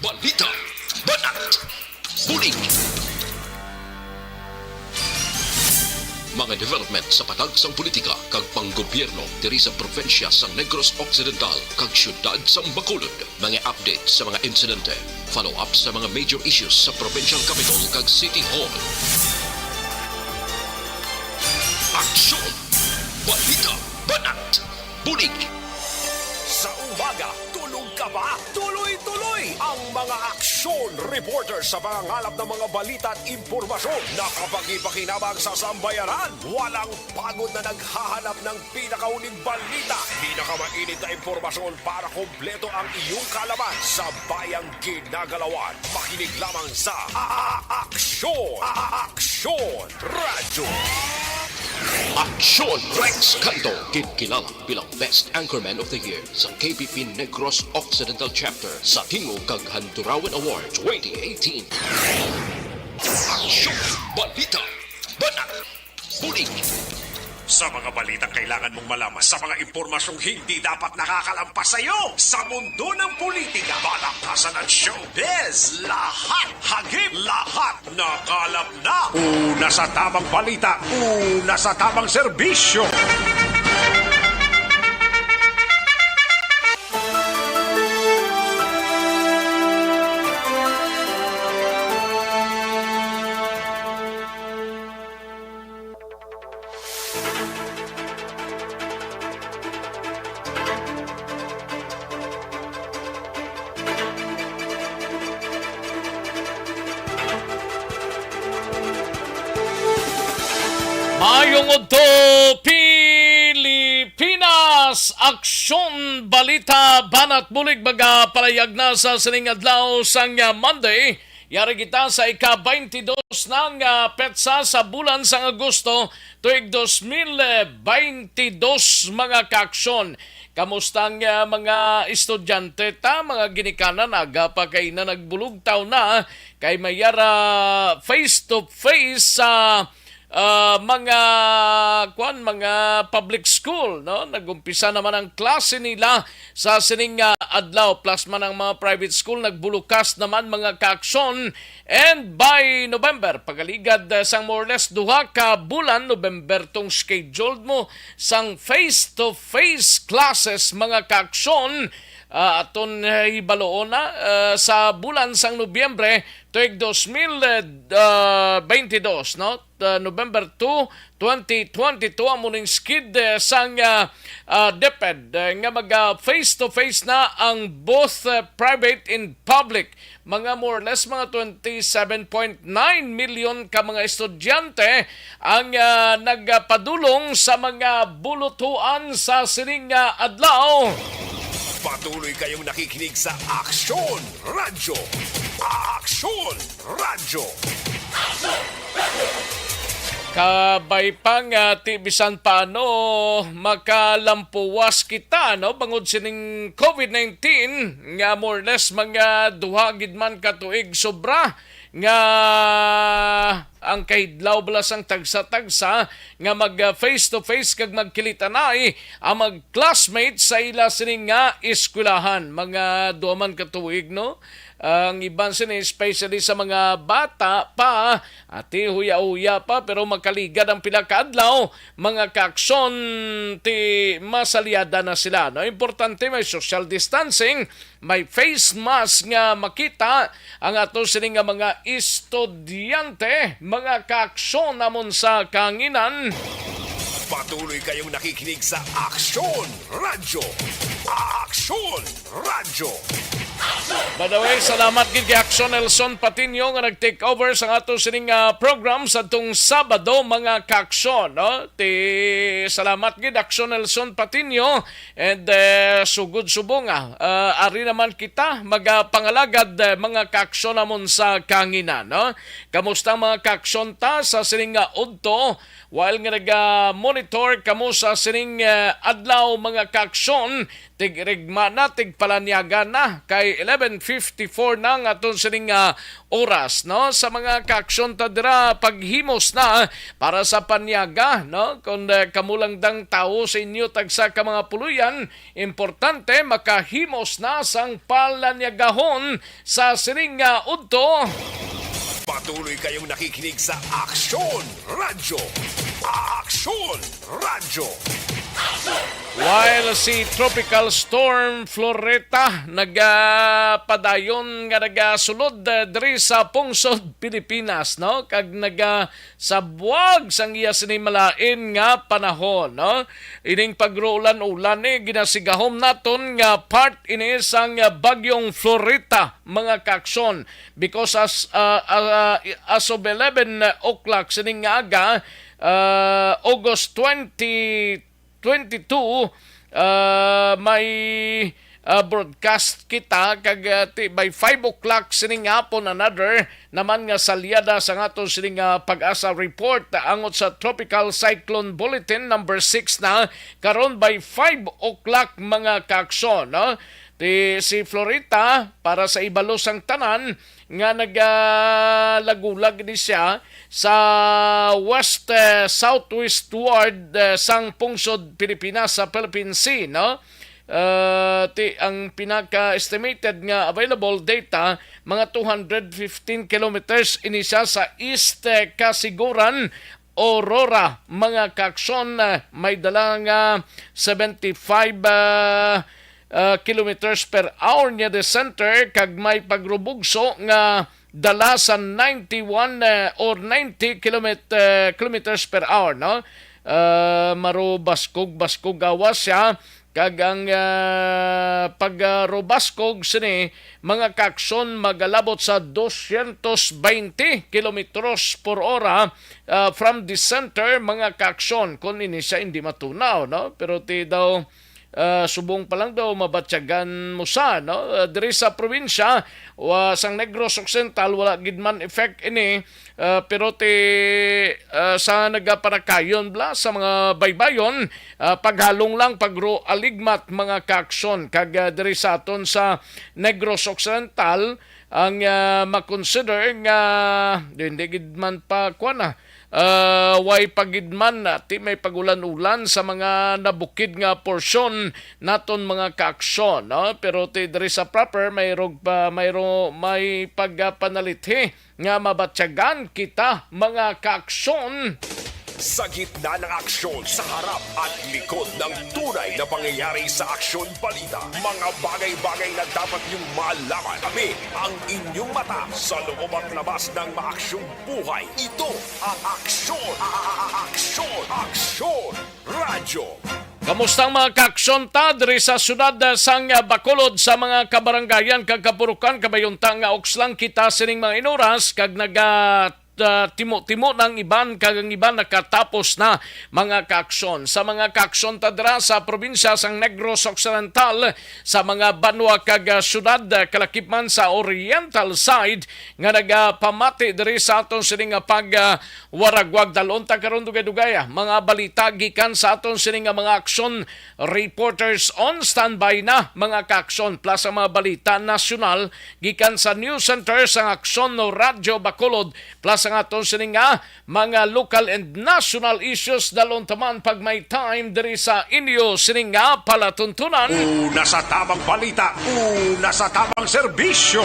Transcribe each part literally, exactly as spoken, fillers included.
Balita, banat, bulig. Mga development sa patag sang politika kag panggobyerno diri sa probinsya sang Negros Occidental kag siyudad sang Bacolod. Mga update sa mga insidente, follow-up sa mga major issues sa provincial capital kag city hall. Aksyon! Balita, banat, bulig. Sa umaga, tulog ka ba? Tuloy-tuloy ang mga aksyon reporter sa pangangalap ng mga balita at impormasyon na kapaki-pakinabang sa sambayanan. Walang pagod na naghahanap ng pinakahuling balita, pinakamainit na impormasyon para kompleto ang iyong kaalaman sa bayang ginagalawan. Makinig lamang sa A-, A-, Aksyon! A-, A-, Aksyon Radyo! Aksyon Rex Canto, ginkilala bilang Best Anchorman of the Year sa K P P Negros Occidental Chapter sa tingog kag Handurawan Award twenty eighteen. Aksyon! Balita! Banat! Bulig! Sa mga balitang kailangan mong malaman, sa mga impormasyong hindi dapat nakakalampas sa iyo, sa mundo ng politika, balaktasan at showbiz, lahat hagip, lahat nakalap na. Una sa tamang balita, una sa tamang serbisyo. Maayong udto, Pilipinas! Aksyon, balita, banat bulig, magapalayag na sa sining adlaw sang, ah, Monday. Yari kita sa ika-twenty-dos na nga petsa sa bulan sang Agosto, tuig dos mil twenty-dos, mga kaaksyon. Kamusta ang, ah, mga estudyante ta, mga ginikanan? Aga pa kay na nagbulugtaw na kay may yara face to face sa, ah, mga, kuan, mga public school, no? Nag-umpisa naman ang klase nila sa sining, ah, adlaw, plus man ang mga private school nagbulukas naman, mga kaaksyon. And by November, pagaligad, ah, sang more or less duha ka bulan, November tong scheduled mo sang face-to-face classes, mga kaaksyon. Ah, aton, ah, hibaloon na, ah, sa bulan sang Nobyembre tuig dos mil, ah, twenty-dos, no? Ah, November two, twenty twenty-two, amo ning skid, eh, sang, ah, ah, DepEd, eh, nga mag, ah, face-to-face na ang both, eh, private and public. Mga more or less, mga twenty-seven point nine million ka mga estudyante ang, ah, nagpadulong sa mga bulutuan sa sining, ah, adlaw. Patuloy kayong nakikinig sa Aksyon Radyo. Aksyon Radyo. Kabay pa nga ti bisan paano makalampuwas kita, no, bangod sining covid nineteen nga more or less mga duha gid man ka tuig sobra nga ang kahidlaw bala sang tagsa-tagsa nga mag, ah, face to face kag magkilitanay ang mag classmates sa ila sini nga eskwelahan. Mga duha man ka tuig, no? Ang iban sini, especially sa mga bata pa, ati huya-huya pa, pero makaligad ang pila ka adlaw, mga kaaksyon, ti masalyada na sila, no? Importante may social distancing, may face mask nga makita ang ato sini nga mga estudyante, mga kaaksyon namon sa kahanginan. Patuloy kayong nakikinig sa Aksyon Radyo. Aksyon Radyo. By the way, salamat gid kay Aksyon Nelson Patiño nga nag-take over sa ato sining, ah, program sa tong Sabado, mga kaaksyon, no? Ti, salamat gid, Aksyon Nelson Patiño, and, eh, sugod subong, ah, ah, ari naman kita magapangalagad, eh, mga kaaksyon namon sa kahanginan, no? Kamusta ang mga kaaksyon ta sa sining nga udto? While nga naga-monitor kamo sa sining, eh, adlaw, mga kaaksyon, tig-rigma na, tigpalanyaga na, kay eleven fifty-four na ang aton sining, ah, oras, no? Sa mga kaaksyon ta dira, paghimos na para sa panyaga, no? Kung, eh, kamo lang dang tawo sa inyo tagsa ka mga puloy-an, importante makahimos na sang palanyagahon sa sining nga udto. Patuloy kayong nakikinig sa Aksyon Radyo. Aksyon Radyo. While si Tropical Storm Floreta nagapadayon nga nagasulod, eh, diri sa pungsod Pilipinas, no? Kag nagasabwag sang iya sini malain nga panahon, no? Ining pagruulan-ulan ni ginasigahom naton nga part ini sang Bagyong Floreta, mga kaaksyon, because as, ah, ah, as of eleven o'clock sining nga aga, ah, August twenty twenty-two, ah, may, ah, broadcast kita kag, ah, ti-, by five o'clock sining hapon, another naman nga salyada sa aton sining, ah, Pag-asa report angot sa Tropical Cyclone Bulletin number six na karon by five o'clock, mga kaaksyon, no? Ti, si Florita, para sa ibalo sang tanan, nga nagalagulag ni siya sa west, eh, southwestward, eh, sang pungsod Pilipinas sa Philippine Sea, no? Eh, ti, ang pinaka-estimated nga available data, mga two hundred fifteen kilometers ini siya sa east, eh, Casiguran, Aurora, mga kaaksyon, eh, may dala nga seventy-five, ah, ah, kilometers per hour niya the center, kag may pagrubugso nga dala sa ninety-one, eh, or ninety kilomet-, eh, kilometers per hour, no? Ah, marubaskog-baskog gawas siya, kag ang, ah, pagrubaskog sini, mga kaaksyon, magalabot sa dosyentos baynte kilometros por ora, ah, from the center, mga kaaksyon, kung ini siya hindi matunaw, no? Pero ti daw, ah, subong pa lang daw mabatyagan mo sa, no? Ah, diri sa probinsya, wa, sang Negros Occidental, wala gid man effect ini, ah, pero ti, ah, sa nagapanakayon bala sa mga baybayon, ah, paghalong lang, pagro-, aligmat, mga kaaksyon, kag, ah, diri sa aton sa Negros Occidental, ang, ah, makonsider nga hindi gid man pa kuwan na, ah, way pa gid man, ah, ti may pag-ulan-ulan sa mga nabukid nga porsyon naton, mga kaaksyon, no? Pero ti diri sa proper, may rog pa, may ro-, may pagpanalithi nga mabatyagan kita, mga kaaksyon. Sa gitna ng aksyon, sa harap at likod ng tunay na pangyayari sa Aksyon Balita, mga bagay-bagay na dapat niyong malaman. Kami ang inyong mata sa loob at labas ng maaksyong buhay. Ito ang Aksyon, Aksyon, Aksyon Radyo. Kamusta ang mga kaaksyon ta diri sa siyudad, ah, sang, ah, Bacolod, sa mga kabarangayan kag kapurukan? Kabayunta nga uks lang kita sining mga inuras kag naga, ah, timo-timo na ang iban kag ang iban nakatapos na, mga kaaksyon. Sa mga kaaksyon ta dira sa probinsya sang Negros Occidental, sa mga banwa kag, ah, siyudad, ah, kalakip man sa oriental side nga nagapamati diri sa aton sini nga pag, ah, waragwag. Dalon ta karon dugay-dugay, ah, mga balita gikan sa aton sini nga mga aksyon reporters on standby na, mga kaaksyon, plus ang mga balita nasyonal gikan sa news center sang Aksyon Radyo Bacolod, plus ang aton sini nga mga local and national issues. Dalon ta man pag may time diri sa inyo sini nga palatuntunan. Una sa tamang balita, una sa tamang serbisyo.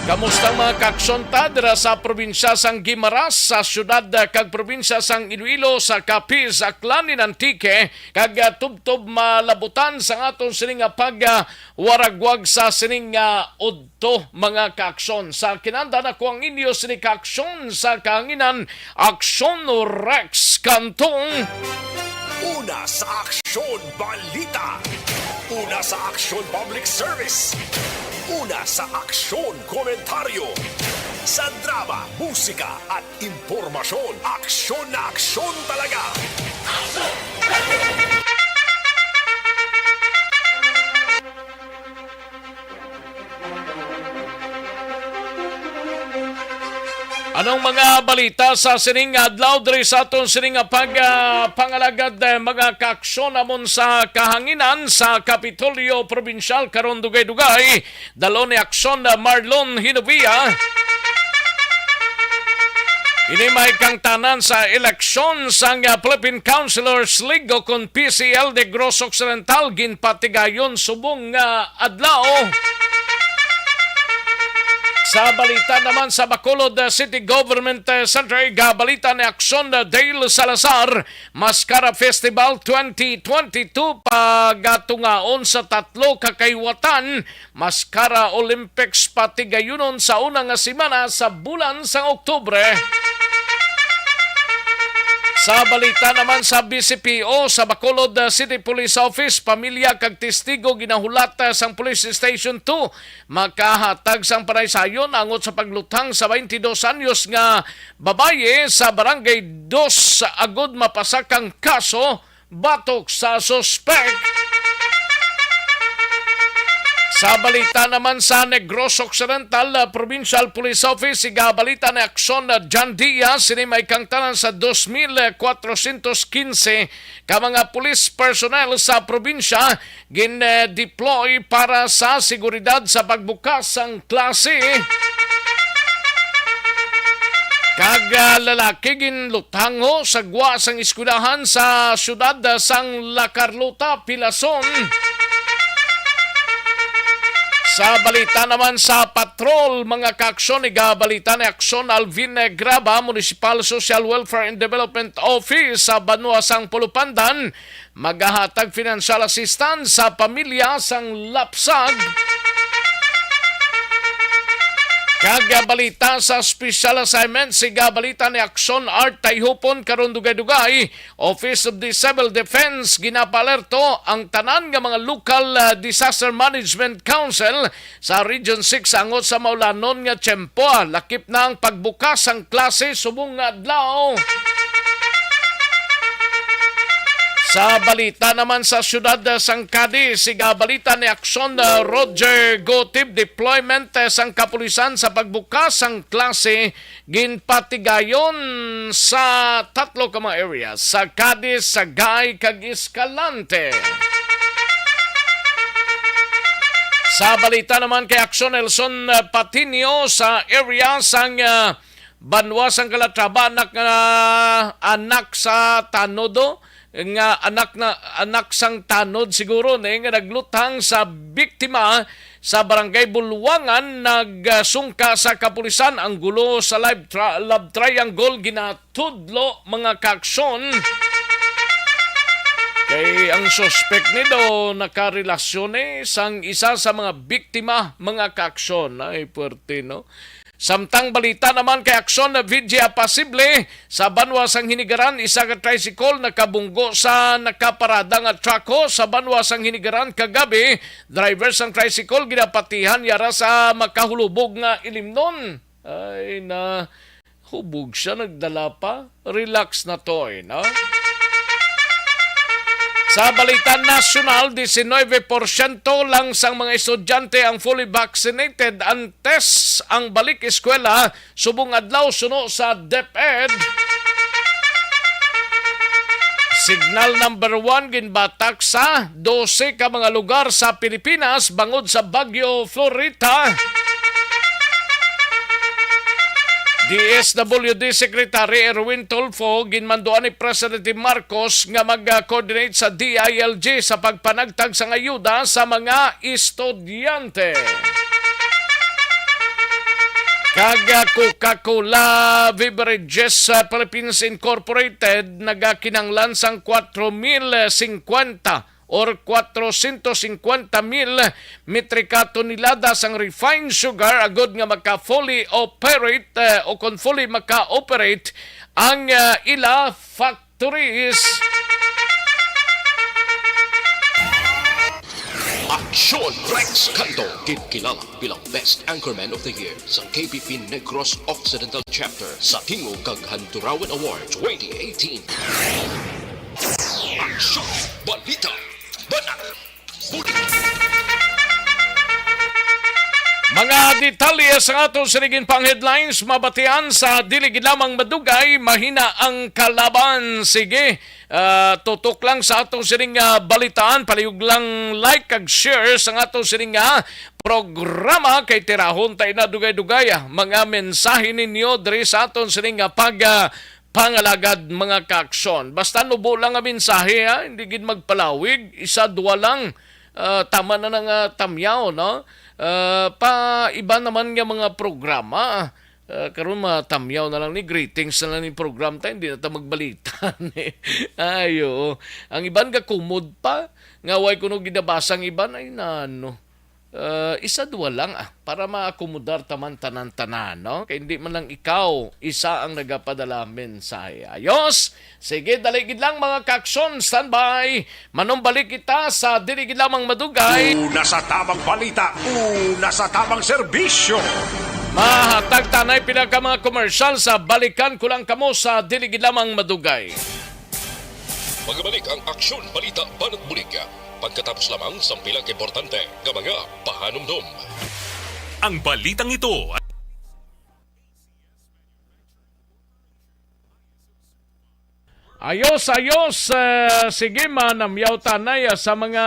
Kamusta ang mga kaaksyon ta dira sa probinsya sang Guimaras, sa siyudad, ah, kag probinsya sang Iloilo, sa Capiz, Aklan, and Antique, kag, ah, tubtob malabutan sa aton sini nga pag, ah, waragwag sa sining, ah, udto, mga kaaksyon? Sa kinahanglan, ako ang inyo sini kaaksyon sa kahanginan, Aksyon Rex Cantong. Una sa Aksyon Balita. Una sa Aksyon Public Service. Una sa Aksyon Komentaryo. Sa drama, musika, at impormasyon, aksyon na aksyon talaga. Anong mga balita sa sining adlaw diri sa aton sining nga pag, ah, pangalagad, eh, mga kaaksyon namon sa kahanginan sa Kapitolyo Probinsyal karon dugay-dugay? Dalon ni aksyon, ah, Marlon Hinovia. Ini may kangtanan sa eleksyon sang, ah, Philippine Councilors League o kon P C L Negros Occidental ginpatigayon subong nga adlaw. Sa balita naman sa Bacolod, ah, City Government, ah, Center, igabalita ni Action, ah, Dale Salazar, Mascara Festival twenty twenty-two pagatungaon sa tatlo ka kaliwatan. Mascara Olympics patigayunon sa una nga semana sa bulan sang Oktubre. Sa balita naman sa B C P O, sa Bacolod, uh, City Police Office, pamilya kag testigo ginahulat, uh, sang Police Station two makahatag sang panaysayon angot sa pagluthang sa twenty-dos anyos nga babayi sa Barangay Dos agud mapasak ang kaso batok sa suspek. Sa balita naman sa Negros Occidental, uh, Provincial Police Office, igabalita ni Action, uh, John Diaz, sini may kangtanan sa dos mil kwatrocientos quince ka mga police personnel sa probinsya gin-deploy para sa seguridad sa pagbukas sang klase. Kag, ah, lalaki ginluthango sa gwa sang eskwelahan sa siyudad, ah, sang La Carlota, Pilason. Sa balita naman sa patrol, mga kaaksyon, igabalita ni Aksyon Alvin Graba, Municipal Social Welfare and Development Office sa banwa sang Pulupandan, magahatag financial assistance sa pamilya sang lapsag. Kag balita sa special assignment, siga balita ni Action Art Tayhupon karon dugay-dugay, Office of the Civil Defense, ginapaalerto ang tanan nga mga local, ah, disaster management council sa Region six angot sa maulanon nga tiyempo. Lakip na ang pagbukas sang klase subong nga adlaw. Sa balita naman sa siyudad, ah, sang Cadiz, siga balita ni Action, ah, Roger Gotib, deployment, ah, sang kapulisan sa pagbukas sang klase ginpatigayon sa tatlo ka mga areas, sa Cadiz, Sagay, kag Escalante. Sa balita naman kay Action Nelson, uh, Patino, sa area sang, uh, banwa sang Calatrava, anak, uh, anak sa Tanodo, nga anak na, anak sang tanod siguro ni nga nagluthang sa biktima sa Barangay Bulwangan, nagsungka sa kapulisan. Ang gulo sa live tra-, love triangle ginatudlo, mga kaaksyon. Kay ang suspek ni do nakarelasyon, eh, sang isa sa mga biktima, mga kaaksyon. Ay, puwerte, no? Samtang balita naman kay Aksyon, na Vigya, pasible sa banwa sang Hinigaran, isa ka tricycle nakabunggo sa nakaparada nga truck sa banwa sang Hinigaran kagabi. Driver sang tricycle ginapatihan yara sa makahulubog nga ilimnon. Ay, na hubog siya, nagdala pa. Relax na, Toy, no? Sa balita nasyonal, diecinueve porsyento lang sang mga estudyante ang fully vaccinated antes ang balik eskwela subong adlaw suno sa DepEd. Signal number one ginbatak sa dose ka mga lugar sa Pilipinas bangod sa Bagyo Florita. D S W D Secretary Erwin Tulfo, ginmanduan ni Presidente Marcos nga mag-coordinate sa D I L G sa pagpanagtag sang ayuda sa mga estudyante. Kag, ah, Coca-Cola Beverages, ah, Philippines Incorporated nagakinahanglan sang kwatro mil singkwenta or kwatrocientos singkwenta mil metrika tonelada sang refined sugar agud nga maka-fully operate, eh, o kon fully maka-operate ang, eh, ila factories. Aksyon Rex Canto, ginkilala bilang Best Anchorman of the Year sa K B P Negros Occidental Chapter sa Tingog kag Handurawan Award twenty eighteen. Aksyon! Balita! Banat! Bulig! Mga detalye sa aton sining pang headlines, mabatian sa dili gid lamang madugay, mahina ang kalaban. Sige, Ah, tutok lang sa atong sining nga balitaan, palihog lang like kag share sa atong sining nga programa kay tirahon ta ina dugay-dugay, ah, mga mensahe ninyo diri sa atong sining nga pag, ah, pangalagad, mga kaaksyon. Basta nubo lang nga mensahe, ha, hindi gid magpalawig, isa, duwa lang. Ah, tama na nga tamyaw, no? Ah, pa iba naman nga mga programa, ah, karon matamyaw na lang ni, greetings na lang ni program ta, hindi na ta magbalita ni. Ay, oo. Ang iban gakumod pa, nga way kuno ginabasa ang iban, ay nano. Ah, isa duwa lang, ah, para maakomodar ta man tanan-tanan, no? Kay hindi man lang ikaw isa ang nagapadala mensahe. Ayos? Sige, dali gid lang, mga kaaksyon, standby. Manumbalik kita sa dili gid lamang madugay. Una sa tamang balita, una sa tamang serbisyo. Mahatag ta anay pila ka mga komersyal sa balikan ko lang kamo sa dili gid lamang madugay. Magabalik ang Aksyon Balita Banat Bulig pagkatapos lamang sang pila ka importante nga mga pahanumdom. Ang balitang ito. Ayos, ayos. Eh, sige, manamyaw ta anay, ah, sa mga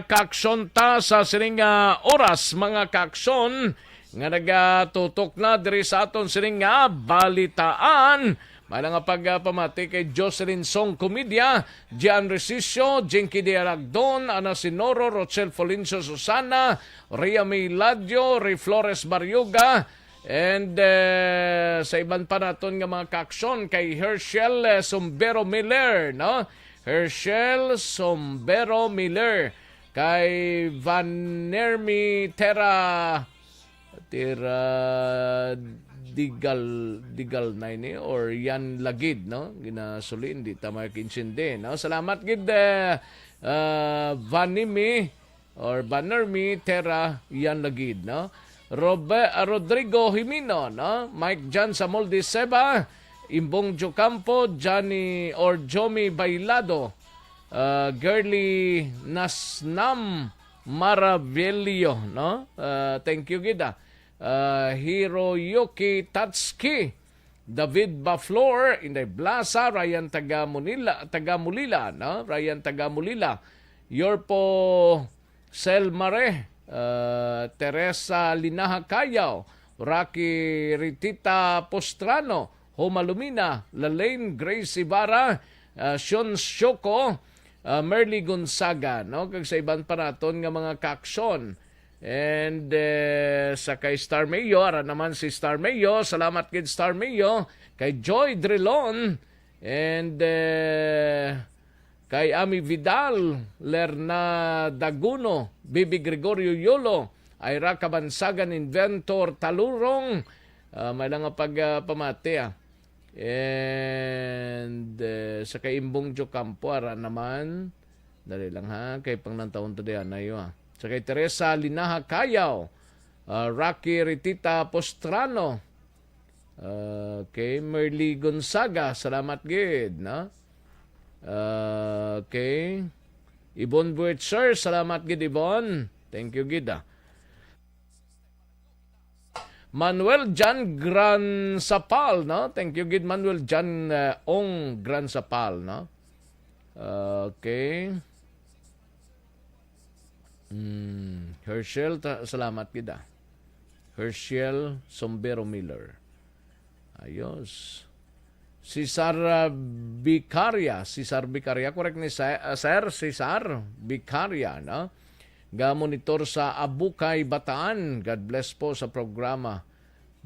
kaaksyon ta sa sining nga oras, mga kaaksyon nga nagatutok na diri sa aton sining nga balitaan. May nga pagpamati kay Jocelyn Song Comedia, Gian Resicio, Jinky Diaragdon, Ana Sinoro, Rochelle Folencio Susana, Ria May Ladio, Ray Flores Barriuga, and, eh, sa iban pa naton nga mga kaaksyon kay Herschel, eh, Sombero Miller, no? Herschel Sombero Miller, kay Vanermi Terra, Terra Digal, Digal na ini, or Yan Lagid, no? Ginasuli, hindi ta makinsindi, no? Salamat gid, eh, ah, Vanimi, or Banermi Terra, Yan Lagid, no? Robe-, ah, Rodrigo Jimino, no? Mike Jan Samoldi Seba, Imbong Jocampo, Johnny or Jomi Bailado, ah, Girly Nasnam Maravillo, no? Ah, thank you gid, ah. Ah, Hiroyuki Tatsuki, David Baflor, Inday Blasa, Ryan taga Munila, taga Mulila, no? Ryan taga Mulila. Yorpo Selmare, ah, Teresa Linaha Cayaw, Rocky Ritita Postrano, Homa Lumina, Lalaine Grace Ibarra, ah, Shun Shoko, ah, Merly Gonzaga, no? Kag sa iban pa naton nga mga kaaksyon. And, eh, sa kay Star Mayo, ara naman si Star Mayo. Salamat gid, Star Mayo. Kay Joy Drilon. And, eh, kay Ami Vidal, Lerna Daguno, Bibi Gregorio Yolo, Ira Kabansagan, Inventor Talurong, ah, may lang nga pag, ah, pamati, ah. And, eh, sa kay Imbong Jocampo, ara naman. Dali lang, ha, kay pangnantawon to diyan, ayo, ha. Sa kay Teresa Linaha Cayaw, ah, Rocky Ritita Postrano, okay, Merly Gonzaga, salamat gid, no? Okay. Ibon Buetcher, salamat gid, Ibon. Thank you gid, ah. Manuel Jan Gran Sapal, no? Thank you gid, Manuel Jan, eh, Ong Gran Sapal, no? Okay. Hmm, Herschel, ta-, salamat gid, ah. Herschel Sombero Miller. Ayos. Cesar, ah, Vicaria. Cesar Vicaria. Correct ni sa-, ah, Sir Cesar Vicaria, no? Ga-monitor sa Abukay, Bataan. God bless po sa programa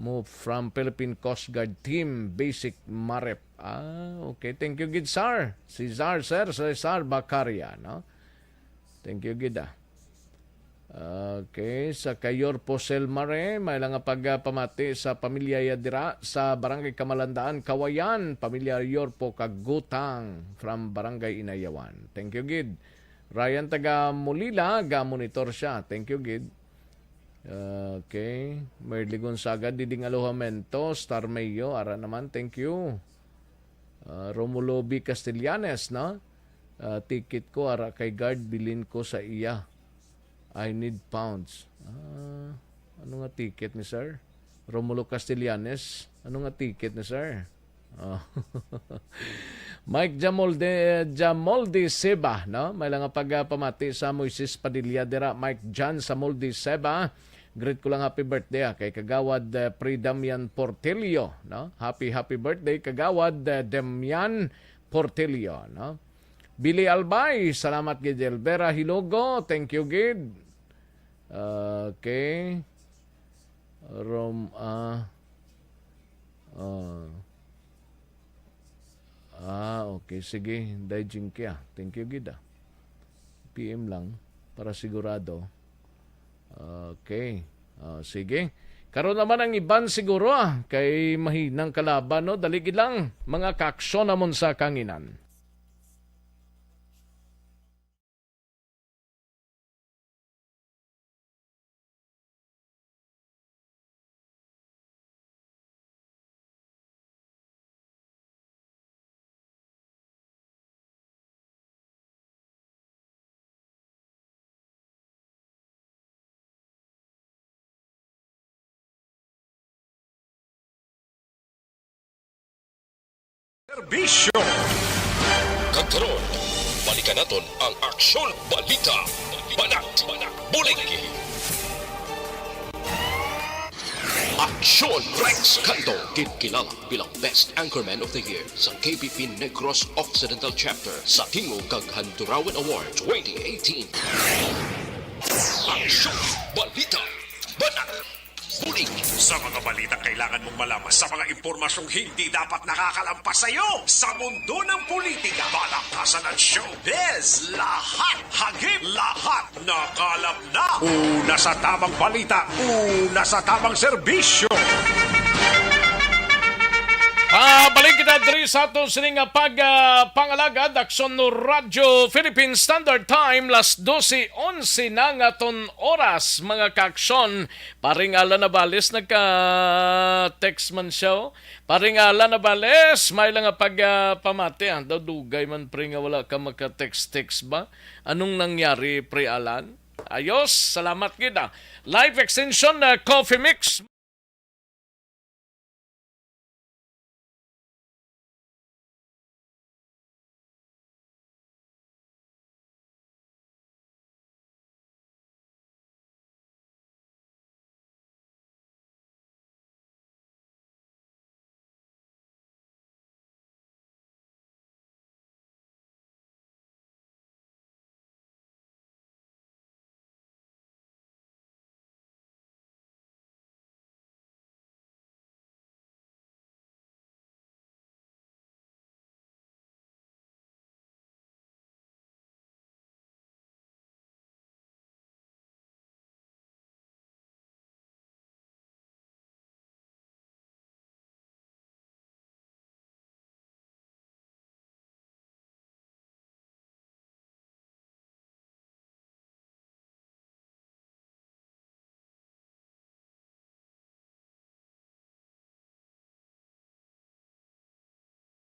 mo from Philippine Coast Guard Team Basic Marep. Ah, okay. Thank you gid, sir. Cesar, Sir Cesar Vicaria, no? Thank you gid, ah. Okay, sa kay Yorpo Selmare, may lang nga pagpamati sa pamilya ya dira sa Barangay Kamalandaan, Kawayan, pamilya Yorpo Kagutang from Barangay Inayawan. Thank you gid. Ryan taga Mulila, ga-monitor siya. Thank you gid. Okay. Merly Gonzaga, Diding Alojamento, Star Mayo, ara naman, thank you. Ah, Romulo B. Castellanes, no? Ah, ticket ko, ara kay guard, bilin ko sa iya. I need pounds. Ah, ano nga ticket ni sir? Romulo Castellanes, ano nga ticket ni sir? Oh. Mike Jamolde, Jamolde Seba, no? May lang nga pagpamati sa Moises Padilla dira, Mike Jan sa Molde Seba. Greet ko lang happy birthday, ah, kay Kagawad, eh, Pre Damian Portillo, no? Happy, happy birthday, Kagawad, eh, Damian Portillo, no? Billy Albay, salamat gid, Elvera Hilogo, thank you gid. Okay. Rom, ah, ah. Ah, okay. Sige, Day Jinky, ah. Thank you gid, ah. P M lang para sigurado. Okay. Ah, sige. Karon naman ang iban siguro, ah, kay mahinang kalaban, no? Dali gid lang, mga kaaksyon namon sa kanginan. Serbisyo. Kag karon, balikan naton ang Aksyon Balita. Banat, bulig. Aksyon Rex Canto, ginkilala bilang Best Anchorman of the Year sang K B P Negros Occidental Chapter sa Tingog kag Handurawan Award twenty eighteen. Aksyon Balita. Banat. Bulig. Sa mga balitang kailangan mong malaman, sa mga impormasyong hindi dapat nakakalampas sa iyo, sa mundo ng politika, balakasan at showbiz, lahat hagip, lahat nakalap na. Una sa tamang balita, una sa tamang serbisyo. Pabalik kita diri sa aton sining nga pag, ah, pangalagad, Aksyon Radyo Philippine Standard Time, las dose onse na nga aton oras, mga kaaksyon. Paring Alan Navales, nagka-text man siya, oh. Paring Alan Navales, may lang nga pag, ah, pamati, ah. Daw dugay man, pre, nga wala ka maka-text-text ba? Anong nangyari, pre Alan? Ayos, salamat gid, ah. Life Extension, ah, Coffee Mix.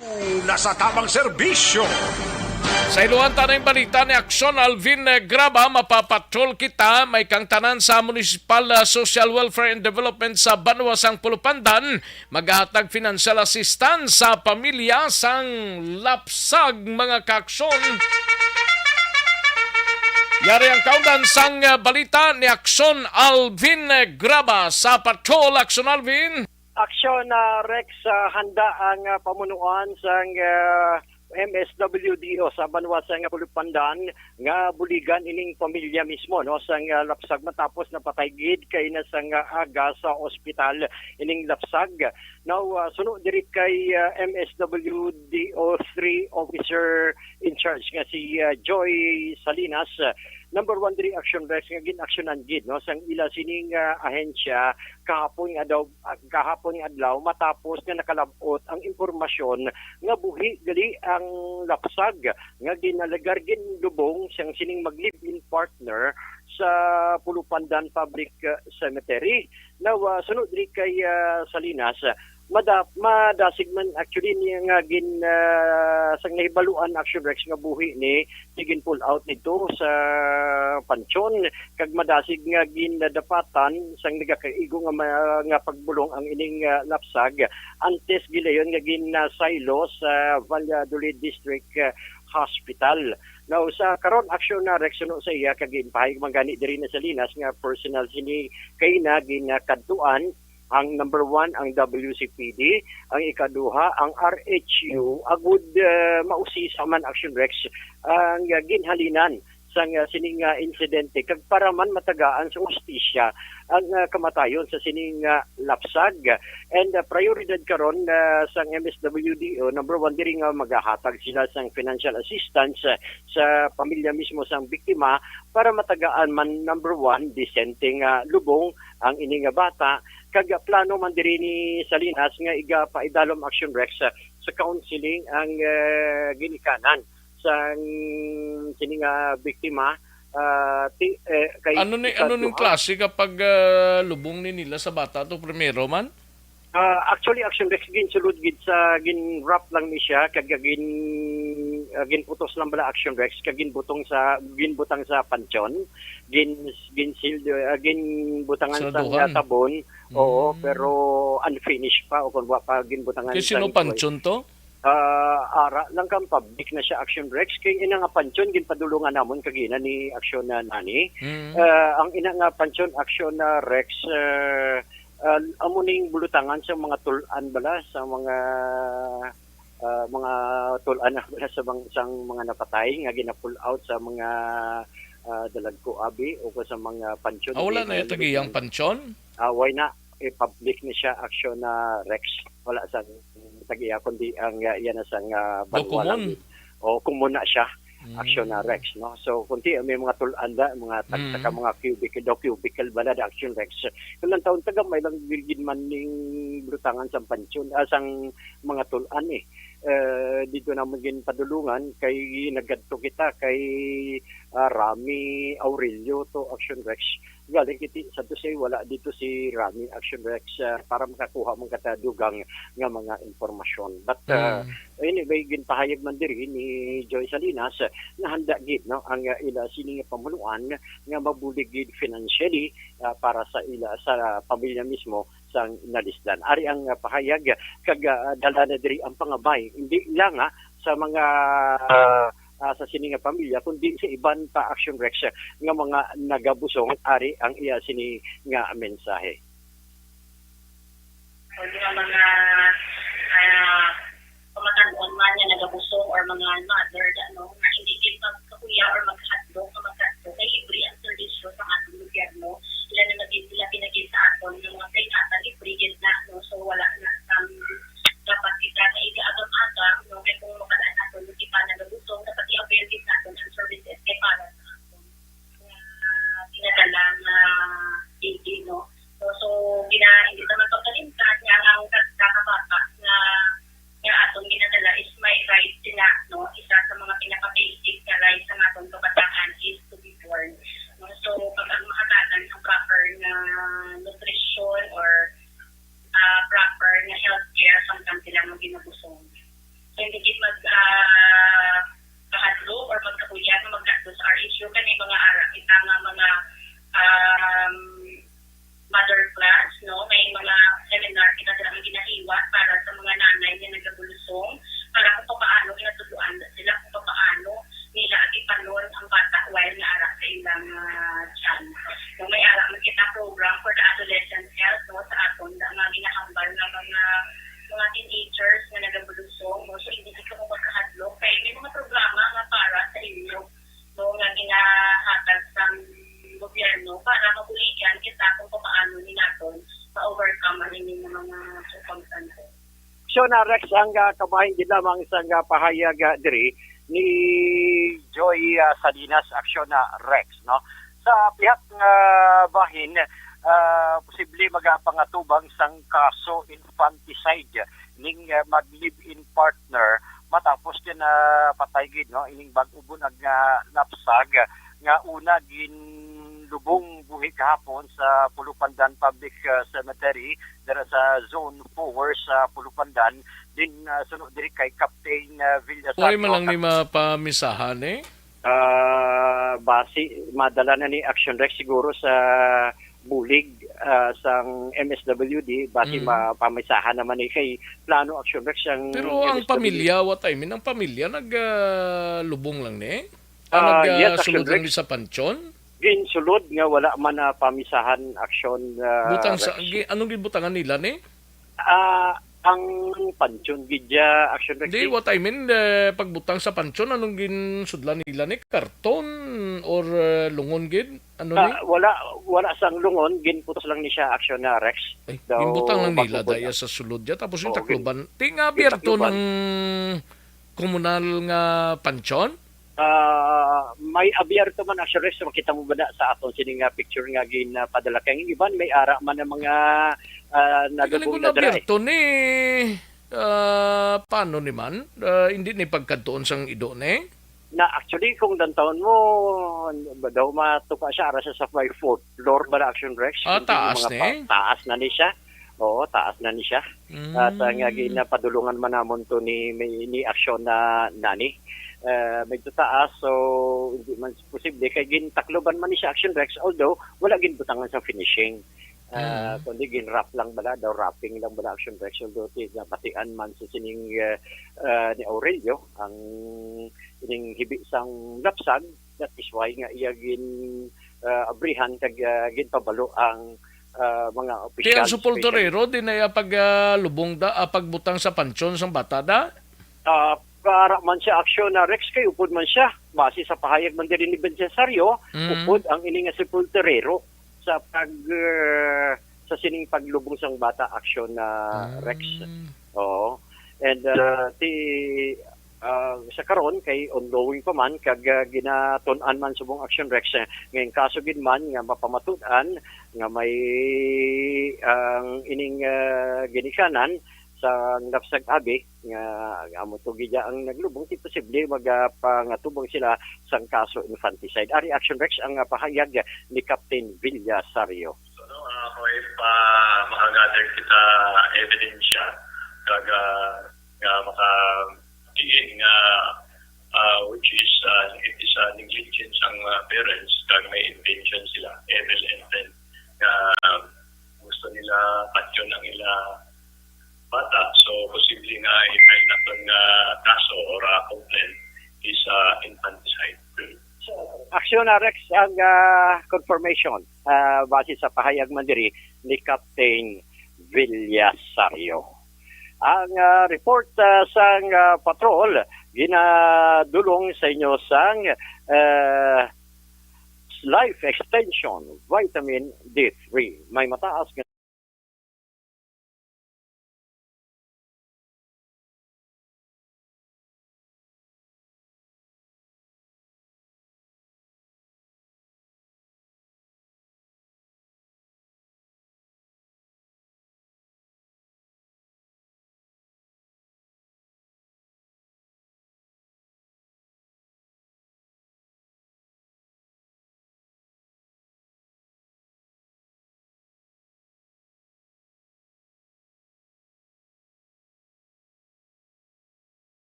Una sa tamang serbisyo. Sa iluhan ta ning balita ni Aksyon Alvin, eh, Graba, mapapatrol kita, may kang tanan sa Municipal, ah, Social Welfare and Development sa banwa sang Pulupandan, magahatag financial assistance sa pamilya sang lapsag, mga kaaksyon. Yari ang kaundan sang, ah, balita ni Aksyon Alvin, eh, Graba sa Patrol. Aksyon Alvin. Aksyon, ah, Rex, ah, handa ang, ah, pamunuan sang, ah, M S W D O sa banwa sang Pulupandan nga buligan ining pamilya mismo, no, sang, ah, lapsag matapos napatay gid kaina sang, ah, aga sa ospital ining lapsag. Now, ah, suno diri kay, ah, M S W D O three Officer in Charge nga si, ah, Joy Salinas, ah, number one diri, Aksyon Rex, nga gin-aksyonan gid, no, sang ila sining, ah, ahensya kahapon nga daw, ah, kahapon nga adlaw, matapos nga nakalab-ot ang impormasyon nga buhi gali ang lapsag nga ginalagar, ginlubong sang sining mag-live-in partner sa Pulupandan Public, ah, Cemetery. Now, ah, sunod diri kay, ah, Salinas, ah, Mada-, madasig man actually niya nga gin, ah, sang nahibaluan, Action Rex, nga buhi ni, ni gin pull out dito sa pansyon, kag madasig nga ginadapatan sang nagakaigo nga ma-, nga pagbulong ang ining, ah, lapsag, antes gilayon nga gin, ah, silo sa Valladolid District, ah, Hospital. Now, sa karon, Action Rex, suno sa iya, kag ginpahayag man gani diri na sa Linas nga personal sini kay na ginakadtuan ang number one, ang W C P D, ang ikaduha, ang R H U, agud, ah, mausisa man, Action Rex, ang, ah, ginhalinan sang, ah, sini nga insidente, kag para man matagaan sa hustisya ang, ah, kamatayon sa sini nga lapsag. And, ah, prioridad karon, ah, sang M S W D O, number one, diri nga magahatag sila sang financial assistance, ah, sa pamilya mismo sang biktima para matagaan man, number one, disente nga lubong ang ini nga bata, kag plano man diri ni Salinas nga igapaidalom, Action Rex, sa, sa counseling ang, eh, ginikanan sang sini nga biktima. Ah, ti-, eh, kay Ano ni, ano ning ikaduha, klase ka pag, ah, lubong ni nila sa bata to primero man? Ah, actually, Action Rex, ginsulod gid sa, gin-wrap lang ni siya, kag gin, ah, ginputos lang bala, Action Rex, kag ginbutong sa, ginbutang sa pansyon, gin, ginsil, ah, ginbutangan sa Siraduhan. Tabon. Oo, Mm. Pero unfinished pa, o kung wa pa ginbutangan Kay sa sino, pansyon to? Ah, ara lang kang public na siya, Action Rex, kay ina nga pansyon ginpadulungan namon kagina ni Action na nani. Mm. Ah, ang ina nga pansyon, Action na Rex, ah, ah, amo ning bulutangan sa mga tul-an bala, sa mga, ah, mga tul-an na bala sa bang-, sang mga napatay nga gina-pull out sa mga, ah, dalagko abi o ko sa mga pansyon. Ah, wala na yung tagiyang pansyon? Ah, why na? I-public ni siya, Action na Rex. Wala sa tagiya, kundi ang, ah, iya na sang, ah, banwa lang. Dokumon. O, kumuna siya. Action na Rex, no? So, kunti, may mga tul-an da, mga tagsa ka mga cubicle, daw cubicle bala da, Action Rex. Kung ang taon taga, may lang gilgid man ning bulutangan sang pansyon, ah, sang mga tul-an, eh. Eh, dito naman ginpadulungan kay nagadto kita kay, ah, Rami Aurelio to, Action Rex. Galing kiti sa to say wala dito si Rami, Action Rex, ah, para makakuha man kata dugang nga mga impormasyon. But, ah, anyway, ginpahayag man diri ni Joy Salinas, ah, nga handa gid, no, ang, ah, ila sini nga pamunuan nga mabulig gid financially, ah, para sa ila, sa pamilya mismo sang nalisdan. Ari ang, ah, pahayag, kag, ah, dala na diri ang pangabay, hindi lang, ah, sa mga, ah, ah, sa sini nga pamilya, kundi sa iban pa, Action Rex, nga mga nagabusong. Ari ang iya sini nga mensahe. O, di ba, mga, ah, pamatan-on man nga nagabusong or mga mother, ano, nga hindi gid magkakuya or maghadlok nga magkadto kay libre ang serbisyo sa atong gobyerno. Sila na maging sila pinagin sa aton nga mga kay ata libre gid na, no? So, wala na sang dapat kita nga iga-agam-agam, no? Kay kung makadaan aton yung iba nagabusong, dapat i-avail gid naton ang services kay para sa aton nga pinadala nga baby, no? So, so, gina-, hindi naman pagkalimtan nga ang kagkakabata nga, nga atong ginadala is may right sila, no? Isa sa mga pinaka-basic nga rights sa atong kabataan is to be born, no? So, pag ang mahatagan ang proper nga nutrition or, ah, proper nga healthcare samtang sila nga ginabusong. So, hindi gid mag, ah, kahadlok or magkakuyag nga magkadto sa R H U kani mga ara kita nga mga, um, mother class, no? May mga seminar kita dira nga ginahiwat para sa mga nanay nga nagabulusong, para kung papaano ginatudloan sila kung papaano nila atipanon ang bata while nga ara sa ilang, ah, tiyan. No, may ara man kita program for the adolescent health, no, sa aton nga ginahambal nga mga, mga teenagers nga nagabulusong, no? So, hindi kita mo magkahadlok kay may mga programa nga para sa inyo, no, nga ginahatag sang gobyerno para mabuligan kita kung paano ni naton ma-overcome ang ining mga circumstances. So na, Rex, ang, ah, kabahin gid lamang sa, ah, pahayag, ah, diri ni Joy, ah, Salinas, Action na Rex, no? Sa pihak nga bahin, ah, posible magapangatubang sang kaso infanticide ning, ah, mag-live-in partner matapos din na patay gid, no, ining bag-o bunag nga lapsag nga una gin lubong buhi kahapon sa Pulupandan Public, ah, Cemetery, dira sa Zone four sa Pulupandan, din, ah, suno diri kay Captain, ah, Villasaño. Oy, malang ni mapamisahan, eh? Ah, basi, madala na ni Action Rex siguro sa bulig, ah, sang M S W D, basi Mm. mapamisahan naman ni kay plano Action Rex ang Pero ang M S W D. Pamilya, what I mean, ang pamilya nag, ah, lubong lang ni? Ah, Ah, nag, yes, ah, Action sulod lang Rex. Ni sa pansyon? Ginsulod nga wala man na pamisahan Action, ah, Butang sa, Rex. Gi-, anong gibutangan nila ni? Ah, ang pansyon gid ya, Action Rex. Hindi, what I mean, eh, pagbutang sa pansyon, anong ginsudlan nila ni? Karton or, eh, lungon gid? Ano ni? Ah, wala, wala sang lungon, ginputos lang ni siya Action na Rex. Ay, daw ginbutang lang nila, pagkuban daya lang. Sa sulod ya, tapos yung Oo, gin-, Tacloban. Ti nga abierto ng komunal nga pansyon? Ah, may abierto man, Action Rex, makita mo ba na sa aton sini nga picture nga gin, ah, padala kay ang iban, may ara man ang mga, ah, Ti galing nalubong ko na dira, eh. Abierto ni, ah, paano ni man? Ah, hindi ni pagkadtuon sang ido ni? Na, actually, kung dantawon mo, daw matuka siya, ara siya sa may fourth floor ba na, Action Rex? Ah, hindi, taas mga ni? Pa-, taas na ni siya. Oo, taas na ni siya. Mm. At, ah, nga ginapadulungan man namon to ni, may, ni Action na nani. Eh, medyo taas, so hindi man posible. Kay gintakloban man ni siya, Action Rex, although wala ginbutangan sa finishing. Ah, Mm. Kundi ginwrap lang bala, daw wrapping lang bala, Action Rex, although ti-, nabatian man sa sining, eh, eh, ni Aurelio, ang ining hibi sang lapsag, that is why nga iya gin, ah, abrihan kag, ah, ginpabalo ang, ah, mga Kaya opisyal, ang sepulturero, especially di na iya pag, ah, lubong da, ah, pagbutang sa pansyon sang bata da? Ah, para man siya Action na Rex kay upod man siya. Base sa pahayag man diri ni Belisario, Mm. upod ang ini nga sepulturero sa pag, ah, sa sining paglubong sang bata Action na Rex. Mm. Oo. And, ah, ti, ah, sa karon kay ongoing pa man kag, ah, ginatun-an man subong Action Rex, eh, nga ang kaso gid man nga mapamatud-an nga may ang ining, ah, ginikanan sa lapsag abi nga amo to gid ang naglubong, ti posible magapangatubang sila sang kaso infanticide. Ari Action Rex ang, ah, pahayag ni Captain Villasario. So, no, ah, kung pa makagather kita ebidensya, kag, ah, nga maka-, diin nga, ah, which is, ah, it is, ah, negligence ang, ah, parents, kag may intention sila, evil intent, nga gusto nila patyon ang ila bata. So, posible nga i-file naton nga kaso or, ah, complaint is, ah, infanticide. Action na, Rex, ang, ah, confirmation, ah, base sa pahayag man diri ni Captain Villasario. Ang, ah, report, ah, sang, ah, patrol ginadulong sa inyo sang, ah, Life Extension Vitamin D three. May mataas nga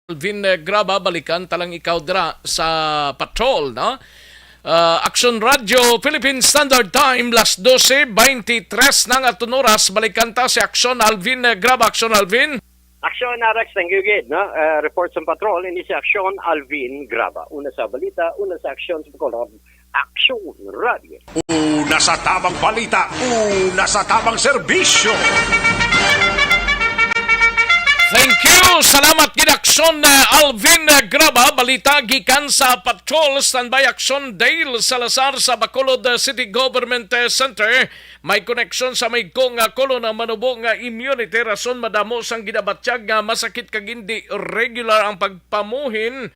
Alvin, eh, Graba, balikan ta lang ikaw dira sa patrol, no? Ah, Action Radio Philippine Standard Time, las dose beintitres na nga aton oras. Balikan ta si Action Alvin, eh, Graba. Action Alvin. Action, ah, Rex, thank you gid, no? Eh, report sa patrol, ini si Action Alvin Graba. Una sa balita, una sa aksyon sa Bacolod, Action Radio. Una sa tabang balita, una sa tabang serbisyo. Thank you. Salamat gid, Action, uh, Alvin, uh, Graba. Balita gikan sa Patrol. Standby, Action, Dale Salazar sa Bacolod, uh, City Government, uh, Center. May koneksyon sa may kong, uh, Colon ang manubo nga immunity, rason madamo sang ginabatyag nga masakit kag indi regular ang pagpamuhin.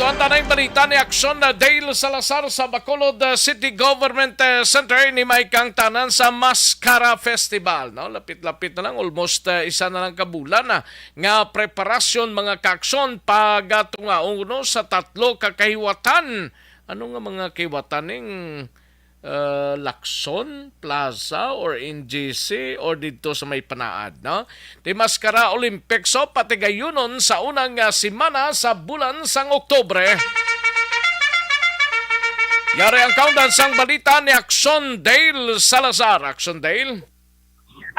Ang tanang balita ni Action na Dale Salazar sa Bacolod, uh, City Government, uh, Center ni may kang tanan sa Maskara Festival, no? Lapit-lapit na lang, almost, uh, isa na lang ka bulan na nga preparasyon, mga kaaksyon, pagatungaon, no, sa tatlo ka kahiwatan. Ano nga mga kahiwatan ning, uh, Lacson Plaza or N G C or didto sa may Panaad, no? Ti Maskara Olympics o patigayunon sa unang, ah, semana sa bulan sang Oktubre. Yari ang kaundan sang balita ni Action Dale Salazar. Action Dale.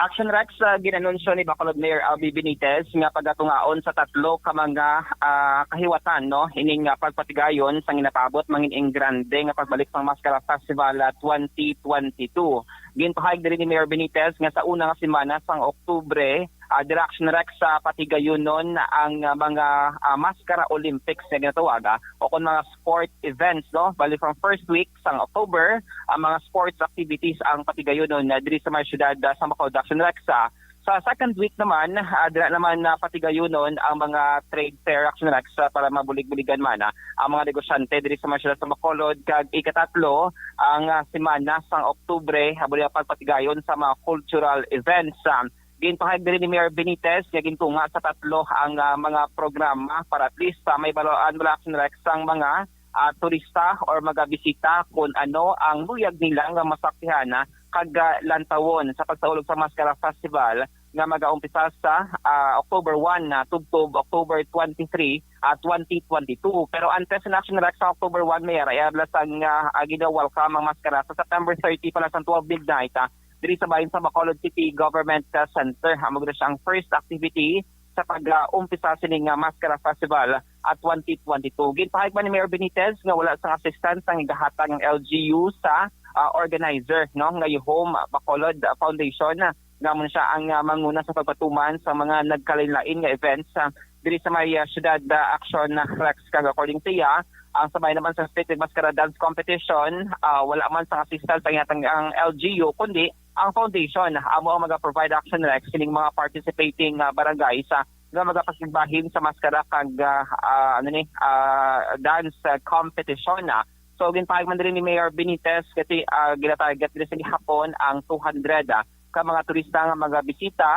Action Rex, ah, ginanunsyo ni Bacolod Mayor Albee Benitez nga pagatungaon sa tatlo ka mga, ah, kahiwatan, no, ining, ah, pagpatigayon sang ginapabot mangin ing grande nga pagbalik sang Maskara Festival, ah, twenty twenty-two. Ginpahayag diri ni Mayor Benitez nga sa una nga semana sang Oktubre, ah, dira, Action Rex, sa patigayunon ang, ah, mga, ah, Maskara Olympics nga ginatawag, ah, o kon mga sport events, no? Bali, from first week sang October, ang mga sports activities ang patigayunon na diri sa mga syudad, ah, sa Bacolod, Action Rex. Ah, sa second week naman, ah, dira naman na patigayunon ang mga trade fair, Action Rex, ah, para mabulig-buligan man, ah, ang mga negosyante diri sa mga syudad sa Bacolod. Kag ikatatlo, ang, ah, semana sang Oktubre, ah, bulig ang pagpatigayon sa mga cultural events. Ah, ginpahayag diri ni Mayor Benitez nga gintunga sa tatlo ang, ah, mga programa para at least, ah, may balaan mo lang, Action Rex, ang mga, ah, turista or magabisita kung ano ang luyag nila nga masaksihan, ah, kag, ah, lantawon sa pagsaulog sa Maskara Festival nga magaumpisa sa, ah, October one na tubtob October twenty-three, ah, twenty twenty-two. Pero antes na, Action Rex, sa October one, may ara-ara sang, ah, ah, gina-welcome ang Maskara. Sa September thirty pa lang sa twelve midnight, ah, diri sa bahin sa Bacolod City Government, ah, Center. Amo gid siya ang first activity sa pag-umpisa sining, ah, Maskara Festival, ah, twenty twenty-two. Ginpahayag man ni Mayor Benitez nga wala sang assistance ang igahatag ang L G U sa, ah, organizer, no, nga Your Home Bacolod Foundation, ah, nga amo na siya ang, ah, manguna sa pagpatuman sa mga nagkalain-lain nga events, ah, diri sa may, ah, syudad, ah, Action, ah, Rex. Kag according sa iya, ang sabay naman sa State Maskara Dance Competition, ah, wala man sang assistance ang ihatag ang L G U, kundi ang foundation amo ang maga-provide, Action Rex, kining mga participating, ah, barangays, ah, nga magapakigbahin sa maskara kag, ah, ah, ano ni, ah, dance, ah, competition, ah. So, ginpahayag man diri ni Mayor Benitez kasi, ah, ginatarget diri sa gihapon ang two hundred, ah, ka mga turista nga magabisita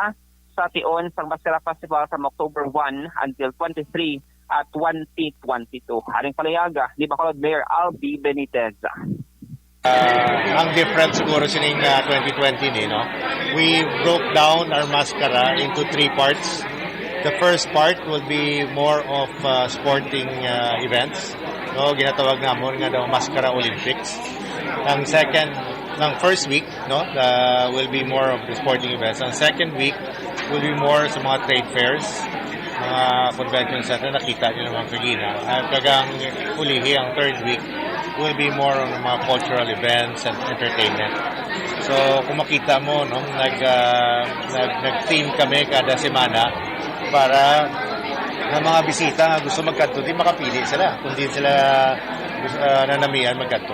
sa tion sang Maskara Festival from October one until twenty-three, ah, twenty twenty-two. Haring palayaga ni Bacolod Mayor Albee Benitez. Uh, ang difference siguro sining, uh, twenty twenty ni, no? We broke down our maskara into three parts. The first part will be more of, uh, sporting, uh, events. No, ginatawag namon nga daw Maskara Olympics. Ang second, ang first week, no, uh, will be more of the sporting events. Ang second week will be more sa mga trade fairs, mga convention center, nakita niyo naman kagina. At kagang ulihi, ang third week will be more on mga cultural events and entertainment. So, kung makita mo, no, nag, ah, nag, nag-theme kami kada semana para nga mga bisita nga gusto magkadto, di makapili sila kung di sila, ah, nanamian magkadto.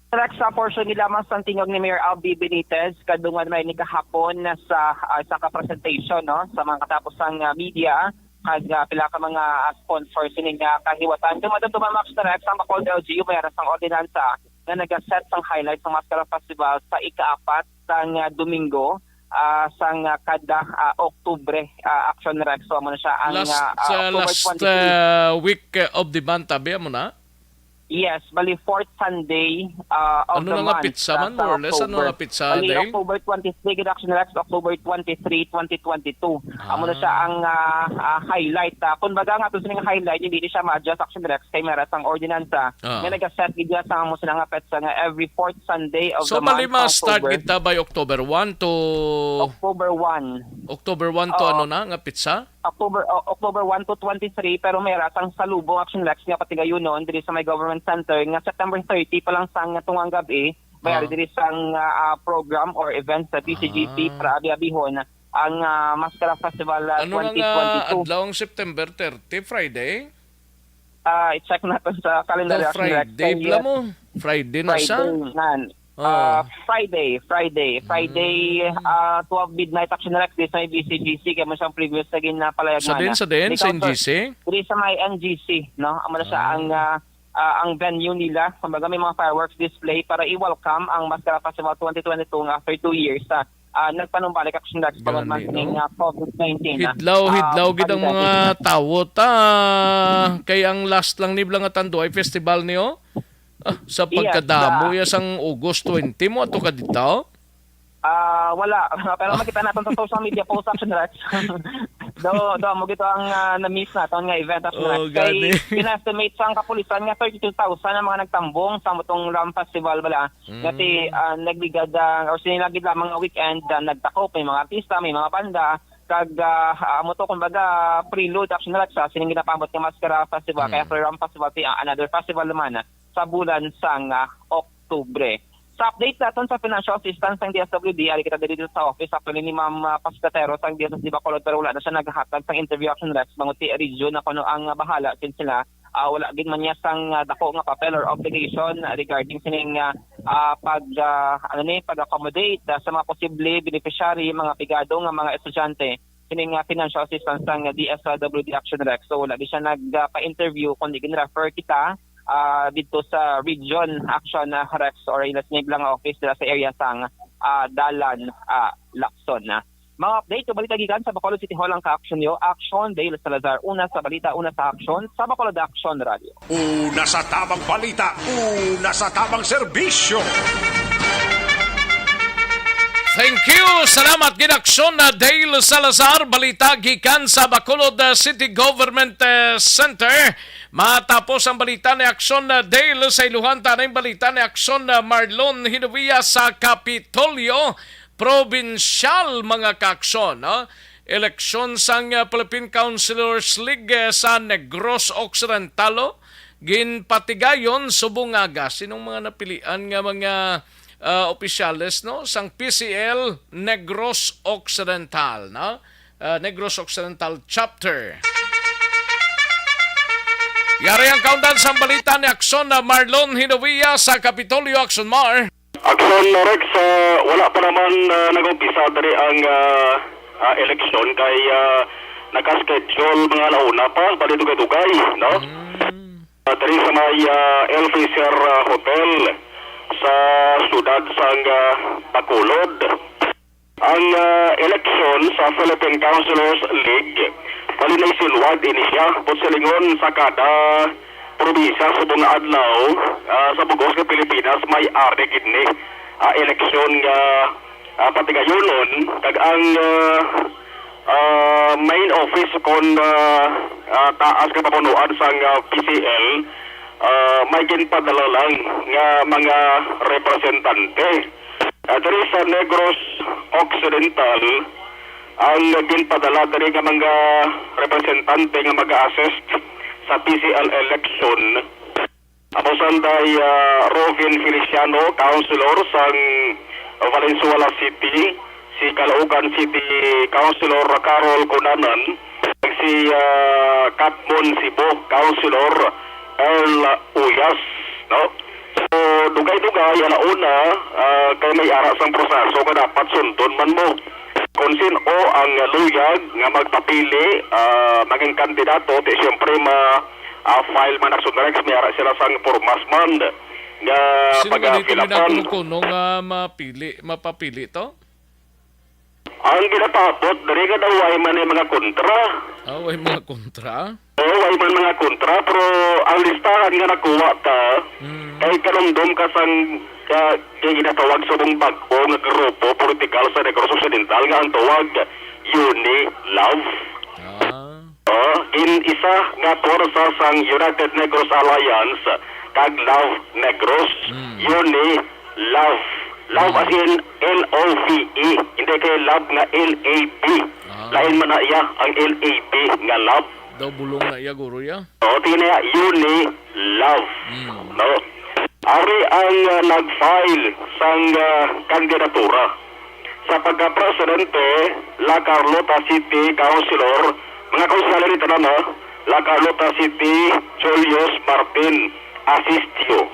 Rex, sa portion ni lamang sang tingog ni Mayor Albee Benitez, kadungan may ni kahapon na sa, ah, sa ka-presentation, no, sa mga katapusang, ah, media, kag, ah, pila ka mga, ah, sponsors sining, ah, kahiwatan. Dumadto man, Max, na Rex, ang Bacolod L G U may ara sang ordinansa nga nagaset sang highlight sang Maskara Festival sa ikaapat sang, ah, Domingo, ah, sang, ah, kada, ah, Oktubre, ah, Action Rex. So, amo na siya ang, last, ah, ah, ah, October last, twenty-three. Ah, week, eh, of the month, abi, amo na? Yes, bali fourth Sunday, ah, of the month, ah, sa October. Ano na nga pitsa man, more or less? Ano na nga pitsa, Dale? Bali, October twenty-three, gid, Action Rex, October twenty-three, twenty twenty-two. Amo na siya ang, ah, ah, highlight. Ah, kumbaga nga, to sining highlight, hindi ni siya ma-adjust, Action Rex, kay may ara sang ordinansa. Ah. Nga nagaset gid niya sa amo sila nga petsa nga every fourth Sunday of the month sa October. So, bali, ma-start gid ta by October one to October one. October one to ano na nga petsa? October, o-, October one to twenty-three, pero may ara sang salubong, Action Rex, nga patigayunon diri sa may Government Center nga September thirty pa lang sang tungang gab-i, may ara diri sang, ah, ah, program or event sa P C G P para abi-abihon ang, ah, Maskara Festival, ah, twenty twenty-two. Ano nga nga adlaw ang September thirty? Friday? Ah, i-check naton sa calendar, Action Rex. Friday bala mo. Friday na siya. Friday na. Ah, Friday, Friday, Friday, ah, twelve midnight, Action Rex, di sa may B C G C, kaya mo siyang previous na ginapalayagan. Sa din, sa din, sa N G C? Diri sa may N G C, no? Amo na siya ang, ah, ah, ang venue nila. Kumbaga, may mga fireworks display para i-welcome ang Mascara Festival twenty twenty-two nga after two years, ah, ah, nagpanumbalik, Action Rex, bangod man kining, no? Ah, COVID nineteen, ah. Hidlaw, ah, hidlaw gid ang mga tawo ta. Kay ang last lang ni Blangatando ay festival niyo. Ah, sa pagkadamo ya sang August twenty mo ato ka dito? Ah, wala. Pero makita natin sa social media post, Action Rex. Do, do, mo gito ang, ah, na-miss natin nga event, Action Rex. Kay gani. Pina-estimate sang kapulisan nga thirty-two thousand ang mga nagtambong sa mutong Ram Festival bala. Nga ti, ah, nagligad, ah, or sinilagid lamang nga weekend, ah, nagtakop, may mga artista, may mga banda, kag, ah, ah, amo to, kumbaga, prelude, Action Rex, sa sining ginapaambot nga Mascara Festival. Kaya for Ram Festival, ti, ah, another festival naman, ah, sa bulan sang, ah, Oktubre. Sa update naton sa financial assistance sang D S W D, ari kita diri sa office. Actually, ni Ma'am, ah, Pascatero sang D S W D Bacolod, pero wala na siya naghatag sang interview, Action Rex, bangod ti region na kuno ang, ah, bahala, since sila, ah, wala gid man niya sang, ah, dako nga papel or obligation, ah, regarding sining, ah, ah, pag, ah, ano ni, pag-accommodate, ah, sa mga posible beneficiary, mga pigado nga mga estudyante, sining, ah, financial assistance sang D S W D Action Rex. So, wala gid siya nag, ah, pa-interview, kundi gin-refer kita, ah, didto sa region Action, ah, Rex, or ila sining lang office dira sa area sang, ah, Dalan, ah, Lacson. Mga update o balita gikan sa Bacolod City Hall ang ka-action niyo, Action Dale Salazar. Una sa balita, una sa action, sa Bacolod Action Radio. Una sa tamang balita, una sa tamang serbisyo. Thank you. Salamat gid, Action na Dale Salazar. Balita gikan sa Bacolod, uh, City Government, uh, Center. Matapos ang balita ni Action na Dale, sa iluhan ta na yung balita ni Action na Marlon Hinovia sa Kapitolyo Probinsyal, mga ka-action, no? Eleksyon sang, uh, Philippine Councilors League, uh, sa Negros Occidental, oh. Ginpatigayon subong aga. Sinong mga napilian nga mga, ah, opisyales, no, sang P C L Negros Occidental, no? Ah, Negros Occidental Chapter. Yari ang kaundan sang balita ni Action na Marlon Hinovia sa Kapitolyo, Action Mar. Action, Rex, ah, wala pa naman, ah, nag-umpisa diri ang, ah, ah, eleksyon kay, ah, naka-schedule mga alauna pa, bali dugay-dugay, no? Mm. Ah, diri sa may, ah, El Fisher, ah, Hotel sa siyudad sang, ah, Bacolod. Ang, ah, eleksyon sa Philippine Councilors League, bali na isinwag ini siya, buot silingon sa kada probinsya subong nga adlaw, ah, sa bug-os nga Pilipinas, may ari gid ni, ah, eleksyon nga, ah, patigayonon, kag ang, ah, ah, main office kon, ah, ah, taas nga pamunuan sang, ah, P C L, ah, may ginpadala lang nga mga representante. Ah, diri sa Negros Occidental, ang ginpadala diri nga mga representante nga mag-assist sa P C L election, amo sanday, ah, Rovin Feliciano, councilor sang Valenzuela City, si Caloocan City Councilor Carol Cunanan, kag si, ah, Catmon Sibo, councilor Earl Uyas, no? So, dugay-dugay, alauna, ah, kay may ara sang proseso nga dapat sundon man mo. Kon sin-o ang luyag nga magpapili, ah, maging kandidato, ti siyempre ma-, ah, file man, Action Rex, may ara sila sang pormas man nga pagafilapan. Sino gani ito kuno nga mapili, mapapili to? Ang ginapaabot diri nga daw way man ni mga kontra. Ah, way mga kontra? Oo, way man mga kontra, pero ang listahan nga nakuha ta, mm, kay kanumdom ka sang, ka, kay ginatawag sa mong bag-o nga grupo politikal sa Negros Occidental nga ang tawag Uni Love. Ah. Oh, in isa nga pwersa sang United Negros Alliance kag Love Negros, mm, Uni Love. Love, mm, as in L O V E. Hindi kay love nga L A V E. Ah. Lain man na iya ang L A V E nga love. Daw bulong na iya, guro, ya? Oo, tingin niya, Uni Love. Mm. No? Ari ang, ah, nag-file sang, ah, kandidatura. Sa pagka-presidente, La Carlota City Councilor, mga konsehal ni tanan, ha? La Carlota City, Julius Martin Asistio.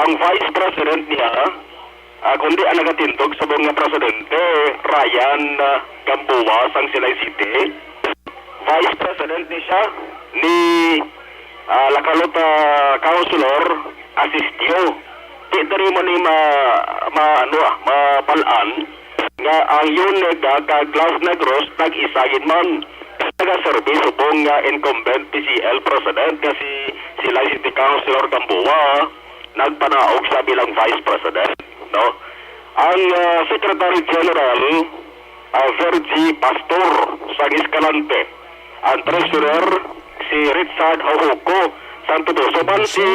Ang vice president niya, Ah, kundi ang nagatindog subong nga presidente, Ryan, ah, Gamboa sang Silay City. Vice President ni siya ni, ah, Lakalota Councilor Asistio. Di diri mo ni ma, ma, ano, ah, mabal-an nga ang UNEG, ah, kag Los Negros nag-isa gid man. Nagaserbi subong nga incumbent P C L president nga si Silay City Councilor Gamboa, nagpanaog siya bilang vice president, no? Ang, ah, Secretary General, ah, Virgie Pastor sang Escalante, ang treasurer si Richard Hohoco sang Toboso. Man si,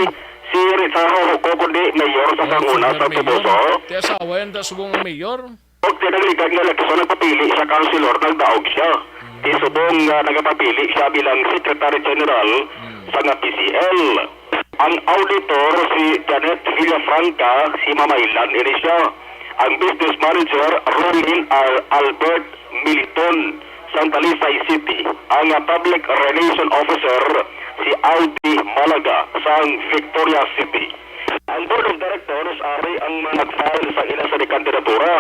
si Richard Hohoco kundi mayor sa sanguna sang Toboso. Ti asawa yan, ta subong nga mayor. Og tinagligad nga eleksyon, nagpapili siya councilor, nagdaog siya. Ti subong nga nagapapili siya bilang Secretary General sa nga P C L. Ang auditor si Janet Villafranca, si Mamaylan ini siya. Ang business manager, Ronin Al-, Albert Militon, sang Talisay City. Ang, ah, public relation officer, si Aldi Malaga, sang Victoria City. Ang board of directors ari ang mag-file sa ila sa kandidatura.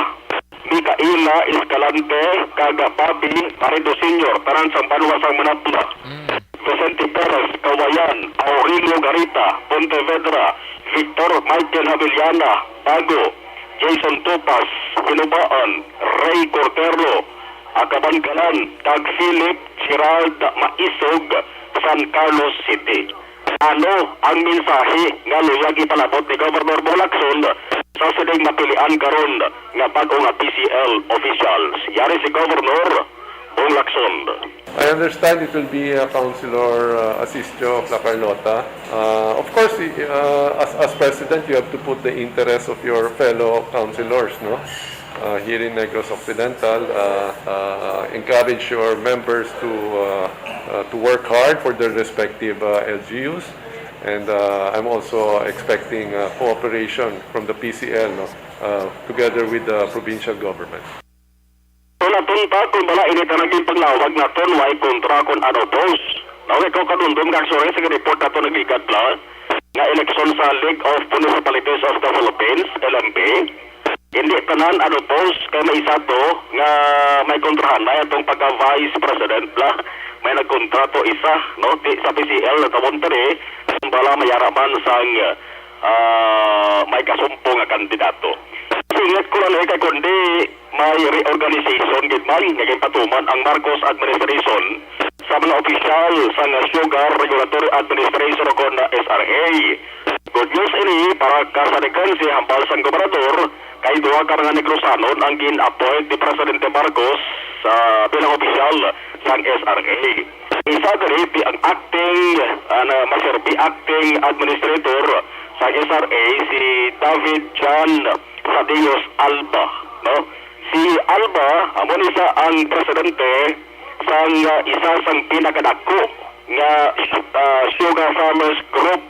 Micaela Escalante kag Bobby Paredo Senior, tanan sang banwa sang Manapla. Mm. Vicente Perez, Kawayan, Aurelio Garita, Pontevedra, Victor Michael Havillana, Bago, Jason Tupas, Hinubaan, Ray Cortero, Akabankalan, kag Philip Gerald Maisog, San Carlos City. Ano ang mensahe nga luyag ipalabot ni Governor Bong Lacson sa sining mapilian karon nga bag-o nga P C L officials? Yari si Governor Bong Lacson. I understand it will be, uh, Councilor, uh, Asistio of La Carlota. Uh, of course, y-, uh, as, as president, you have to put the interests of your fellow councilors, no? Uh, here in Negros Occidental, uh, uh, encourage your members to, uh, uh, to work hard for their respective, uh, L G Us. And, uh, I'm also expecting, uh, cooperation from the P C L, no? Uh, together with the provincial government. So, natunta kung bala ini ta naging panglawag naton, way kontra kon ano, boss. Now, ikaw kadumdom nga, sorry, sa report nato nagligad la nga eleksyon sa League of Municipalities of the Philippines, L M P. Hindi tanan, ano, boss, kay may isa to nga may kontrahan na atong pagka-vice president la. May nagkontra to isa, no? Di sa P C L na tawon tani, kung bala may ara man sang, ah, may kasumpo nga kandidato. Singit ko lang, eh, kay kundi may reorganization gid man nga ginpatuman ang Marcos administration sa mga opisyal sang Sugar Regulatory Administration o kon S R A. Good news ini para ka sa Regency, hambal sang gobernador, kay duha ka mga Negrosanon ang gin-appoint ni Presidente Marcos sa bilang opisyal sang S R A. Isa diri ti ang acting, ah, na maserbi acting administrator sa S R A, si David John Sadios Alba, no? Si Alba, amo ni sa ang presidente sang, ah, isa sang pinakadako nga, ah, sugar farmers group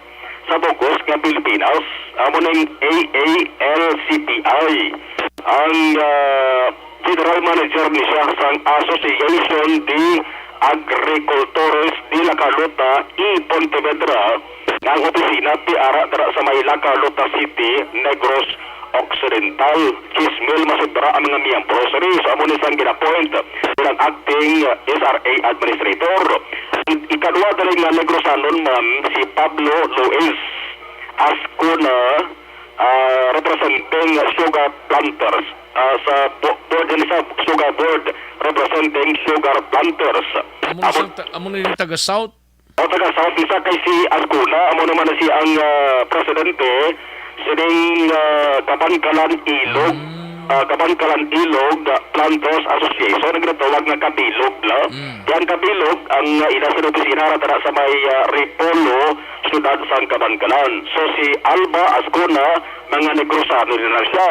sa bug-os nga Pilipinas, amo ning A A L C P I. Ang, ah, general manager ni siya sang Association de Agricultores de La Carlota y Pontevedra, nga ang opisina ti ara dira sa may La Carlota City, Negros Occidental. Diyes mil masubra ang mga miyembro. Sorry, so amo ni sang gin-appoint bilang acting S R A administrator. Ang ikadua diri nga Negrosanon man si Pablo Luis Ascona, ah, representing sugar planters, ah, sa bo-, board, ini sa sugar board representing sugar planters. Amo ni Amo siyang ta-, amo ni taga South. O, taga South, isa kay si Ascona, amo naman na si ang, ah, presidente sining, ah, Kabankalan Ilog, Mm. ah, Kabankalan Ilog, ah, Planters Association, ang ginatawag nga Kabilog la. Mm. Ang Kabilog, ang, ah, ila sa opisina ra tara sa may, ah, Ripolo, siyudad sang Kabankalan. So, si Alba Ascona, mga Negrosano na lang siya.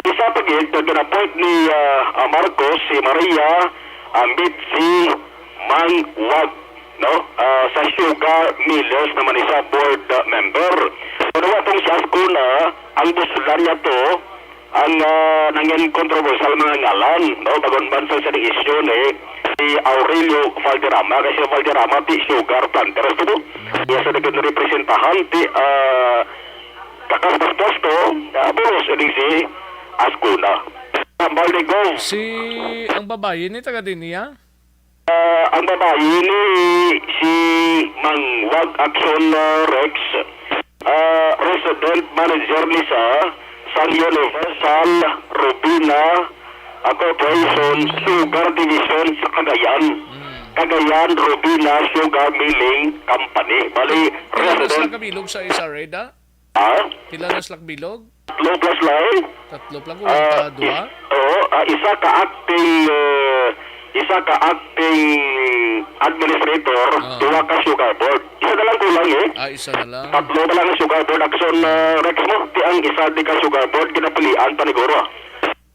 Isa pa gid, nga gin-appoint ni, ah, ah, Marcos, si Maria, ah, Mitzi Mangwag, no? Ah, sa Sugar Millers naman ni siya board, ah, member. Pero atong si Ascona, ang gusto lang niya to, ang, ah, nangin controversial mga ngalan, no? Bagon man sa, sa issue ni si Aurelio Valderrama, kasi Valderrama ti sugar planter to, no? Iya sa naging representahan ti, ah, kakas mas puesto, ah, bulos, ini si, Ascona. Hambal ni Gov. Si, ang babayi ni taga din niya? Ah, ang babayi ni si Mang Wag Action, ah, Rex, ah, resident manager ni sa sang Universal Robina, ah, Corporation Sugar Division sa Cagayan. Hmm. Cagayan Robina Sugar Milling Company. Bali, Pila na resident sila kabilog sa S R A da? Ha? Pila na sila kabilog? Tatlo plus lang. Tatlo plus, Ah, wala pa, duha? is-, oo, ah, isa ka acting, eh, isa ka acting administrator, Ah. duha ka sugar board. Isa na lang kulang, eh. Ah, isa na lang. Tatlo na lang ang sugar board action, ah, Rex mo. Ti ang isa di ka sugar board, kinapilian pa ni Goro.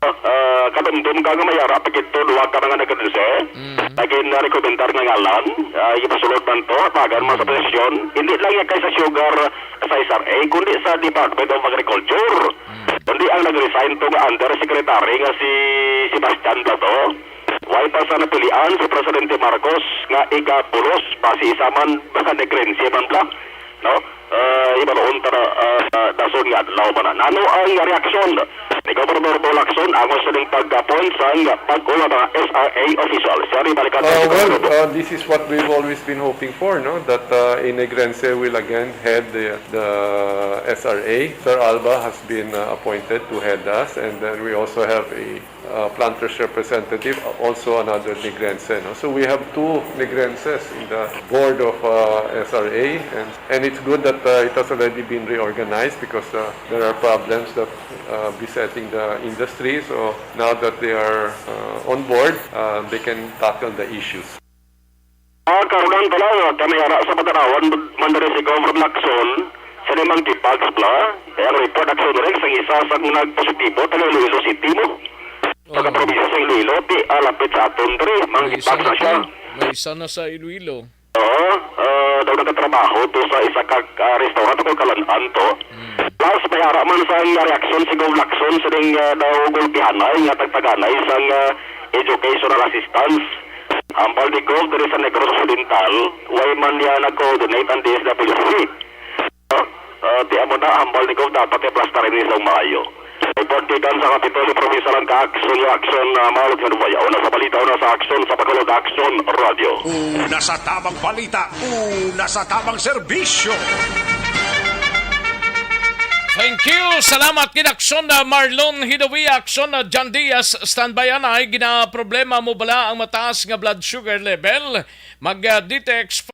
Ah, kadumdum ka nga may ara pa gid to, duha ka mga nagkadulse. Mm. Lagi na rekomendar nga ngalan, ah, ipasulod man to, tagan man sa Mm. posisyon. Hindi lang yan kay sa sugar, sa S R A, kundi sa Department of Agriculture. Mm. Kundi ang nag-resign to nga undersecretary nga si Sebastian Plato. Way pa sa napilian si Presidente Marcos nga ikabulos, basi isa man, baka negrense man bla. No? Ah, hibaluon ta na, ah, dason nga adlaw pa na. Nano ang reaksyon ni Gobernador Bo Lacson angos sining pag-appoint sang bag-o nga mga S R A official? Siya rin balikan Uh, sa well, Gobernador. Uh, this is what we've always been hoping for, no? That, uh, a Negrense will again head the, the S R A. Sir Alba has been, uh, appointed to head us, and then we also have a uh, planters representative, uh, also another Negrense, no? So we have two Negrenses in the board of, uh, S R A, and, and it's good that, uh, it has already been reorganized because, uh, there are problems that, uh, besetting the industry. So now that they are, uh, on board, uh, they can tackle the issues. Ah, karon pala, kami ara sa Patanawan, man diri si Governor Lacson, sa limang tipags bla, kaya ang report action rin sa isa sa mga positibo, taga Iloilo City mo. Sa Oo. Kaprobinsya sa Iloilo, ti, ah, lapit sa aton diri, mang May isa tipags na na siya. to. May isa na sa Iloilo. Oo, ah, daw nagatrabaho to sa isa ka, ah, restaurant o kalan-an to. Mm. Plus, may ara man sa iya reaksyon si Gov Lacson sa ding, ah, daw gulpihanay nga tagtaganay sang, ah, educational assistance. Hambal ni Gov diri sa Negros Occidental, way man niya nag-coordinate ang D S W C. Ah, di amo na, hambal ni Gov dapat i-plaster ini sa maayo. Report gikan sa Kapitolyo Provincial ang ka-aksyon nga aksyon, ah, Malog nga Dumayaw na sa balita, una sa aksyon sa Bacolod Action Radio. Una sa tamang balita, una sa tamang serbisyo. Thank you. Salamat gid aksyon na Marlon Hidawi, aksyon na John Diaz. Standby anay, ginaproblema mo bala ang mataas nga blood sugar level? Mag, ah, detect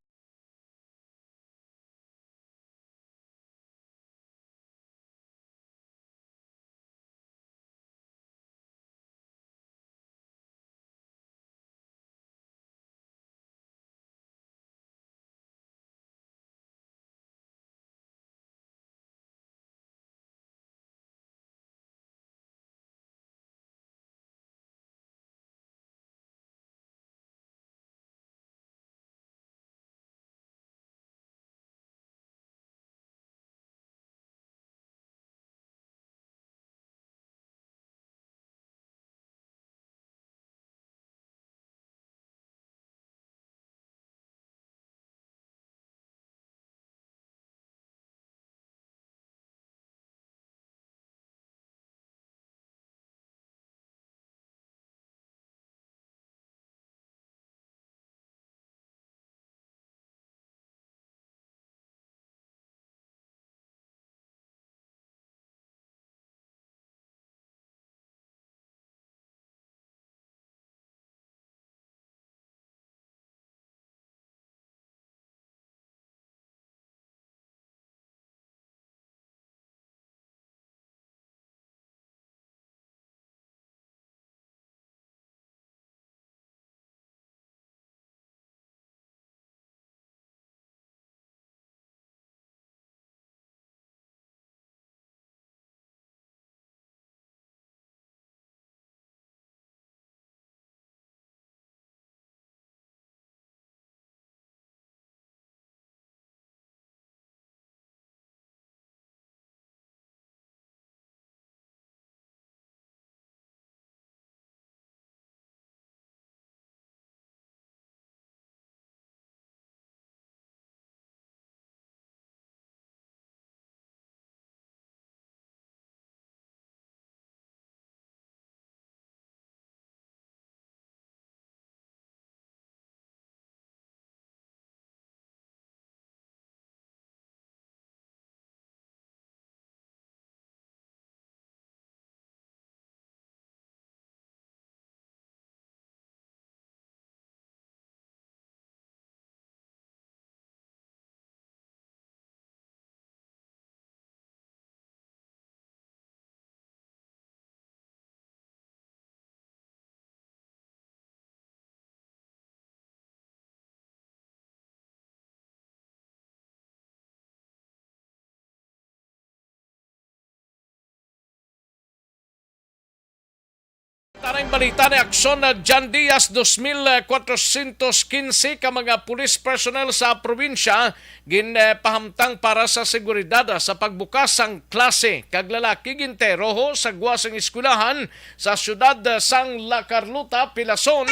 Taring balita ni Aksyon na Jan Diaz, dos mil kwatrocientos quince ka mga police personnel sa probinsya gin, eh, pahamtang para sa seguridad sa pagbukas sang klase, kag lalaki ginteroho sa gwa sang eskwelahan sa siyudad sang La Carlota, Pilason.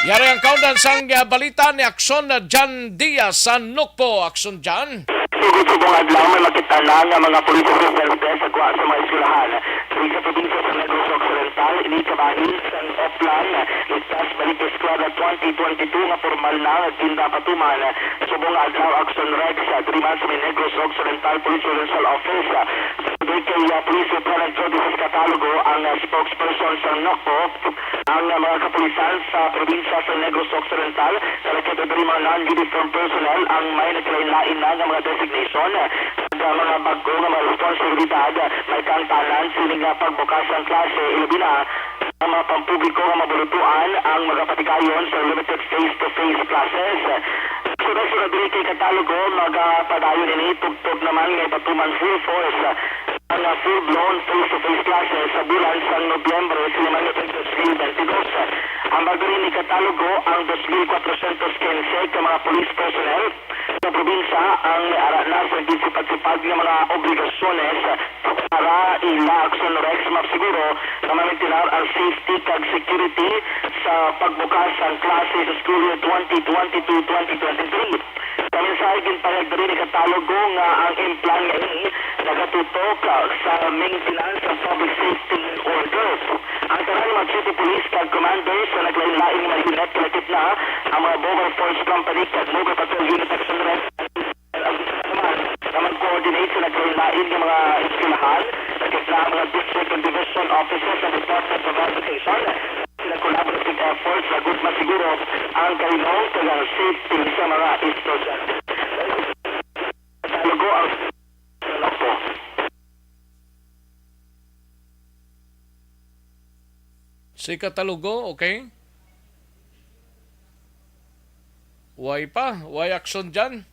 Yari ang kaundan sang, ah, balita ni Aksyon na Jan Diaz sa Nokpo. Aksyon, Jan. Subong-subong adlaw, may makita na nga mga police presence sa gwa sa mga eskwelahan diri sa probinsya sa Negros Occidental, ini kabahin sang Oplan, Ligtas Balik Eskwela twenty twenty-two nga formal na nga ginpapatuman. Subong nga adlaw, Action Rex, ah, diri man sa may Negros Occidental Police Provincial Office. Ah, sa kay, ah, Police Lieutenant Jody Catalogo ang, ah, spokesperson sa Nokpo. Ang, ah, mga kapulisan sa probinsya sa Negros Occidental, sa lakip diri mga non-uniform personnel ang may nagkalain-lain na nga mga designation. Sa mga bag-o nga mga responsibilidad, may kaangtanan sini nga pagbukas sang klase, ilabi na ang mga pampubliko nga mabulutuan ang magapatigayon sa limited face-to-face classes. Sunod-sunod diri kay Catalogo, magapadayon ini tubtob naman nga ipatuman full force ang full-blown face-to-face classes sa bulan sang Nobyembre sini man nga twenty twenty-two. Ang bagay ni Catalogo ang dos mil kwatrocientos quince ka mga police personnel sa probinsya ang may ara na sa ginsipag-sipag nga mga obligasyones para ila Action Rex mapsiguro nga mamintinar ang safety kag security sa pagbukas sang klase sa school year twenty twenty-two twenty twenty-three. Sa mensahe, ginpahayag diri ni Catalogo nga ang implan nga ini nagatutok, ah, sa maintenance of public safety and order. Ang tanan nga mga chief of police kag commanders sa naglain-lain nga mga unit, kalakip na ang mga Bogar Force Company kag Mobile Patrol Unit Action Ref, nga mag-coordinate sa naglain-lain nga mga eskwelahan, kalakip na ang mga district and division offices sa Department of Education. Sila collaborative efforts nga gugma siguro ang kalinong kag ang safety sa mga estudyante. Catalogo ang Si Catalogo, okay? Way pa, way action dyan.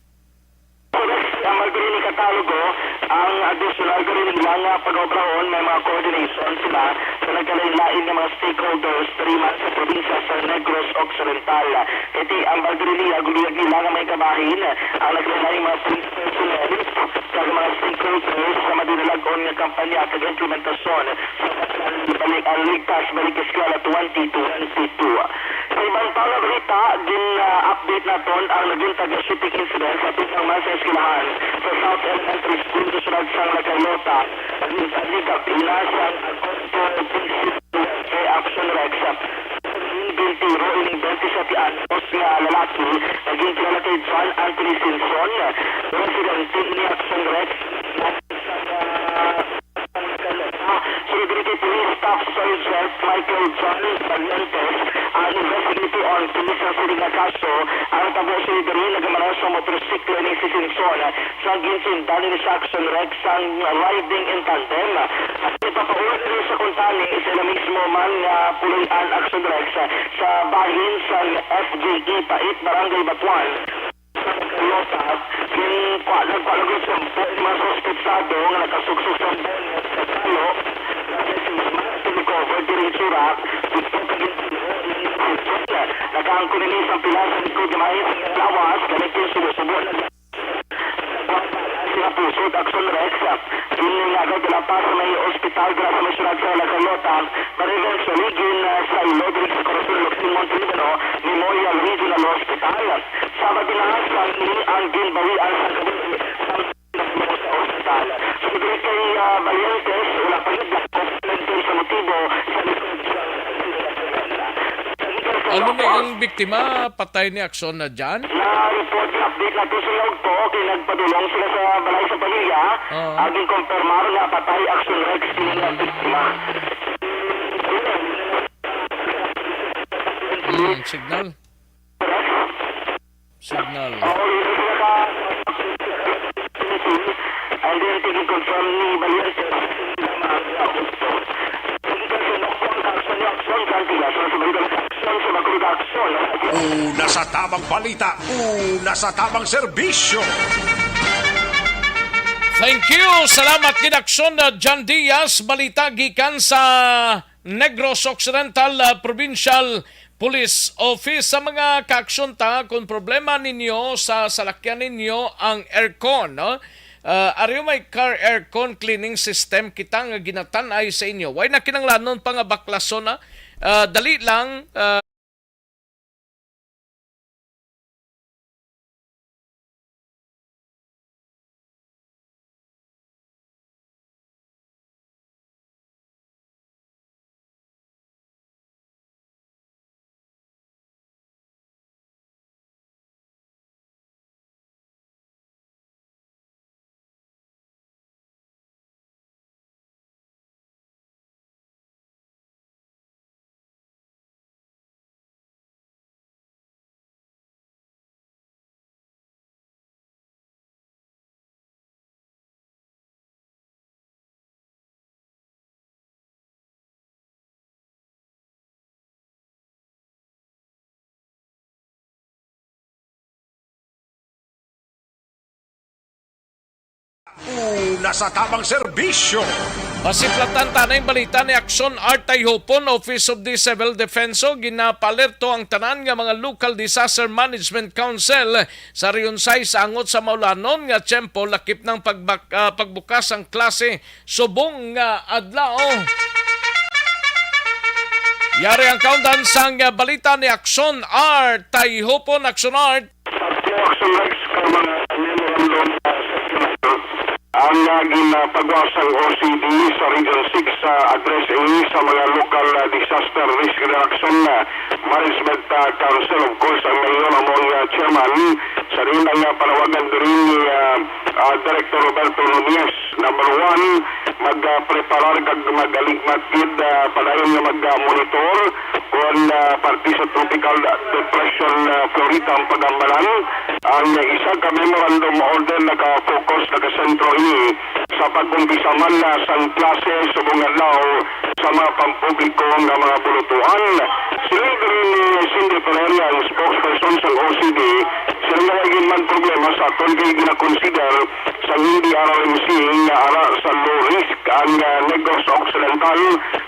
Ang Margarine Catalogo, ang additional diri nila nga pag-obrahon may mga coordination sila sa nagkalain-lain nga mga stakeholders diri man sa probinsya sa Negros Occidental. Kay ti ang Margarine, aguliyag nila nga may kabahin ang nagkalain-lain mga police personnel kag mga stakeholders sa madinalag-on nga kampanya kag implementasyon sa Balik, ang Ligtas Balik Eskwela twenty twenty-two. Sa iban pa nga balita, gin-update naton ang nabuntag nga shooting incident sa tukang man sa eskwelahan sa South Elementary School sa siyudad sang La Carlota. Nagbuntag ni Kapinas ang Agosto twenty-six kay Action Rex. Ginpintiro ining twenty-seven anyos nga lalaki nga ginkilala kay John Anthony Sinson, residente ini Action Rex. Sunod diri kay Police Staff Sergeant Michael John Valientes, ang investigator on case sa sining nga kaso. Ang tabo sini diri nagamaneho sa motorsiklo ni si Sinson, sa ginsundan ni sa Action Rex sang riding in tandem. Ang nagpapauli sa kuntani, sila mismo man nga puloy-an Action Rex sa bahin sang F J E Pait, Barangay Batuan. Sa Carlota, ginkuha, nagkuha lang sa mga suspetsado nga nakasuksok sa bonnet sa palo. Nasa six months to recover diri itsura. Gusto ka gintulo, nakaangkon ini sa pila sa likod nga may sa lawas, galing yung subo-subo na. Sila pusod, Action Rex. Kini nga agad dala pa sa may ospital, dala sa may siyudad sa La Carlota. Pero eventually, gin, ah, saylo diri sa Corazon Locsin Montelibano Memorial Regional Hospital. Sabado na sang ini ang ginbawian sa kabuhi sang sa ospital. So, diri kay, ah, Valientes, wala pa gid lang kung ano sa motibo sa likod sa Ano ni ang biktima? Patay ni Action na dyan? Na-report, na-update na to sa Log to, kay nagpadulong sila sa balay sa pamilya. Oo. Ang gin-confirmar nga patay Action Rex, sila nga biktima. Mm, signal. Signal. Oo, yun ang pinaka-, and then, tingin confirm ni Valiente. Una sa tamang balita, una sa tamang serbisyo. Thank you. Salamat gid, Aksyon, uh, John Diaz. Balita gikan sa Negros Occidental, uh, Provincial Police Office. Sa mga kaaksyon ta, kung problema ninyo sa salakyan ninyo ang aircon, no? Uh, ari may car aircon cleaning system kita nga ginatan-ay sa inyo. Way na kinahanglanon pa nga baklason, ha? Uh, dali lang, uh, Una sa tamang serbisyo. Masiplatan ta na yung balita ni Aksyon Art Tayhopon, Office of the Civil Defense. Ginapaalerto ang tanan nga mga Local Disaster Management Council sa Region sais sa angot sa maulanon nga tiyempo, lakip ng pagbak-, ah, pagbukas ang klase subong nga adlaw. Yari ang kaundan sang, ah, balita ni Aksyon Art Tayhopon. Aksyon Art. Sa Aksyon Art, sa mga memorandum, ah, sa Senado, ang, ah, ginapagawa sang O C D sa Region six sa address ini sa mga local, ah, disaster risk reduction, ah, management, ah, council. Of course, ang mayor amo ang, ah, chairman. Sa rin ang, ah, panawagan diri ni, ah, ah, Director Roberto Nunez. Number one, mag, ah, preparar kag mag-aligmat gid, ah, padayon nga mag, ah, monitor kon, ah, parte sa Tropical Depression, ah, Florita ang pag-ambanan. Ang isa ka memorandum order naka-focus, nakasentro ini sa pag-umpisa man na sang klase subong adlaw sa mga pampubliko nga mga bulutuan. Siling diri ni Cindy Ferreira, ang spokesperson sang O C D, siling nga wala gid man problema sa aton kay ginakonsider sang N D R R M C nga ara sa low risk ang, ah, Negros Occidental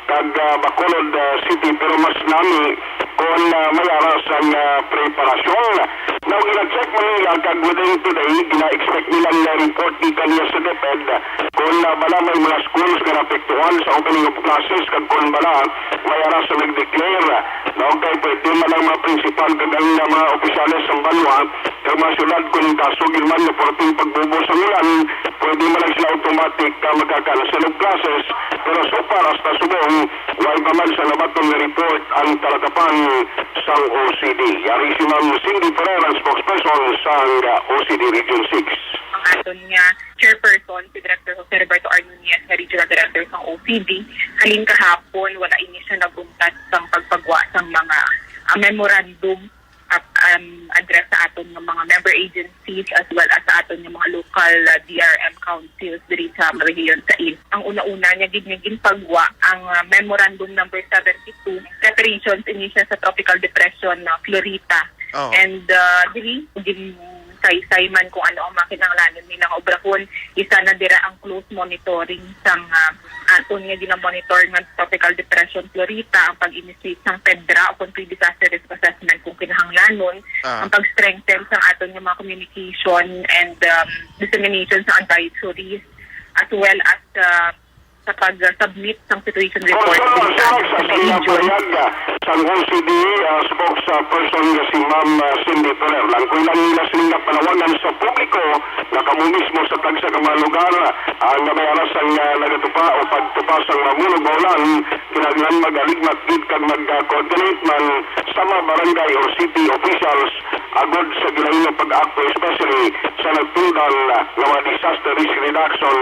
kag, ah, Bacolod, ah, City, pero mas nami kon, ah, may ara sang, ah, preparasyon. Now, gina-check man nila kag within today, gina-expect nila nga report gikan niya sa DepEd kon, ah, bala may mga schools nga naapektuhan sa opening of classes kag kon bala may ara sa nag-declare. Now, kay pwede man ang mga principal kag ang, ah, mga opisyales sa banwa kag mga syudad, kung kaso gid man nga perting pagbubo sa ulan, pwede man lang sila automatic ka magka-cancel of classes. Pero so far, hasta subong, wala pa man sa nabaton nga report ang talakapan sang O C D. Yari si Ma'am Cindy Ferrer, ang spokesperson sang, ah, O C D Region six. Ang aton nga chairperson, si Director Jose Roberto R. Nunez, nga Regional Director sang O C D, halin kahapon, wala ini siya nag-untat sang pagpagwa sang mga, ah, memorandum at, um, address sa aton nga mga member agencies as well as sa aton nga mga local, uh, D R M councils diri sa rehiyon sa Iloilo. Ang una-una niya gid nga ginpagwa ang, uh, Memorandum Number seventy-two, preparations ini siya sa Tropical Depression na Florita. Oh. And, uh, diri, gin-, saysay man kung ano ang mga kinahanglanon nila nga obrahon. Isa na dira ang close monitoring sang, uh, aton nga ginamonitor nga Tropical Depression Florita, ang pag-initiate sang PEDRA o kung pre-disaster risk assessment kung kinahanglanon, Ah. ang pag-strengthen sang aton nga mga communication and, um, dissemination sa advisories, as well as, uh, sa pag-submit sang situation report. Kung sino, diri sa sino sa aton nga mga region. Pahayag, ah, sang O C D, ah, spokesperson nga si Ma'am, ah, Cindy Ferrer. Lang ko ilang nila sila panawagan sa publiko nga kamo mismo sa tagsa ka mga lugar, ah, nga may ara sang, ah, nagatupa o pagtupa sang mga mulog nga ulan, kinahanglan mag-aligmat gid kag mag-coordinate man sa mga barangay or city officials agod sa gilain nga pag-akto, especially sa nagtungdan nga mga disaster risk reduction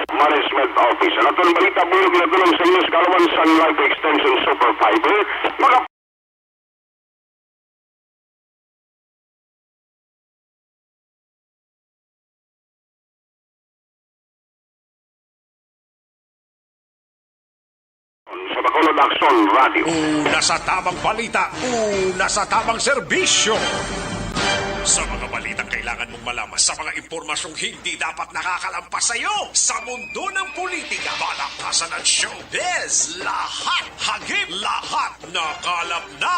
management office. Ang aton balita, buyog nga tulong sa inyo sa kaalaman sang Life Extension Super Fiber. Maka- Sa Bacolod Aksyon Radio. Una sa tamang balita, una sa tamang serbisyo. Sa mga balitang kailangan Kailangan mong malaman sa mga impormasyong hindi dapat nakakalampas sa iyo sa mundo ng politika, balaktasan at showbiz. Lahat hagip, lahat nakalap na.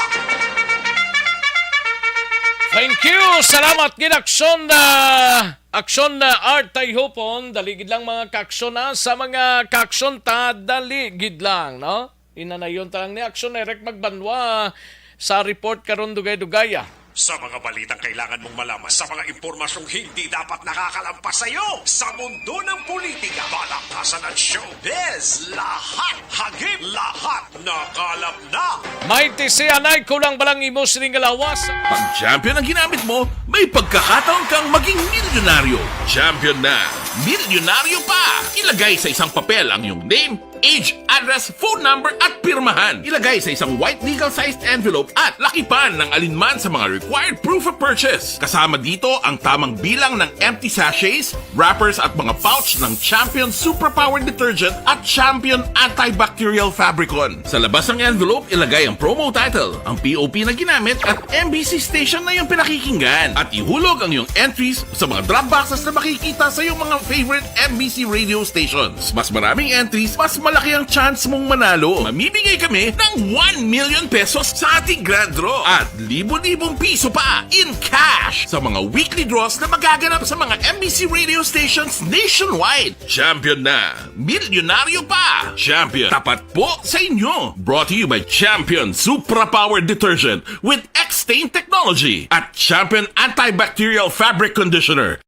Thank you. Salamat gid, Aksyon, ah, Aksyon, ah, Art Tayhupon. Dali gid lang, mga kaaksyon, ah, sa mga kaaksyon ta, dali gid lang, no? Inanayon ta lang ni Aksyon Eric Magbanwa sa report karon, dugay-dugay, ah. Sa mga balitang kailangan mong malaman, sa mga impormasyong hindi dapat nakakalampas sa iyo sa mundo ng politika, balaktasan at showbiz, lahat hagip, lahat nakalap na. May tisianay, kulang ba lang imo sining lawas? Pag Champion ang ginamit mo, may pagkakataon kang maging milyonaryo. Champion na, milyonaryo pa! Ilagay sa isang papel ang iyong name, age, address, phone number, at pirmahan. Ilagay sa isang white legal-sized envelope at lakipan ng alinman sa mga required proof of purchase. Kasama dito ang tamang bilang ng empty sachets, wrappers, at mga pouch ng Champion Suprapower Detergent at Champion Antibacterial Fabricon. Sa labas ng envelope, ilagay ang promo title, ang P O P na ginamit, at M B C station na iyong pinakikinggan. At ihulog ang iyong entries sa mga drop boxes na makikita sa iyong mga favorite M B C radio stations. Mas maraming entries, mas malaki ang chance mong manalo. Mamimigay kami ng one million pesos sa ating grand draw at libo-libong piso pa in cash sa mga weekly draws na magaganap sa mga M B C radio stations nationwide. Champion na! Milyonaryo pa! Champion, tapat po sa inyo! Brought to you by Champion Supra Power Detergent with X-Stain Technology at Champion Antibacterial Fabric Conditioner.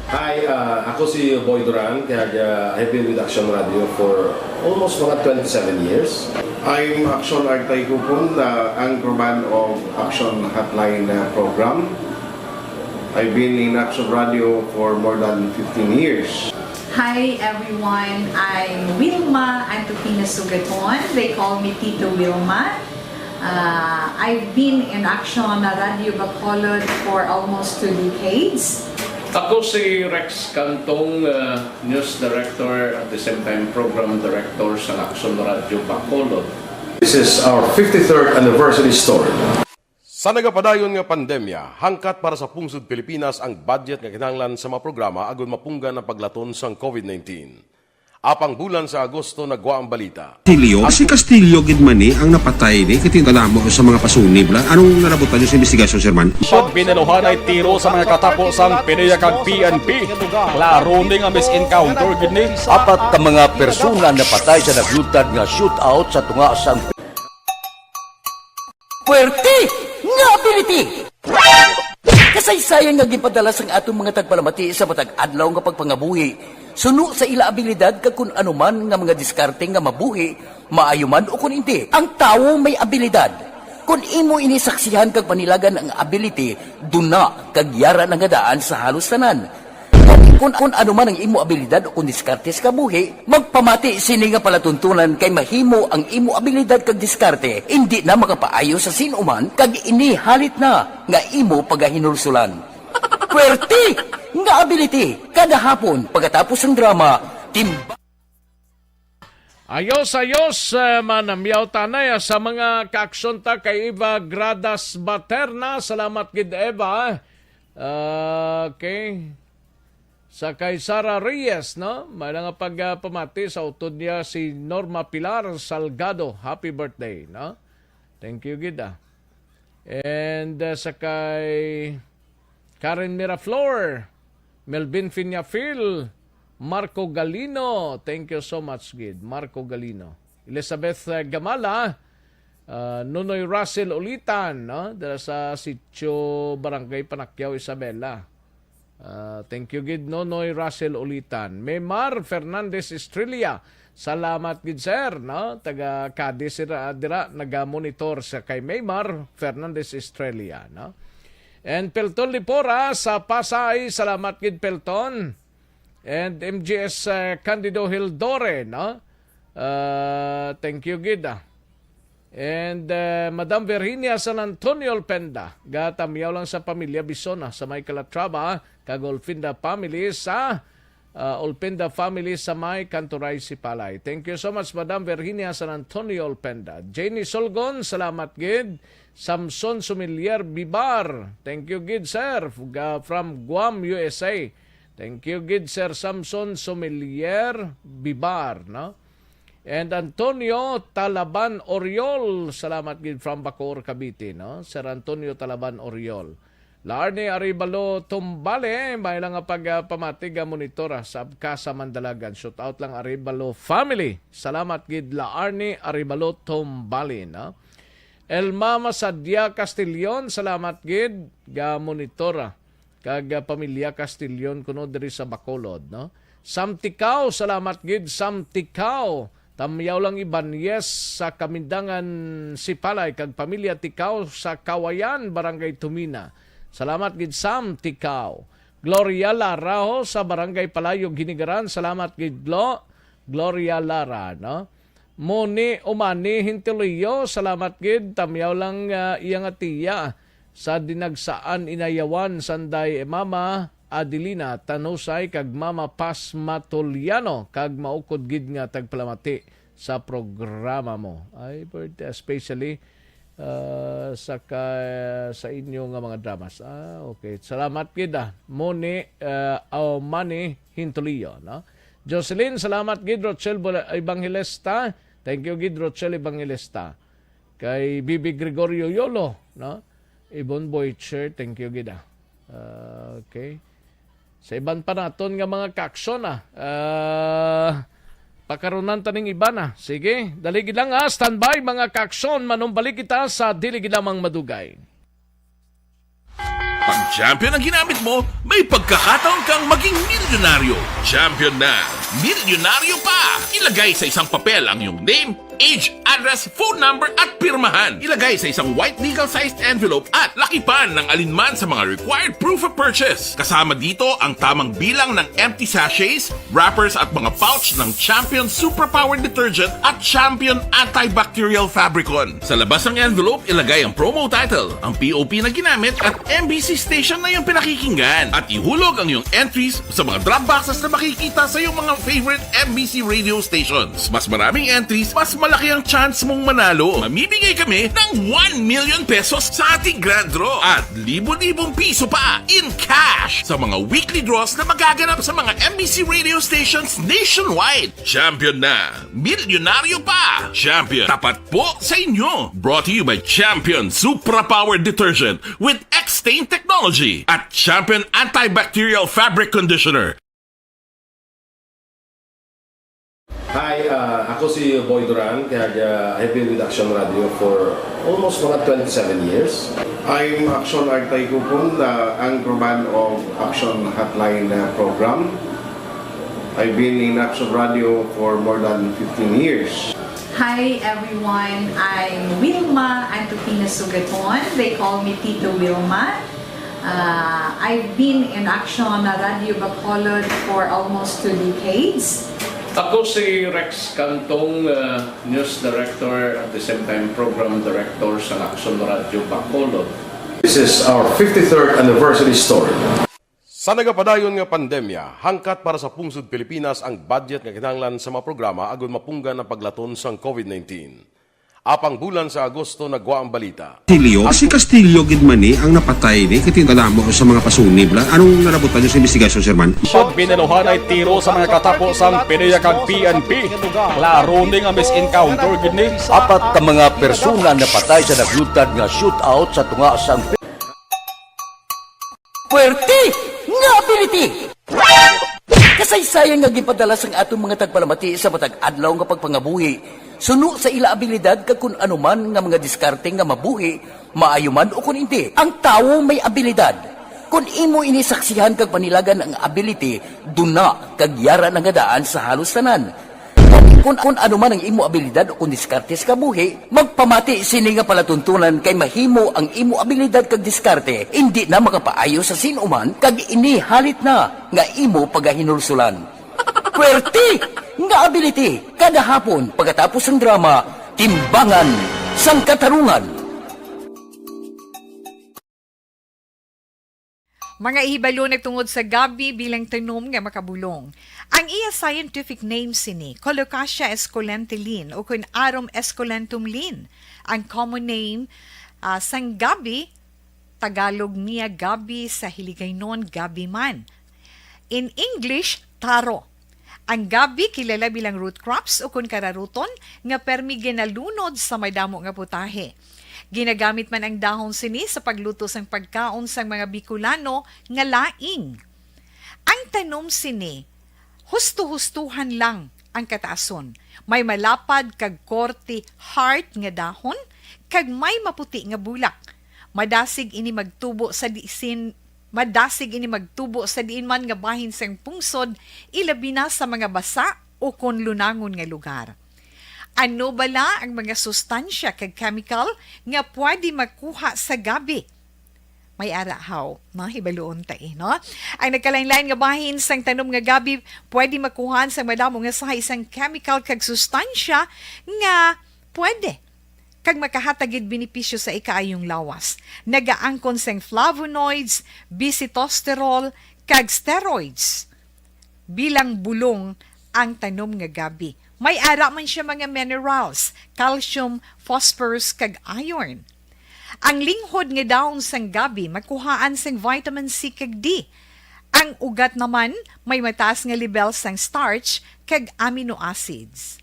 Hi, uh, ako si Boy Duran, kag uh, I've been with Action Radio for almost mga twenty-seven years. I'm Action Artay Kupon, the anchorman of Action Hotline uh, program. I've been in Action Radio for more than fifteen years. Hi everyone, I'm Wilma Antupina Sugaton. They call me Tito Wilma. Uh, I've been in Action Radio Bacolod for almost two decades. Ako si Rex Cantong, uh, news director, at the same time program director sa Action Radio Bacolod. This is our fifty-third anniversary story. Sa nagapadayon nga pandemya, hangkat para sa pungsod Pilipinas ang budget nga kinahanglan sa mga programa agud mapunggan ang paglaton sang COVID nineteen. Apang bulan sa Agosto nagwa ang balita. Castillo, si Castillo gid man ni ang napatay ni, kay tinda namo sa mga pasunib la. Anong nalabutan niyo sa investigasyon, Sir Man? Pag binaluhanay tiro sa mga katapo sang PDEA kag P N P, klaro ni nga misencounter gid ni. Apat ka mga persona napatay sa naglutad nga shootout sa tunga sang Puwerte nga ability! Kasaysayan nga ginpadala sang aton mga tagpalamati sa matag adlaw nga pagpangabuhi, suno sa ila abilidad kag kun ano man nga mga diskarte nga mabuhi, maayo man o kun indi. Ang tawo may abilidad. Kun imo ini saksihan kag panilagan ang ability, duna kag yara na nga daan sa halos tanan. Kun, kun ano man ang imo abilidad o kun diskarte sa kabuhi, magpamati sini nga palatuntunan kay mahimo ang imo abilidad kag diskarte indi na makapaayo sa sin-o man kag ini halit na nga imo pagahinulsulan. Puwerte nga ability kada hapon pagkatapos sang drama, timba- Ayos, ayos, eh, manamyaw tanay, ah, sa mga kaaksyon ta kay Eva Gradas Baterna. Salamat gid, Eva. Ah, okay. Sa kay Sara Reyes, no? May nga pagpamati sa utod niya si Norma Pilar Salgado. Happy birthday, no? Thank you gid, ah. And, uh, sa kay Karen Miraflor, Melvin Fiñafil, Marco Galino, thank you so much gid, Marco Galino. Elizabeth, uh, Gamala, uh, Nonoy Russell Ulitan, no? Dala sa Sitio Barangay Panakyaw, Isabela. Ah, thank you gid, Nonoy Russell Ulitan. Maymar Fernandez Estrella, salamat gid, sir, no? Taga Cadiz sira, dira, naga-monitor sa kay Maymar Fernandez Estrella, no? And Pelton Lipora sa Pasay, salamat gid, Pelton. And M G S, uh, Candido Hildore, no? Uh, thank you gid, ah. And, uh, Madam Virginia San Antonio Alpenda, gatamyaw lang sa pamilya Bisona sa may Calatrava, kag Olfinda family sa, ah, Olpenda family sa may Kanturay, Sipalay. Thank you so much, Madam Virginia San Antonio Olpenda. Jenny Solgon, salamat gid. Samson Sumilier Bibar, thank you gid, sir. Ga-, from Guam, U S A. Thank you gid, Sir Samson Sumilier Bibar, no? And Antonio Talaban Oriol, salamat gid from Bacoor, Cavite, no? Sir Antonio Talaban Oriol. Laarni Arevalo Tumbale, may lang nga pagpamati, ga monitora sa Abcasa, Mandalagan. Shout out lang Arevalo family. Salamat gid Laarni Arevalo Tumbale, no? Elma Masadia Castillon, salamat gid, ga monitora. Kag, ah, pamilya Castillon kuno diri sa Bacolod, no? Sam Tikaw, salamat gid, Sam Tikaw. Tamyaw lang Ibanez sa Kamindangan, Sipalay, kag pamilya Tikaw sa Kawayan, Barangay Tumina. Salamat gid, Sam Tikaw. Gloria Laraho sa Barangay Palayog, Hinigaran. Salamat gid, Glo-, Gloria Lara, no? Moni Umani Hintilio, salamat gid. Tamyaw lang, ah, iya nga tiya sa Dinagsaan, Inayawan, sanday Mama Adelina Tanusay kag Mama Paz Matoliano, kag maukod gid nga tagpalamati sa programa mo. Ay, birthday, especially, ah, sa ka-, sa inyo nga mga dramas. Ah, okay. Salamat gid, ah. Moni, ah, Umani Hintilio, no? Jocelyn, salamat gid, Rochelle Bula-, Evangelista. Thank you gid, Rochelle Evangelista. Kay Bibi Gregorio Yolo, no? Ibon Boycher, thank you gid, ah. Ah, okay. Sa iban pa naton nga mga kaaksyon, ah. Ah, pakarunan ta ning iban, ah. Sige, dali gid lang, ah. Standby, mga kaaksyon. Manumbalik kita sa dili gid lamang madugay. Pag Champion ang ginamit mo, may pagkakataon kang maging milyonaryo. Champion na, milyonaryo pa! Ilagay sa isang papel ang iyong name, age, address, phone number, at pirmahan. Ilagay sa isang white legal-sized envelope at lakipan ng alinman sa mga required proof of purchase. Kasama dito ang tamang bilang ng empty sachets, wrappers, at mga pouch ng Champion Superpower Detergent at Champion Antibacterial Fabricon. Sa labas ng envelope, ilagay ang promo title, ang P O P na ginamit, at M B C station na iyong pinakikinggan. At ihulog ang iyong entries sa mga drop boxes na makikita sa iyong mga favorite M B C radio stations. Mas maraming entries, mas malaki ang chance mong manalo. Mamimigay kami ng one million pesos sa ating grand draw. At libo-libong piso pa in cash sa mga weekly draws na magaganap sa mga M B C radio stations nationwide. Champion na! Milyonaryo pa! Champion, tapat po sa inyo! Brought to you by Champion Supra Power Detergent with X-Stain Technology at Champion Antibacterial Fabric Conditioner. Hi, ah, ako si Boy Duran, kag, ah, I've been with Action Radio for almost mga twenty-seven years. I'm Action Artay Kupon, the anchorman of Action Hotline, uh, program. I've been in Action Radio for more than fifteen years. Hi everyone, I'm Wilma Antupina Sugaton. They call me Tito Wilma. Uh, I've been in Action Radio Bacolod for almost two decades. Ako si Rex Cantong, uh, news director at the same time program director sa Action Radio Bacolod. This is our fifty-third anniversary story. Sa nagapadayon nga pandemya, hangkat para sa pungsod Pilipinas ang budget nga kinahanglan sa mga programa agud mapunggan ang paglaton sang COVID nineteen. Apang bulan sa Agosto nagwa ang balita. Castillo? Si Castillo gid man ni ang napatay ni, kay tinadamo sa mga pasunib la. Anong nalabutan niyo sa investigasyon, Sir Man? Pag binaluhan ay tiro sa mga katapo sang PDEA kag P N P. Klaro ni nga mis-encounter gid ni. Apat ka mga persona napatay sa naglutad nga shootout sa tunga sang Puwerte nga ability! Kasaysayan nga ginpadala sang aton mga tagpalamati sa matag adlaw nga pagpangabuhi, suno sa ila abilidad kag kun ano man nga mga diskarte nga mabuhi, maayo man o kun indi. Ang tawo may abilidad. Kun imo ini saksihan kag panilagan ang ability, duna kag yara na nga daan sa halos tanan. Kun, kun ano man ang imo abilidad o kun diskarte sa kabuhi, magpamati sini nga palatuntunan kay mahimo ang imo abilidad kag diskarte indi na makapaayo sa sin-o man kag ini halit na nga imo pagahinulsulan. Puwerte nga ability! Kada hapon, pagkatapos sang drama, Timbangan sang Katarungan. Mga ihibalo nagtungod sa gabi bilang tanom nga makabulong. Ang iya scientific name sini, Colocasia esculenta Lin, o kun Arum esculentum Lin. Ang common name, ah, sang gabi, Tagalog niya gabi, sa Hiligaynon gabi man. In English, taro. Ang gabi kilala bilang root crops o kun kararuton nga permi ginalunod sa madamo nga putahe. Ginagamit man ang dahon sini sa pagluto sang pagkaon sang mga Bicolano nga laing. Ang tanom sini, husto-hustuhan lang ang kataason. May malapad kag korte heart nga dahon kag may maputi nga bulak. Madasig ini magtubo sa disin, madasig ini magtubo sa diin man nga bahin sang pungsod, ilabi na sa mga basa o kon lunangon nga lugar. Ano bala ang mga sustansya kag chemical nga pwede makuha sa gabi? May ara haw, no? Hibaluon ta, eh, no? Ang nagkalain-lain nga bahin sang tanom nga gabi pwede makuhaan sang madamo nga sahi sang chemical kag sustansya nga pwede kag makahatag gid benepisyo sa ikaayong lawas. Nagaangkon sang flavonoids, bisitosterol, kag steroids. Bilang bulong ang tanom nga gabi. May ara man siya mga minerals, calcium, phosphorus, kag iron. Ang linghod nga dahon sang gabi makuhaan sang vitamin C kag D. Ang ugat naman may mataas nga lebel sang starch kag amino acids.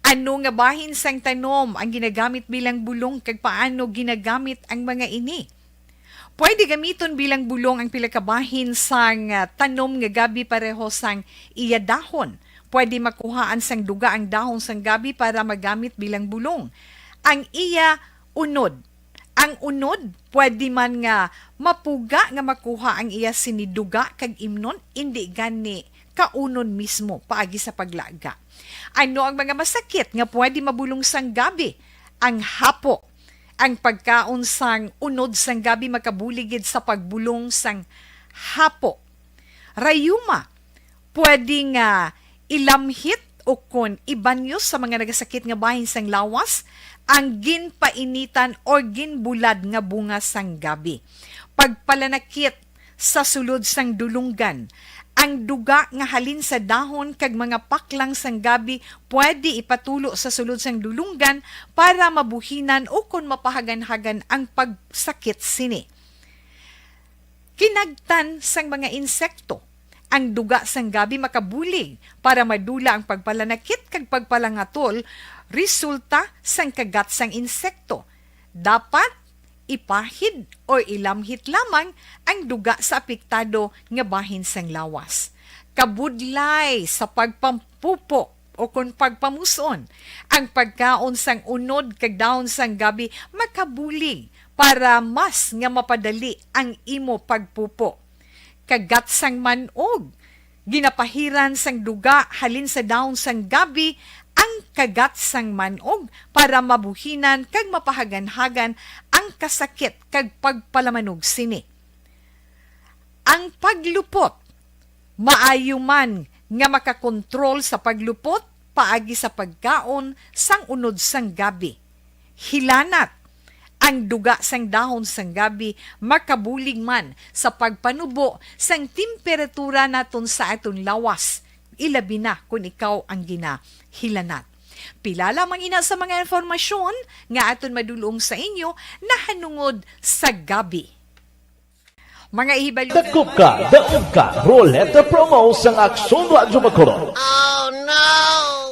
Ano nga bahin sang tanom ang ginagamit bilang bulong kag paano ginagamit ang mga ini? Pwede gamiton bilang bulong ang pila ka bahin sang, ah, tanom nga gabi pareho sang iya dahon. Pwede makuhaan sang duga ang dahon sang gabi para magamit bilang bulong. Ang iya unod. Ang unod, pwede man nga mapuga nga makuha ang iya sini duga kag imnon, indi gani kaunon mismo paagi sa paglaga. Ano ang mga masakit nga pwede mabulong sang gabi? Ang hapo. Ang pagkaon sang unod sang gabi makabulig gid sa pagbulong sang hapo. Rayuma, pwede nga ilamhit o kon ibanyo sa mga nagasakit nga bahin sang lawas ang ginpainitan o ginbulad nga bunga sang gabi. Pagpalanakit sa sulod sang dulunggan. Ang duga nga halin sa dahon kag mga paklang sang gabi pwede ipatulo sa sulod sang dulunggan para mabuhinan o kon mapahaganhagan ang pagsakit sini. Kinagtan sang mga insekto. Ang duga sang gabi makabulig para madula ang pagpalanakit kag pagpalangatol resulta sang kagat sang insekto. Dapat ipahid o ilamhit lamang ang duga sa apektado nga bahin sang lawas. Kabudlay sa pagpampupo o kon pagpamus-on, ang pagkaon sang unod kag dahon sang gabi makabulig para mas nga mapadali ang imo pagpupo. Kagat sang man-og. Ginapahiran sang duga halin sa dahon sang gabi ang kagat sang man-og para mabuhinan kag mapahaganhagan ang kasakit kag pagpalamanog sini. Ang paglupot. Maayo man nga makakontrol sa paglupot paagi sa pagkaon sang unod sang gabi. Hilanat. Ang duga sang dahon sang gabi makabulig man sa pagpanubo sang temperatura naton sa aton lawas, ilabi na kon ikaw ang ginahilanat. Pila lamang ina sa mga impormasyon nga aton madulong sa inyo nahanungod sa gabi. Mga ihibalo. Dakop ka, daog ka, Roleta Promo sang Aksyon Radyo Bacolod.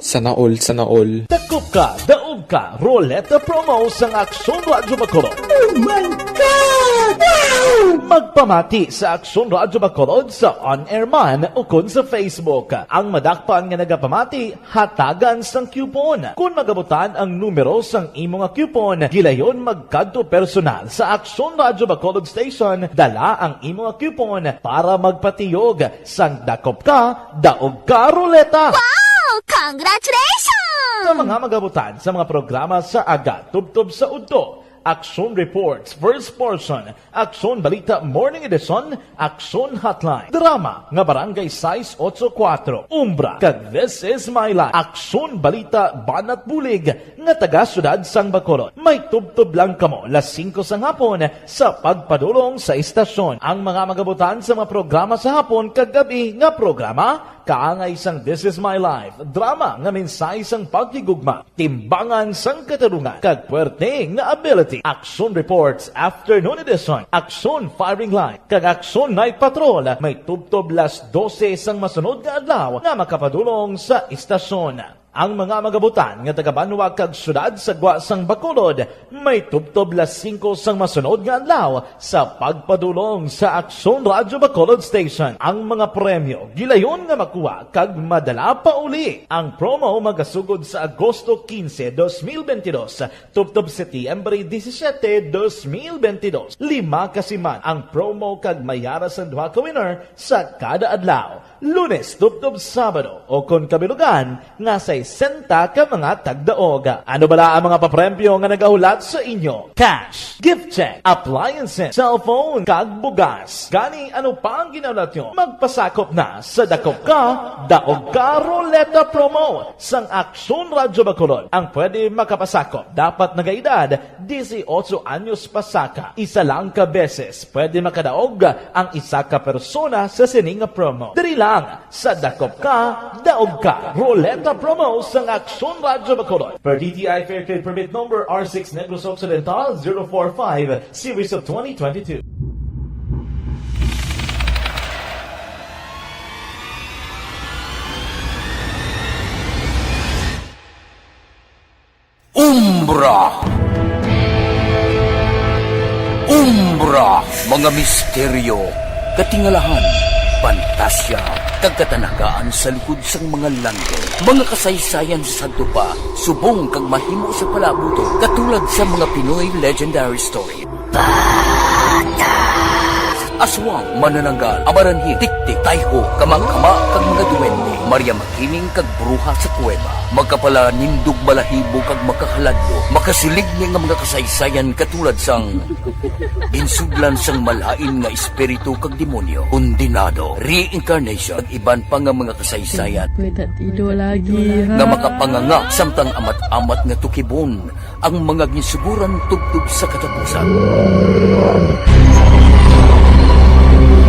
Sana all, sana all. Dakop ka, daog ka, Roleta Promo sang Aksyon Radyo Bacolod. Oh my God! Wow! Magpamati sa Aksyon Radyo Bacolod sa on-air man o kon sa Facebook. Ang madakpan nga nagapamati, hatagan sang coupon. Kon magabutan ang numero sang imo nga coupon, gilayon magkadto personal sa Aksyon Radyo Bacolod Station, dala ang imo nga coupon para magpatiyog sang dakop ka, daog ka, Roleta! Wow! Congratulations! Sa mga magabutan sa mga programa sa aga tubtob sa udto, Aksyon Reports, First Portion, Aksyon Balita Morning Edition, Aksyon Hotline, drama nga Barangay sais otso kuwatro, Umbra, kag This Is My Life, Aksyon Balita Banat Bulig, nga taga Siyudad sang Bacolod. May tubtob lang kamo las singko sang hapon sa pagpadulong sa istasyon. Ang mga magabutan sa mga programa sa hapon kag gab-i nga programa, kaangay sang This Is My Life, drama nga mensahe sang paghigugma, timbangan sang katarungan, kag puwerte nga ability. Aksyon Reports, Afternoon Edition, Aksyon Firing Line, kag Aksyon Night Patrol, may tubtob las dose sang masunod nga adlaw nga makapadulong sa istasyon. Ang mga magabutan nga taga-banwa kag siyudad sa gwa sang Bacolod may tubtob las singko sang masunod nga adlaw sa pagpadulong sa Aksyon Radyo Bacolod Station. Ang mga premyo gilayon nga makuha kag madala pa uli. Ang promo magasugod sa Agosto quince, dos mil veintidós, tubtob Setyembre disisiete, dos mil veintidós. Lima ka siman ang promo kag may ara sang duha ka winner sa kada adlaw, Lunes tubtob Sabado, o kon kabilugan nga sesenta ka mga tagdaog. Ano bala ang mga papremyo nga nagahulat sa inyo? Cash, gift check, appliances, cellphone, kag bugas. Gani, ano pa ang ginahulat nyo? Magpasakop na sa Dakop Ka, Daog Ka Ruleta Promo sang Aksyon Radyo Bacolod. Ang pwede makapasakop dapat nagaedad disiotso anyos pasaka. Isa lang ka beses pwede makadaog ang isa ka persona sa sini nga promo. Diri lang sa Dakop Ka, Daog Ka Ruleta Promo sang Aksyon Radyo Bacolod. Per D T I Fair Trade Permit Number R six Negros Occidental zero four five, Series of twenty twenty-two. Umbra. Umbra, mga misteryo, katingalahan, pantasya, kag katanagaan sa likod sang mga langit. Mga kasaysayan sa sadto pa, subong kag mahimo sa palaabuton, katulad sa mga Pinoy legendary story. Aswang, manananggal, amaranhil, tiktik, tayho, kamangkama, kag mga duwende, Maria Makiling, kag bruha sa kuweba. Makapalanindog balahibo kag makahaladlo, makasiligni nga mga kasaysayan katulad sang ginsudlan sang malain nga espiritu kag demonyo, kondenado, reincarnation, kag iban pa nga mga kasaysayan. Pwede tilo lagi, ha? Nga makapanganga samtang amat-amat nga tukibon ang mga ginsuguran tubtob sa katapusan.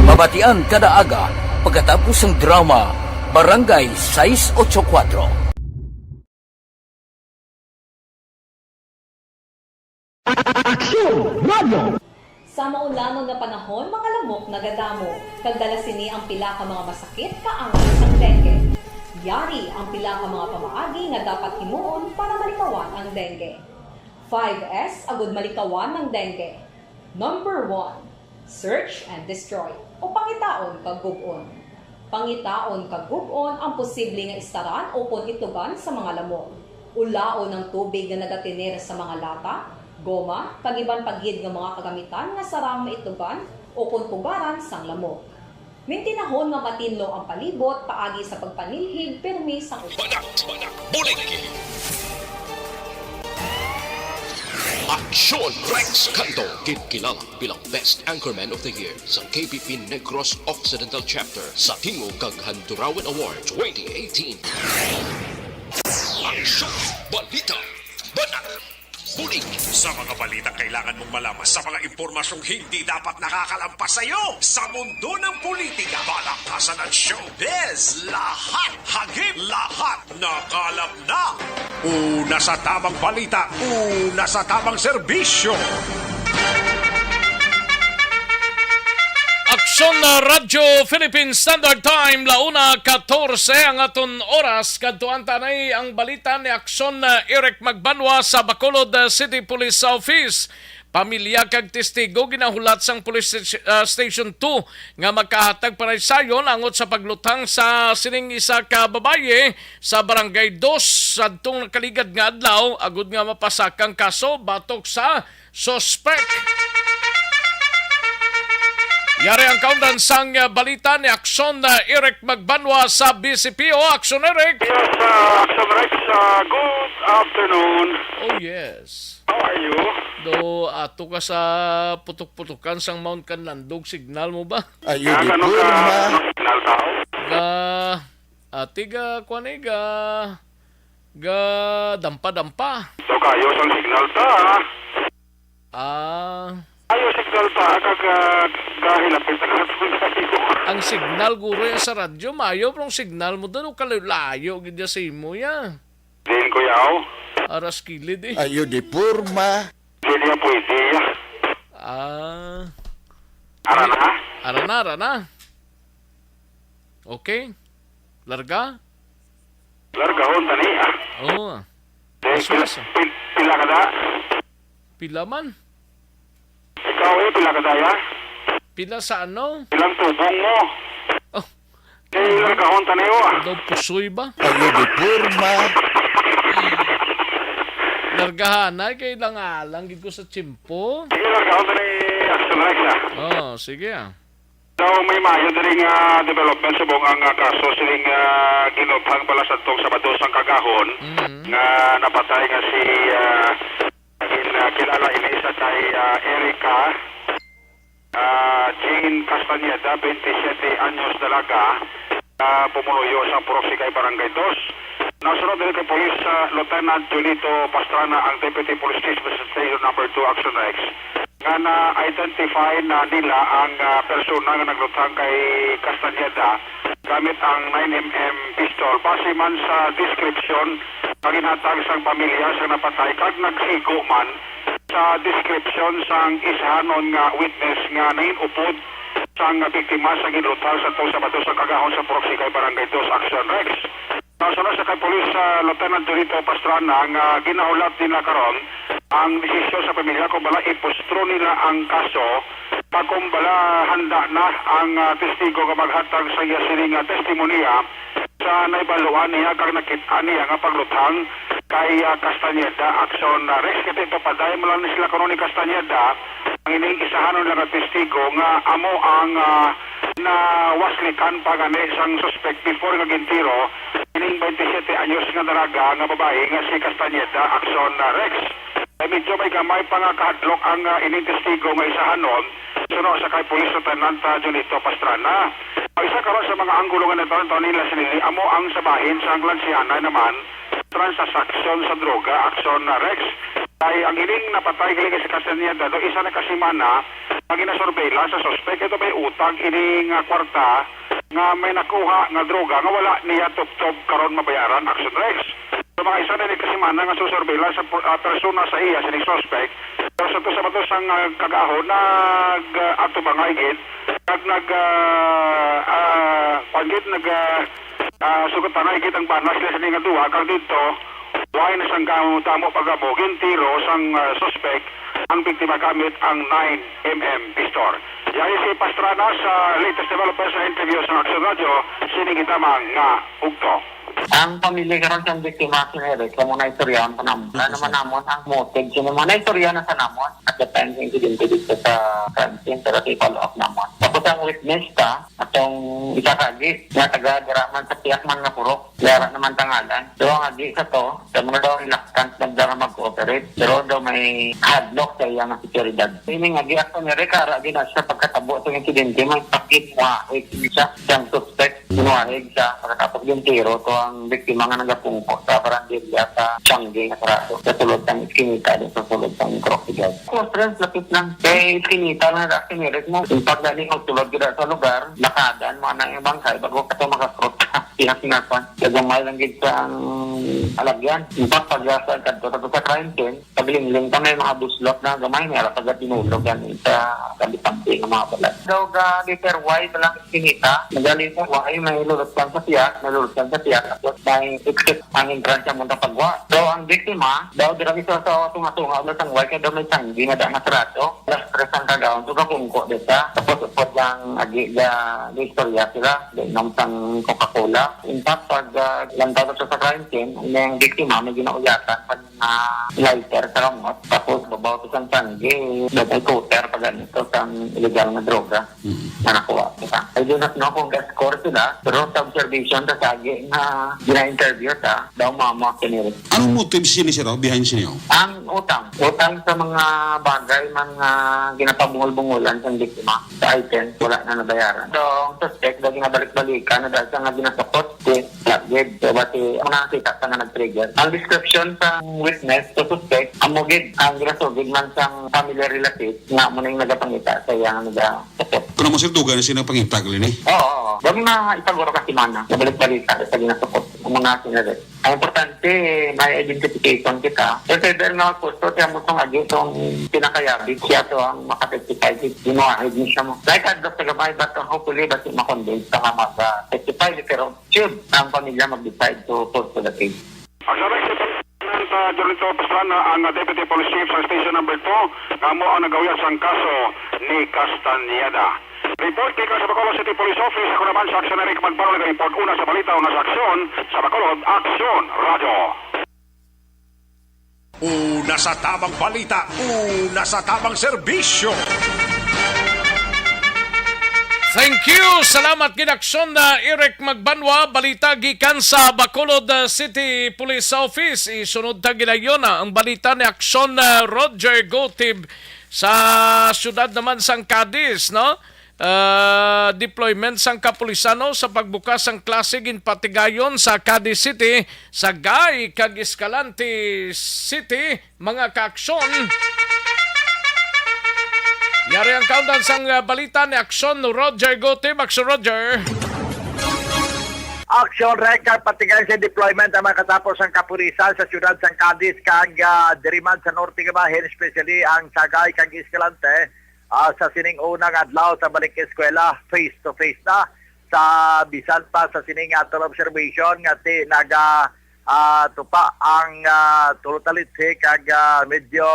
Mabatian kada aga pagkatapos sang drama Barangay sais otso kuwatro. Aksyon Radio! Sa maulangon nga panahon, mga lamok nagadamo, kag dala sini ang pila ka mga masakit kaangay sang dengue. Yari ang pila ka mga pamaagi nga dapat himuon para malikawan ang dengue. Five S agud malikawan ang dengue. Number one, search and destroy, o pangitaon kag gub-on. Pangitaon kag gub-on ang posible nga istaran ukon itugan sa mga lamok. Ulaon ang tubig nga nagatener sa mga lata, goma, kag iban pa gid nga mga kagamitan nga sarang maitugan ukon pugaran sang lamok. Mintinahon nga matinlo ang palibot paagi sa pagpanilhig pirmi sang ugat. Banat, banat, bulig! Aksyon Rex Canto, ginkilala bilang Best Anchorman of the Year sa K P P Negros Occidental Chapter sa Tingog kag Handurawan Award twenty eighteen. Aksyon, balita, banat, bulig. Sa mga balitang kailangan mong malaman, sa mga impormasyong hindi dapat nakakalampas sa iyo, sa mundo ng politika, palakasan at showbiz, lahat, hagip lahat, nakalap na. Una sa tamang balita, una sa tamang serbisyo. Aksyon na Radyo Philippine Standard Time, la una katorse ang aton oras. Kadtuan ta anay ang balita ni Aksyon na Eric Magbanwa sa Bacolod, uh, City Police Office. Pamilya kag testigo ginahulat sang Police Sta-, uh, Station two nga makahatag panaysayon angot sa paglutang sa sining isa ka babayi sa Barangay Dos sadtong nakaligad nga adlaw, agud nga mapasaka ang kaso batok sa suspek. Yari ang kaundan sang, uh, balita ni Aksyon, uh, Eric Magbanwa sa B C P O. Aksyon, Eric! Yes, uh, Aksyon, Rex. Uh, good Afternoon. Oh, yes. How are you? Do, ato ka sa putok-putokan sang Mount Kanlandog, signal mo ba? Ayo, di ano ka, porma. Ano signal tao? Ga, ati ga, kwan eh, ga, ga, dampa-dampa. So, kayo sang signal ta, ha? Ah. Ayo, signal ta, kag, ah, gahilapit na ka tayo. Ang signal, guro, yan sa radyo, maayo, pero ang signal mo doon, kalayo-layo, gid ya sa imo, ya. Din, kuya, oh. Aras kilid, eh. Ayo, di porma. Hindi niya pwede, ya. Ah. Ara na? Ara na, ara na. Okay. Larga? Largahon, tani, ah. Oo. Eh, Mas pila, mas, ah. pil-, pila ka na? Pila man? Ikaw, eh, pila ka daya? Pila sa ano? Ilang tubong mo? Oh. Eh, ilang kahon taniyo, ah? Daw pusoy ba? Ano di porma? Largahanay kay lang alang gid ko sa tiyempo. Sige, ilang kahon tani, Action Rex, ah. Oh, sige, ah. Daw may mayo diri nga development subong ang, ah, kaso sining, ah, ginuthang bala sa tong Sabado sang kagahon Mhm. nga napatay nga si, ah, in, ah, kilala ini sa kay, ah, Erica, ah, Jean Castañeda, twenty-seven anyos dalaga, ah, pumuluyo sa Purok Sikay, Barangay Dos. Nasunod diri kay Police, ah, Lieutenant Junito Pastrana, ang Deputy Police Chief sa Station Number Two, Action Rex, nga na-identify na nila ang, ah, persona nga nagluthang kay Castañeda gamit ang nine M M pistol. Base man sa description nga ginhatag sang pamilya sang napatay kag nagsigo man sa description sang isahanon nga witness nga nangin-upod sang biktima sa ginluthang sa tong Sabado sa kagahon sa Purok Sikay, Barangay Dos, Action Rex. Nasunod sa kay Police, ah, Lieutenant Junito Pastrana nga ginahulat nila karon ang desisyon sa pamilya kung bala ipustro nila ang kaso, pa kung bala handa na ang, ah, testigo nga maghatag sa iya sini nga testimonya sa nahibaluan niya kag nakit-an niya nga pagluthang kay, ah, Castañeda. Action, ah, Rex, kay padayon mo lang ni sila karon ni Castañeda. Ang ining isahanon lang nga testigo nga amo ang, ah, nawaslikan pa gani sang suspect before nga gintiro ining twenty-seven anyos nga dalaga nga babayi nga si Castañeda, Action, ah, Rex. Ay medyo may gamay pa nga kahadlok ang, ah, ining testigo nga isahanon, suno sa kay Police Lieutenant, ah, Junito Pastrana. Ang isa karon sa mga anggulo nga nataon-taon nila sinili amo ang sa bahin sang lansiana naman transaksyon sa droga, Action, ah, Rex. Kay ang ining napatay gali kay si Castañeda, do isa na ka semana nga ginasurveillance sa suspek. Ito may utang ini nga kwarta nga may nakuha nga droga nga wala niya tubtob karon mabayaran, Action Rex. Sa mga isa na ni ka semana nga susurveillance sa per-, ah, persona sa iya sining suspek, pero sa to sa bato sang, ah, kagahon nag, ah, atubangay gid kag nag, ah, ah, kuwan gid, nag, ah, ah, sugot pa nga igit ang bana sila sa nga duha, kag didto, way na sang damo-damo pag-amo, gintiro sang, ah, suspek ang biktima gamit ang nine M M pistol. Yari si Pastrana sa latest development sa interview sa Action Radio, sining itamang nga ugto. Ang pamilya karon sang biktima, Sir Eric, kamo na istoryahan pa namon. Ano man namon ang motive? Sino man na istorya na sa namon at the time sa insidente dito sa crime scene, pero i-follow up namon. Tapos ang witness ta, atong isa ka agi, nga taga dira man sa Piakman nga purok, dara naman tangalan. Pero ang agi sa to, sa mga daw reluctant na dara mag-cooperate. Pero daw may hadlok sa iya nga seguridad. Ini nga agi, ako ni Rick, ara gina sa pagkatabo sa insidente, may pakit mo, eh, siya, siyang suspect. Sinuwahig siya pagkatapos yung tiro to ang biktima nga nagapungko sa barangay sa Changi nga sarado sa sulod sang iskinita din sa sulod sang Crossroads. Crossroads, lapit lang. Kay iskinita na sa kinirit mo. Yung pagdali mo sulod gid sa lugar, lakadan mo na yung bangkay bago ka to makakross. Tiyak na pa. Kaya gamay lang gid sa alagyan. In fact, pag sa kadto sa crime scene, paglingling pa may mga buslot na gamay, may ara pagkatinulog yan sa kalipante ng mga balat. Daw ga letter Y na lang kinita, naga letter Y, may lulot lang sa tiyak, may lulot lang sa tiyak, tapos may exit ang entrance sa Munta Pagwa. So, ang biktima, daw dira sa sa tunga-tunga, ulit ang Y, kaya daw may tanggi na daan na sarado. Alas tres ang kagaon, so kapungko dito. Tapos, upod lang, agi, ga, istorya sila, inom sang Coca-Cola. In fact, pag, ah, lantaw na siya sa crime scene, ang biktima, may ginauyatan pa na lighter. Sa kamot, tapos babaw sa sang tanggi, may kuter pa ganito sang illegal nga droga Mm. na nakuha kita. I do not know kung ga-score sila, pero sa observation ta sa agi nga gina-interview ta, daw mama kini. Anong motive sini, sir, oh, behind sini, oh? Ang utang. Utang sa mga bagay man nga ginapabungol-bungolan sang biktima sa item, wala na nabayaran. So, ang suspect, daw ginabalik-balikan na dahil sa nga ginasukot, si Lagid. So, basi, ang nakita sa nga nag-trigger. Ang description sa witness, sa suspect, amo gid ang ginasugid man sang family relative nga amo na yung nagapangita sa iya nga naga-, Kuno mo, sir, dugay na sila pangitag, lini? Oo, oo. Daw mga isa guro ka semana, nabalik-balikan sa ginasukot. Ang mga sinabi. Ang importante, may identification kita. If ever nga gusto, siya mo itong agi, itong pinakayabi, siya to ang makatestify. Ginuahid niya siya mo. Like, adto sa gamay, but hopefully, basi ma-convince ka nga mag-testify. Pero should ang pamilya mag-decide to pursue the case. Ang sabi sa President, uh, Jolito Pastrana, ang, uh, Deputy Police Chief sa Station Number Two, nga amo ang nagahuyag sang kaso ni Castañeda. Report gikan sa Bacolod City Police Office. Ako naman sa Aksyon, Eric Magpalo, nag-report. Una sa balita, una sa aksyon, sa Bacolod, Aksyon Radio. Una sa tamang balita, una sa tamang serbisyo. Thank you. Salamat gid, Aksyon na Eric Magbanwa. Balita gikan sa Bacolod, uh, City Police Office. Isunod ta ginayon, ah, ang balita ni Aksyon, uh, Roger Gotib sa siyudad naman sang Cadiz, no? Ah, deployment sang kapulisan, no, sa pagbukas sang klase ginpatigayon sa Cadiz City, Sagay kag Escalante City, mga kaaksyon. Yari ang kaundan sang, ah, balita ni Aksyon Roger Gotib. Aksyon Roger. Aksyon, Rek, kag patigayon sa deployment ang mga katapos sang kapulisan sa siyudad sang Cadiz kag, ah, diri man sa norte nga bahin, especially ang Sagay kag Escalante, ah, sa sining unang adlaw sa balik eskwela, face to face na. Sa bisan pa sa sining atong observation nga ti naga, ah, tupa ang, ah, tulo talitsi kag, ah, medyo,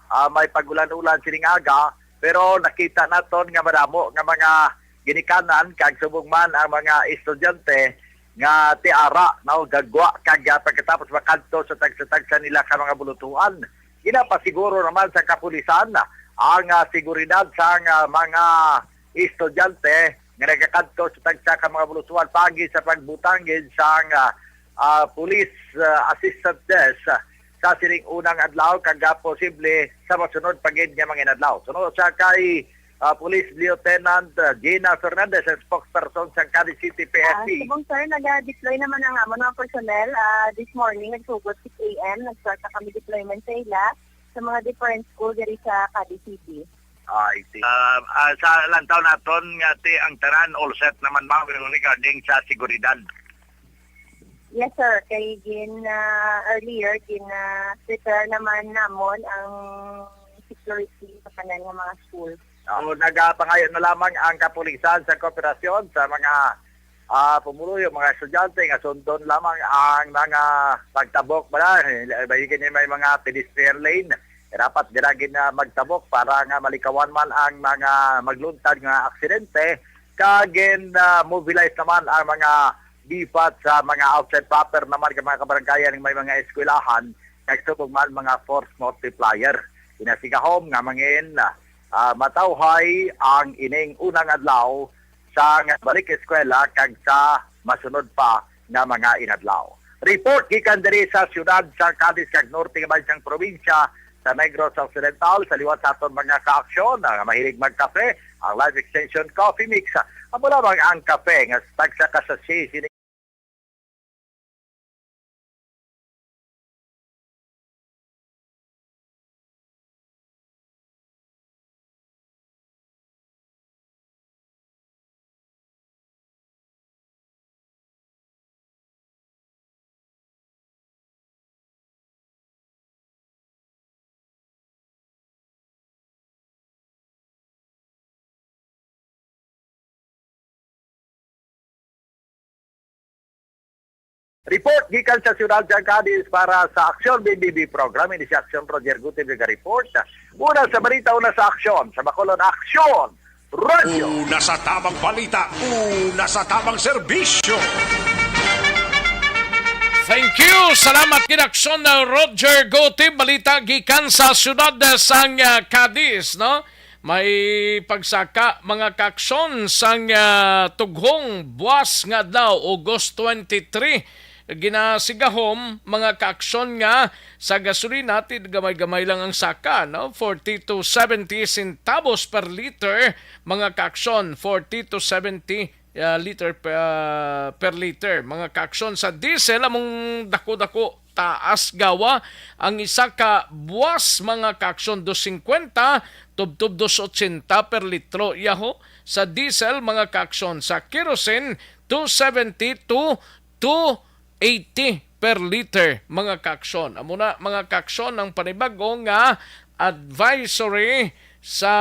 ah, may pag-ulan-ulan sining aga, pero nakita naton nga madamo nga mga ginikanan kag subong man ang mga estudyante nga ti ara, no, gagwa kag, ah, pagkatapos makadto sa tagsa-tagsa nila ka mga bulutuan. Ginapasiguro naman sa kapulisan ang, ah, seguridad sang, ah, mga estudyante nga nagakadto sa tagsa ka mga bulutuan paagi sa pagbutang gid sang, ah, ah, Police, ah, Assistant Desk, ah, sa sining unang adlaw kag, ah, posible sa masunod pa gid nga mga inadlaw. Suno sa kay, ah, Police Lieutenant, ah, Gina Fernandez, ang spokesperson sa Cadiz City Ah, P F P. Subong, sir, naga-deploy naman ang amon mga personnel. Ah, this morning, nagsugod six A M, nag-start na kami deployment sa ila sa mga different school diri sa Cadiz City. Ah, I see. Ah, ah, sa lantaw naton nga ti ang tanan all set naman, ma'am, regarding sa seguridad. Yes, sir. Kay gin, ah, earlier, gin, ah, prepare naman namon ang security sa tanan nga mga school. So, nagapangayo na lamang ang kapulisan sa kooperasyon sa mga, ah, pumuluyo, mga estudyante nga sundon lamang ang mga pagtabok ba na. Bayi kini may mga pedestrian lane. Dapat gid na magtabok para nga malikawan man ang mga magluntad nga aksidente. Kag gin, ah, mobilize naman ang mga BFAT sa mga outside proper naman ka mga kabaranggayan nga may mga eskwelahan, nagsubog man mga force multiplier. Inasigahom nga mangin, ah, matawhay ang ining unang adlaw sa nga balik eskwela kag sa masunod pa nga mga inadlaw. Report gikan diri sa siyudad sa Cadiz kag norte nga bahig sang probinsya sa Negros Occidental, sa liwat sa aton mga kaaksyon nga mahilig magkape, ang Life Extension Coffee Mix. Amo lamang ang kape nga tagsa ka sachet sini. Report gikan sa siyudad sa Cadiz para sa Aksyon B B B program. Ini si Aksyon Roger Gutierrez nga report. Una sa balita, una sa aksyon. Sa Bacolod, Aksyon Radio. Una sa tamang balita, una sa tamang serbisyo. Thank you. Salamat gid, Aksyon, uh, Roger Gote. Balita gikan sa siyudad, uh, sang, uh, Cadiz, no? May pagsaka, mga kaaksyon, sang, uh, tughong buwas nga adlaw, August twenty-three. Ginasigahom, mga kaaksyon, nga sa gasolina, ti gamay-gamay lang ang saka, no? Forty to seventy centavos per liter, mga kaaksyon, forty to seventy, ah, liter pe-, ah, per liter. Mga kaaksyon, sa diesel, among dako-dako taas gawa ang isa ka buwas, mga kaaksyon, dos singkwenta, tubtob dos otsenta per litro. Yaho, sa diesel, mga kaaksyon, sa kerosene, two seventy to two eighty per liter, mga kaaksyon. Amo na, mga kaaksyon, ang panibago nga advisory sa,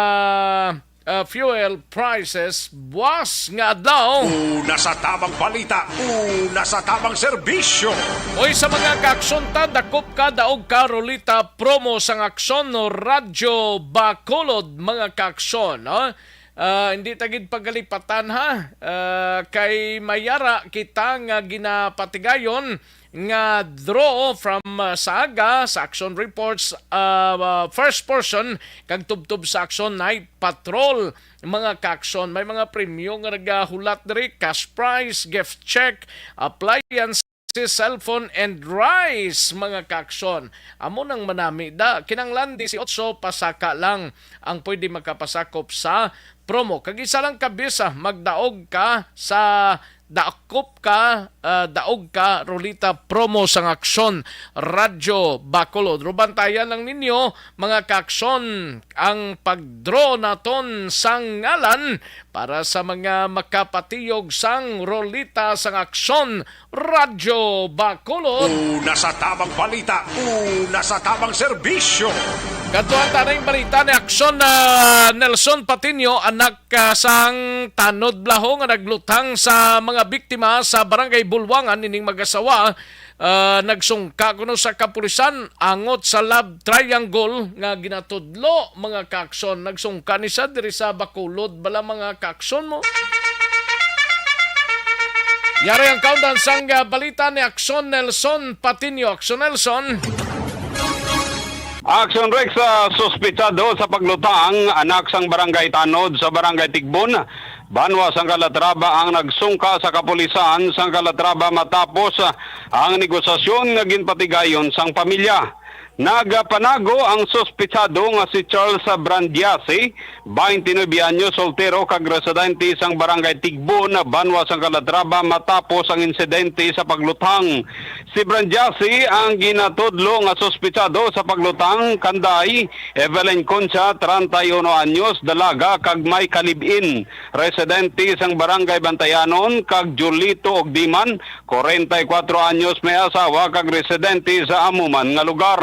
uh, fuel prices buwas nga adlaw. Una sa tamang balita, una sa tamang serbisyo. Oy, sa mga kaaksyon ta, dakop ka, daog ka, rulita, promo sang Aksyon, no, Radyo Bacolod, mga kaaksyon, no? Ah, hindi ta gid pagalipatan, ha. Ah, kay may ara kita nga ginapatigayon nga draw from, ah, sa aga, sa Aksyon Reports, ah, ah, first portion, kag tubtob sa Aksyon Night Patrol, mga kaaksyon. May mga premyo nga nagahulat diri, cash prize, gift check, appliances, cellphone, and rice, mga kaaksyon. Amo nang manami da, kinanglan disiotso pasaka lang ang pwede makapasakop sa promo. Kag isa lang ka bisa, magdaog ka sa dakop ka, ah, daog ka, rulita, promo sang Aksyon Radyo Bacolod. Ro, bantayan lang ninyo, mga kaaksyon, ang pag-draw naton sang ngalan para sa mga makapatiyog sang rulita sang Aksyon Radyo Bacolod. Una sa tamang balita, una sa tamang serbisyo. Kadtuan ta na yung balita ni Aksyon, ah, Nelson Patiño, anak, ah, sang tanod blaho nga naglutang sa mga biktima sa Barangay Bulwangan. Ining mag-asawa, ah, nagsungka kuno sa kapulisan angot sa love triangle nga ginatudlo, mga kaaksyon. Nagsungka ni siya diri sa Bacolod bala, mga kaaksyon, mo. Yari ang kaundan sang, ah, balita ni Aksyon Nelson Patiño. Aksyon Nelson. Aksyon Rex, sa suspitsado sa paglutang, anak sang Barangay Tanod sa Barangay Tigbon, banwa sang Calatrava, ang nagsungka sa kapulisan sang Calatrava matapos ang negosasyon nga ginpatigayon sang pamilya. Nagapanago ang suspitsado nga si Charles Brandiasi, twenty-nine anyos, soltero kag residente sang Barangay Tigbon, banwa sang Calatrava, matapos ang insidente sa paglutang. Si Brandiasi ang ginatudlo nga suspitsado sa paglutang kanday Evelyn Concha, treinta y uno anyos, dalaga kag may kalibin, residente sang Barangay Bantayanon, kag Julito Ogdiman, kwarenta y kuwatro anyos, may asawa kag residente sa amo man nga lugar.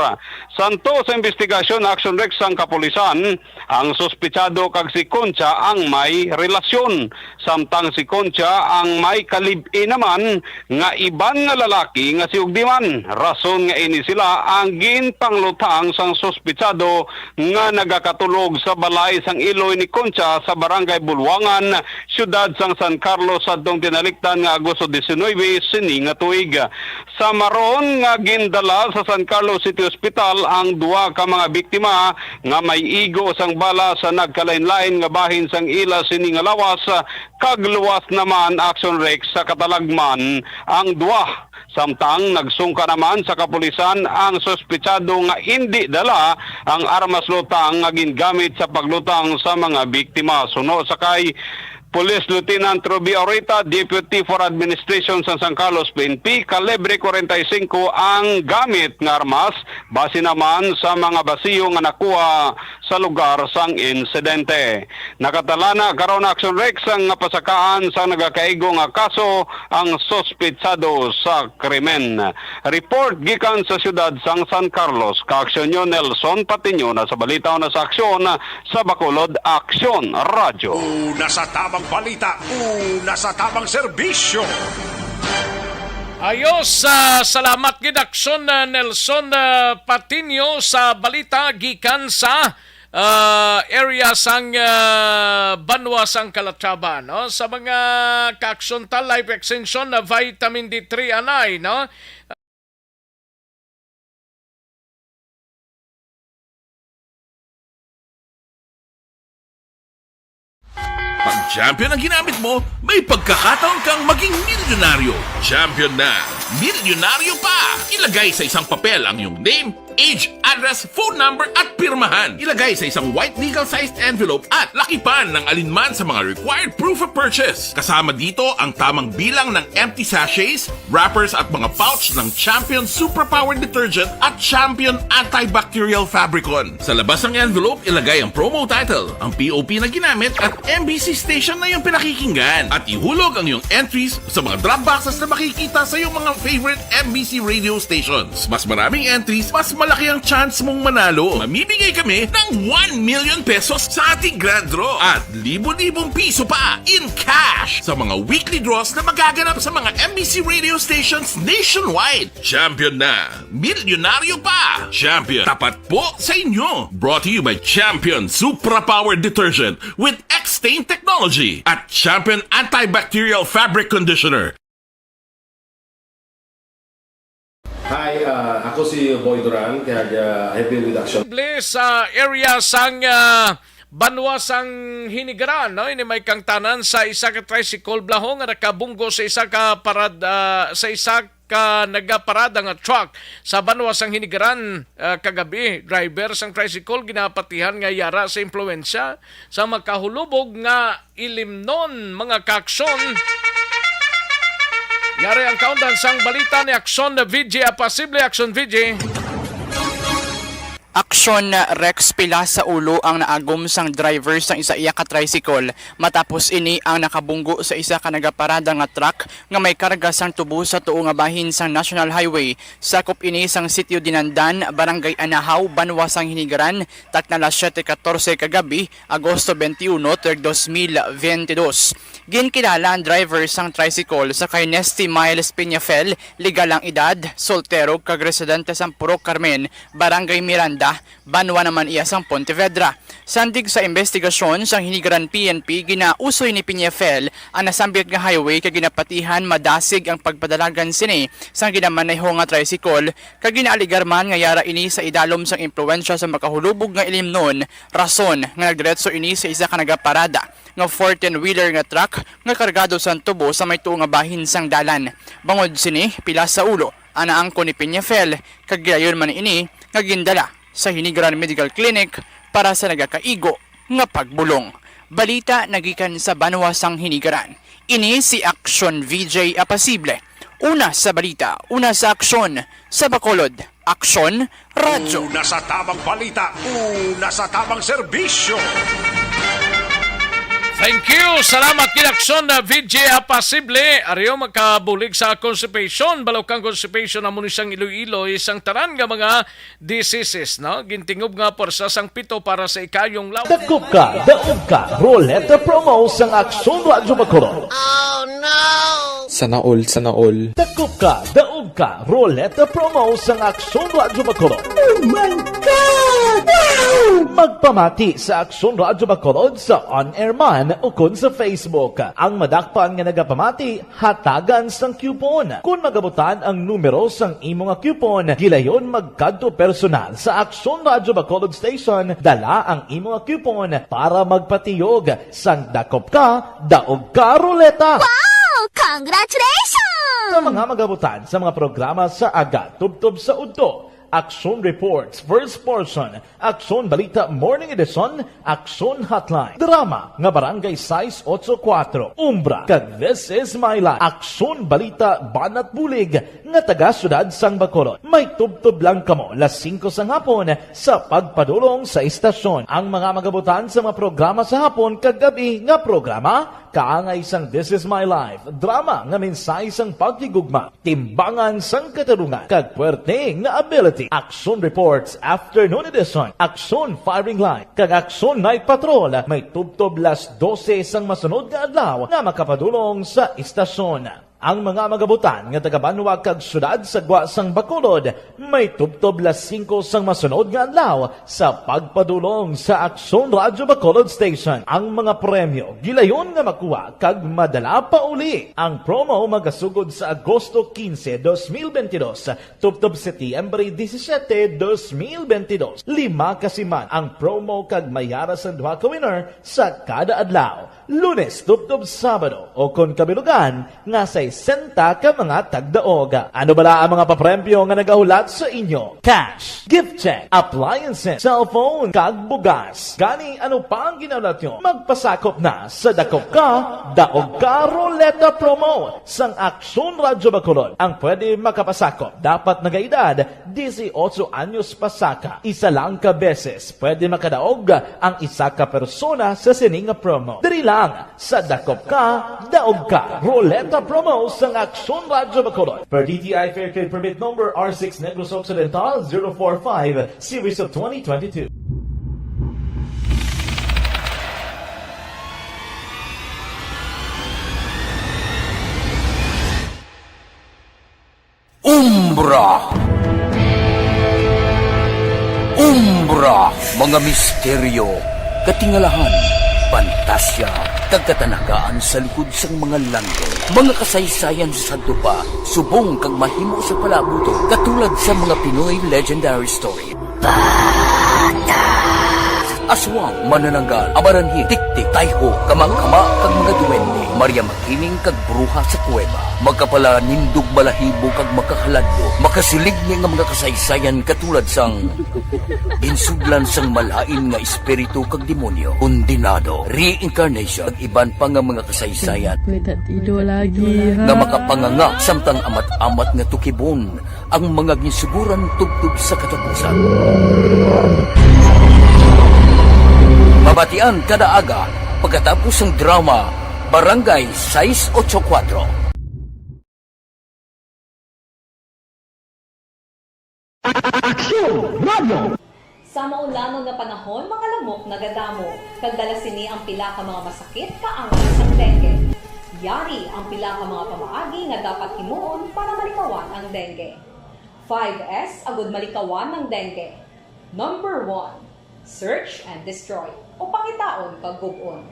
Santo sa investigasyon, Action Rex, sang kapulisan, ang suspitsado kag si Concha ang may relasyon, samtang si Concha ang may kalib-in naman nga iban nga lalaki nga si Ugdiman. Rason nga ini sila ang ginpanglutang sang suspitsado nga nagakatulog sa balay sang iloy ni Concha sa Barangay Bulwangan, siyudad sang San Carlos, sadtong tinalikdan nga Agosto diecinuebe sini nga tuig. Sa maron nga gindala sa San Carlos City Hospital ang duha ka mga biktima nga may igo sang bala sa nagkalain-lain nga bahin sang ila sini nga lawas, kag luwas naman, Action Rex, sa katalagman ang duha. Samtang nagsungka naman sa kapulisan ang suspitsado nga indi dala ang armas lutang nga gingamit sa paglutang sa mga biktima. Suno sa kay Police Lieutenant Ruby Orita, Deputy for Administration sa San Carlos P N P, kalibre kwarenta y singko ang gamit nga armas, base naman sa mga basiyo nga nakuha sa lugar sang insidente. Nakatalana karon, Action Rex, ang pasakaan sa nagakaigo nga kaso ang suspitsado sa krimen. Report gikan sa siyudad sang San Carlos, Kaaksyon Nelson Patiño, na sa balita na sa aksyon sa Bacolod Aksyon Radyo. Una sa tamang balita, una sa tamang serbisyo. Ayos, ah, salamat gid, Aksyon, ah, Nelson, ah, Patiño, sa balita gikan sa, ah, area sang, ah, banwa sang Calatrava, no? Sa mga kaaksyon ta, life extension na vitamin D three anay, no? Pag champion ang ginamit mo, may pagkakataon kang maging milyonaryo. Champion na, milyonaryo pa! Ilagay sa isang papel ang iyong name, age, address, phone number, at pirmahan. Ilagay sa isang white legal-sized envelope at lakipan ng alinman sa mga required proof of purchase. Kasama dito ang tamang bilang ng empty sachets, wrappers at mga pouch ng Champion Superpower Detergent at Champion Antibacterial Fabricon. Sa labas ng envelope, ilagay ang promo title, ang P O P na ginamit, at M B C station na iyong pinakikinggan. At ihulog ang iyong entries sa mga drop boxes na makikita sa iyong mga favorite M B C radio stations. Mas maraming entries, mas malaki ang chance mong manalo. Mamimigay kami ng one million pesos sa ating grand draw at libo-libong piso pa in cash sa mga weekly draws na magaganap sa mga M B C radio stations nationwide. Champion na! Milyonaryo pa! Champion, tapat po sa inyo! Brought to you by Champion Supra Power Detergent with X-Stain Technology at Champion Antibacterial Fabric Conditioner. Hi, ah, ako si Boy Duran, kag ah, I've been with Action. Posible sa area sang ah, banwa sang Hinigaran, no? Ini may kangtanan sa isa ka tricycle blaho nga nakabunggo sa isa ka parad ah, sa isa ka nagaparada nga truck sa banwa sang Hinigaran ah, kagabi. Driver sang tricycle ginapatihan nga yara sa impluwensya sa makahulubog nga ilimnon, mga kaakson. Yari ang kaundan sang balita ni Action V J Apasible. Action V J. Aksyon, Rex, pila sa ulo ang naagom sang driver sang isa iya ka tricycle matapos ini ang nakabunggo sa isa ka nagaparada nga truck nga may karga sang tubo sa tuo nga bahin sang National Highway. Sakop ini sang Sitio Dinandan, Barangay Anahaw, Banwa sang Hinigaran, takna alas siyete katorse kagabi, Agosto twenty-one, tuig dos mil veintidós. Ginkilala ang driver sang tricycle sa kay Nesty Miles Peñafel, legal ang edad, soltero kag residente sa Purok Carmen, Barangay Miranda, banwa naman iya sang Pontevedra. Sandig sa investigasyon sang Hinigaran P N P, ginausoy ni Peñafel ang nasambit nga highway kag ginapatihan madasig ang pagpadalagan sini sang ginamaneho nga tricycle, kag ginaaligar man nga yara ini sa idalom sang impluwensya sa makahulubog nga ilimnon, rason nga nagdiretso ini sa isa ka nagaparada nga fourteen-wheeler nga truck nga kargado sang tubo sa may tuo nga bahin sang dalan. Bangod sini, pila sa ulo ang naangkon ni Peñafel, kag gilayon man ini nga gindala sa Hinigaran Medical Clinic para sa nagakaigo nga pagbulong. Balita nagikan sa banwa sang Hinigaran. Ini si Aksyon V J Apasible, una sa balita, una sa aksyon, sa Bacolod, Aksyon Radyo. Una sa tamang balita, una sa tamang serbisyo. Thank you. Salamat, Kinakson na V J Apasible. Ariyo makabulig sa constipation. Balukang constipation amo ni sang Iloilo, isang tanan nga mga diseases, no? Gintingob nga pwersa sang pito para sa ikayong law. Dakop ka, daog ka, Roleta Promo sang Aksyon Radyo Bacolod. Sana all, sana all. Dakop ka, daog ka, Roleta Promo sang Aksyon Radyo Bacolod. Oh my God! Wow! Magpamati sa Aksyon Radyo Bacolod sa on-air man ukon sa Facebook. Ang madakpan nga nagapamati, hatagan sang coupon. Kon magabutan ang numero sang imo nga coupon, gilayon magkadto personal sa Aksyon Radyo Bacolod Station, dala ang imo nga coupon para magpatiyog sang Dakop Ka, Daog Ka Roleta. Wow! Congratulations! Sa mga magabutan sa mga programa sa aga tubtob sa udto, Aksyon Reports, First Portion, Aksyon Balita Morning Edition, Aksyon Hotline, drama nga Barangay sais otso kuwatro, Umbra, kag This Is My Life, Aksyon Balita Banat Bulig nga taga Siyudad sang Bacolod. May tubtob lang kamo las singko sang hapon sa pagpadulong sa istasyon. Ang mga magabutan sa mga programa sa hapon kag gab-i nga programa, kaangay sang This Is My Life, drama nga mensahe sang paghigugma, timbangan sang katarungan, kag puwerte nga ability. Aksyon Reports Afternoon Edition, Aksyon Firing Line, kag Aksyon Night Patrol may tubtob las dose sang masunod nga adlaw nga makapadulong sa istasyon. Ang mga magabutan nga taga-banwa kag syudad sa gwa sang Bacolod may tubtob las singko sang masunod nga adlaw sa pagpadulong sa Aksyon Radyo Bacolod Station. Ang mga premyo gilayon nga makuha kag madala pa uli. Ang promo magasugod sa Agosto quince, dos mil veintidós, tubtob Setyembre disisiete, dos mil veintidós. Lima ka siman ang promo kag may ara sang duha ka winner sa kada adlaw, Lunes tubtob Sabado, o kon kabilugan nga sesenta ka mga tagdaog. Ano bala ang mga papremyo nga nagahulat sa inyo? Cash, gift check, appliances, cellphone, kag bugas. Gani, ano pa ang ginahulat nyo? Magpasakop na sa Dakop Ka, Daog Ka Ruleta Promo sang Aksyon Radyo Bacolod. Ang pwede makapasakop dapat nagaedad dieciocho anyos pasaka. Isa lang ka beses pwede makadaog ang isa ka persona sa sini nga promo. Diri lang sa Dakop Ka, Daog Ka Ruleta Promo sang Aksyon Radyo Bacolod. Per D T I Fair Trade Permit Number R six Negros Occidental zero four five, Series of twenty twenty-two. Umbra. Umbra, mga misteryo, katingalahan, pantasya, kag katanagaan sa likod sang mga landong. Mga kasaysayan sa sadto pa, subong kag mahimo sa palaabuton, katulad sa mga Pinoy legendary story. Aswang, manananggal, abaranhi, tiktik, tayho, kamangkama, kag mga duwende, Maria Makiling, kag bruha sa kuweba. Makapalanindog balahibo kag makahaladlo, makasiligni nga mga kasaysayan katulad sang ginsudlan sang malain nga espiritu kag demonyo, kondenado, reincarnation, kag iban pa nga mga kasaysayan May tatido lagi, ha? nga makapanganga samtang amat-amat nga tukibon ang mga ginsuguran tubtob sa katapusan. Mabatian kada aga pagkatapos sang drama Barangay sais ocho kuwatro. Aksyon Radio! Sa maulanon nga panahon, mga lamok nagadamo, kag dala sini ang pila ka mga masakit kaangay sang dengue. Yari ang pila ka mga pamaagi nga dapat himuon para malikawan ang dengue. Five S agud malikawan ang dengue. Number one, search and destroy, o pangitaon kag gub-on.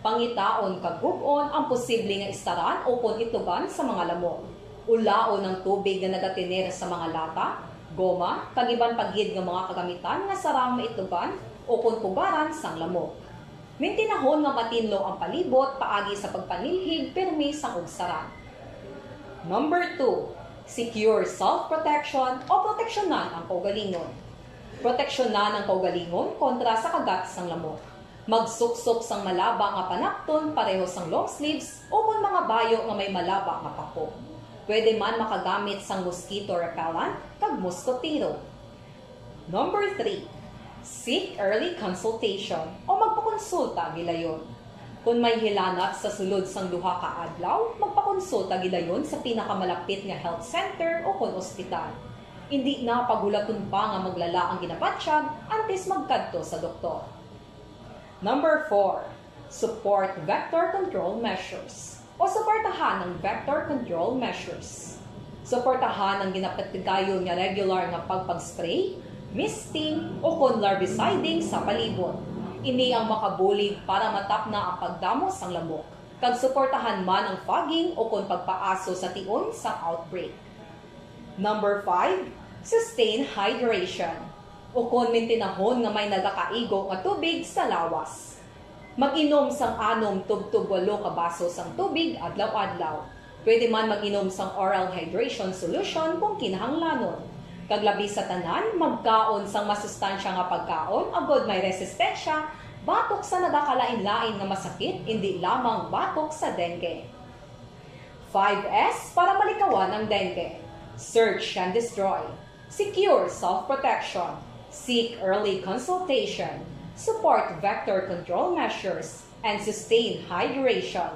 Pangitaon kag gub-on ang posible nga istaran ukon itugan sa mga lamok. Ulaon ang tubig nga nagatener sa mga lata, goma, kag iban pa gid nga mga kagamitan nga sarang maitugan ukon pugaran sang lamok. Mintinahon nga matinlo ang palibot paagi sa pagpanilhig pirmi sang ugsaran. Number two, secure self-protection o proteksyonan ang kaugalingon. Proteksyonan ang kaugalingon kontra sa kagat sang lamok. Magsuksok sang malaba nga panakton pareho sang long sleeves ukon mga bayo nga may malaba nga pako. Pwede man makagamit sang mosquito repellent kag moskotero. Number three, seek early consultation o magpakonsulta gilayon. Kon may hilanat sa sulod sang duha ka adlaw, magpakonsulta gilayon sa pinakamalapit nga health center ukon ospital. Indi na paghulaton pa nga maglala ang ginabatyag antes magkadto sa doktor. Number four, support vector control measures o suportahan ang vector control measures. Suportahan ang ginapatigayon nga regular nga pagpag-spray, misting, ukon larviciding sa palibot. Ini ang makabulig para matapna ang pagdamo sang lamok, kag suportahan man ang fogging ukon pagpaaso sa tion sang outbreak. Number five, sustain hydration, ukon mintinahon nga may nagakaigo nga tubig sa lawas. Mag-inom sang anom tubtob walo ka baso sang tubig adlaw-adlaw. Pwede man mag-inom sang oral hydration solution kung kinahanglanon. Kag labi sa tanan, magkaon sang masustansya nga pagkaon agod may resistensya batok sa nagakalain-lain nga masakit, indi lamang batok sa dengue. Five S para malikawan ang dengue. Search and destroy. Secure self-protection. Seek early consultation. Support vector control measures. And sustain hydration.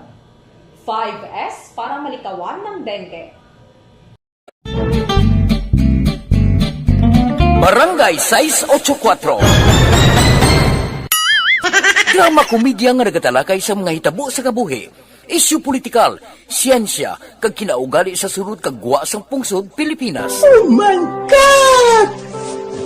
Five S para malikawan ang dengue. Barangay sais ocho kuwatro. Drama komedya nga nagatalakay sa mga hitabo sa kabuhi. Isyu politikal, siyensya, kag kinaugali sa sulod kag gwa sang pungsod Pilipinas. Oh my God!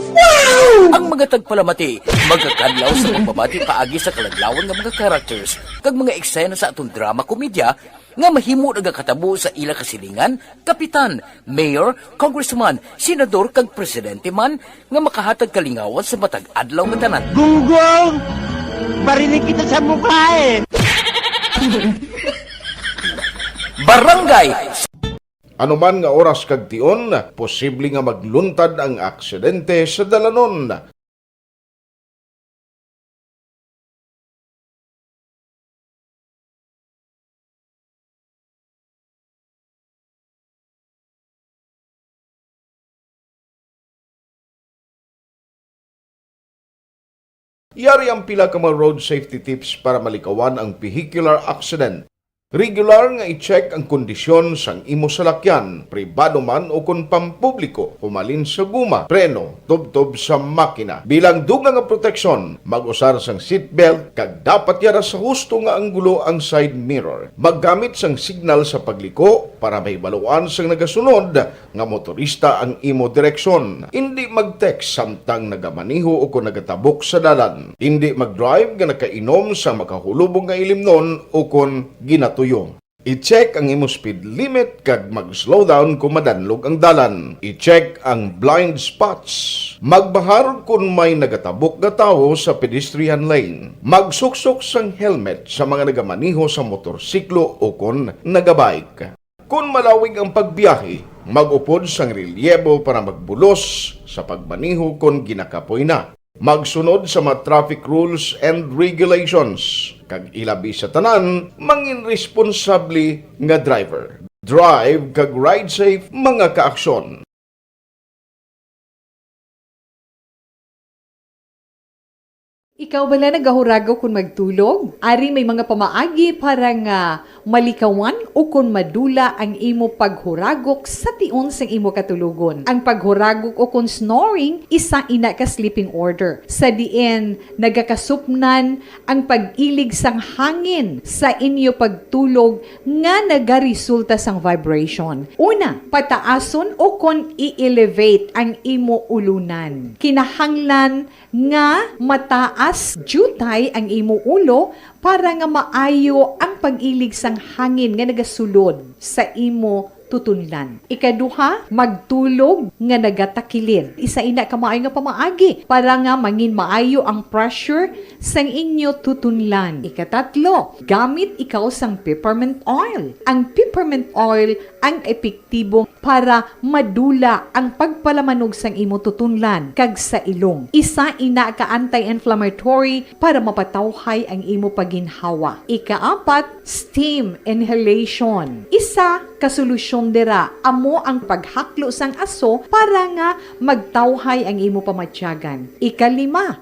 Wow! Ang mga tagpalamati magakadlaw sa pagbabati paagi sa kaladlawan nga mga characters kag mga eksena sa aton drama komedya nga mahimo nagakatabo sa ila kasilingan, kapitan, mayor, congressman, senador, kag presidente man nga makahatag kalingawan sa matag adlaw nga tanan. Gunggong! Barinig kita sa mukha eh! Barangay! Anuman nga oras kag tion, posible nga magluntad ang aksidente sa dalanon. Yari ang pila ka mga road safety tips para malikawan ang vehicular accident. Regular nga i-check ang kondisyon sang imo salakyan, pribado man o kon pampubliko, humalin sa guma, preno, tubtob sa makina. Bilang dugang nga proteksyon, mag-usar sang seatbelt kag dapat yara sa husto nga anggulo ang side mirror. Maggamit sang signal sa pagliko para mahibaluan sang nagasunod nga motorista ang imo direksyon. Indi mag-text samtang nagamaneho o kon nagatabok sa dalan. Indi mag-drive nga nakainom sa makahulubong nga ilimnon o kon ginatuyo. I-check ang imo speed limit kag mag-slow down kon madanlog ang dalan. I-check ang blind spots. Magbahar kon may nagatabok nga tawo sa pedestrian lane. Magsuksok sang helmet sa mga nagamaneho sa motorsiklo o kon nagabike. Kon malawig ang pagbiyahe, mag-upod sang relyebo para magbulos sa pagmaneho kon ginakapoy na. Magsunod sa mga traffic rules and regulations, kag ilabi sa tanan, mangin responsable nga driver. Drive kag ride safe, mga kaaksyon. Ikaw bala nagahuragok kon magtulog? Ari may mga pamaagi para nga malikawan o kon madula ang imo paghuragok sa tion sang imo katulogon. Ang paghuragok o kon snoring, isa ina ka sleeping order, sa diin nagakasupnan ang pag-ilig sang hangin sa inyo pagtulog nga nagaresulta sang vibration. Una, pataason o kon i-elevate ang imo ulunan. Kinahanglan nga mataas diutay ang imo ulo para nga maayo ang pag-ilig sang hangin nga nagasulod sa imo tutunlan. Ikaduha, magtulog nga nagatakilid. Isa ina ka maayo nga pamaagi para nga mangin maayo ang pressure sang inyo tutunlan. Ikatatlo, gamit ikaw sang peppermint oil. Ang peppermint oil ang epektibo para madula ang pagpalamanog sang imo tutunlan kag sa ilong. Isa ina ka anti-inflammatory para mapatawhay ang imo pagginhawa. Ikaapat, steam inhalation. Isa ka solusyon dira amo ang paghaklo sang aso para nga magtawhay ang imo pamatyagan. Ikalima,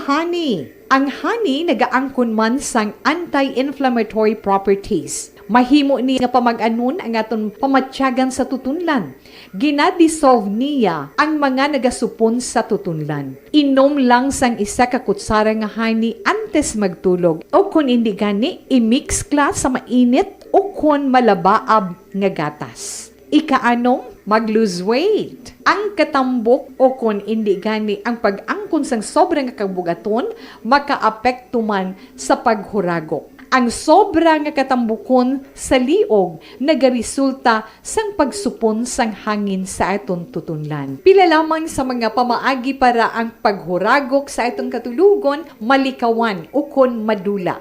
honey. Ang honey nagaangkon man sang anti-inflammatory properties. Mahimo ni nga pamag-anon ang aton pamatyagan sa tutunlan. Gina-dissolve niya ang mga nagasupon sa tutunlan. Inom lang sang isa ka kutsara nga honey antes magtulog, o kon indi gani, i-mix kla sa mainit o kon malabaab nga gatas. Ikaanom, mag-lose weight. Ang katambok o kon indi gani ang pag-angkon sang sobra nga kabug-aton makaapekto man sa paghuragok. Ang sobra nga katambukon sa liog nagaresulta sang pagsupon sang hangin sa aton tutunlan. Pila lamang sa mga pamaagi para ang paghuragok sa aton katulogon malikawan ukon madula.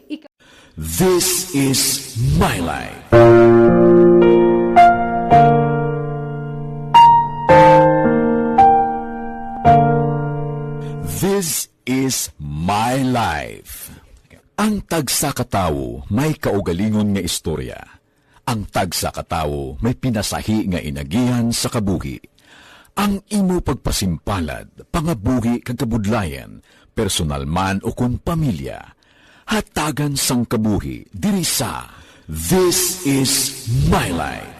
Ika- This is my life. This is my life. Ang tagsa ka tawo may kaugalingon nga istorya. Ang tagsa ka tawo may pinasahi nga inagihan sa kabuhi. Ang imo pagpasimpalad, pangabuhi kag kabudlayan, personal man o kon pamilya, hatagan sang kabuhi diri sa This is My Life.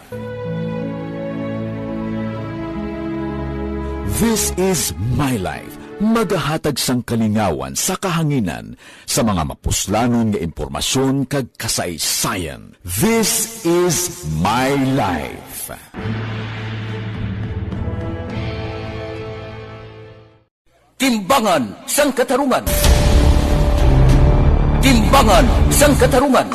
This is My Life, Magahatag sang kalingawan sa kahanginan sa mga mapuslanon nga impormasyon kag kasaysayan. This is My Life. Timbangan sang Katarungan. Timbangan sang Katarungan.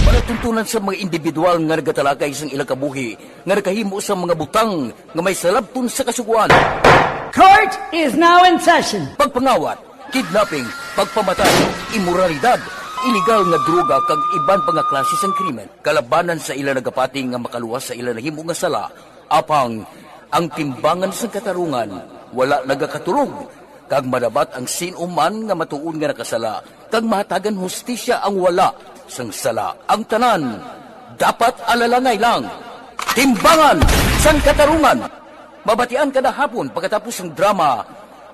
Palatuntunan sa mga individual nga nagatalakay sang ilang kabuhi nga nakahimo sa mga butang nga may salabton sa Kasugoan. Court is now in session. Pagpangawat, kidnapping, pagpamatay, imoralidad, iligal nga droga kag iban pa nga klase sang krimen kalabanan sa ila nagapati nga makaluwas sa ila nahimo nga sala. Apang ang timbangan sang katarungan wala nagakatulog, kag madabat ang sin-o man nga matuod nga nakasala, kag mahatagan hustisya ang wala sang sala. Ang tanan dapat alalangay lang. Timbangan sang Katarungan, mabatian kada hapon pagkatapos sang drama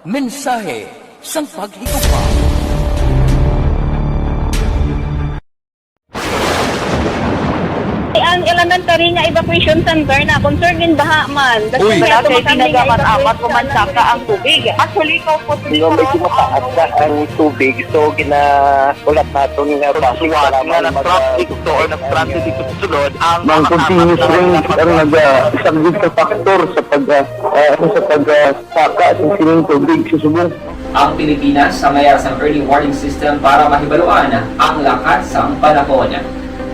Mensahe sang Paghigugma. Ang elementary nga evacuation center na concerned in baha man. Uy. Wala kay tinaga man amat ko man saka ang tubig. Actually, ko po. Di ba may tumataas na ang tubig, so ginahulat naton nga basi nga nag-traffic to or nag-transit dito sa sulod ang mga continuous rain ang nag-, ah, isang good factor sa pag, ah, ah, sa pag, ah, saka sa sining tubig sa subong. Ang Pilipinas sa mayar sang early warning system para mahibaluan ang lakat sang panahon.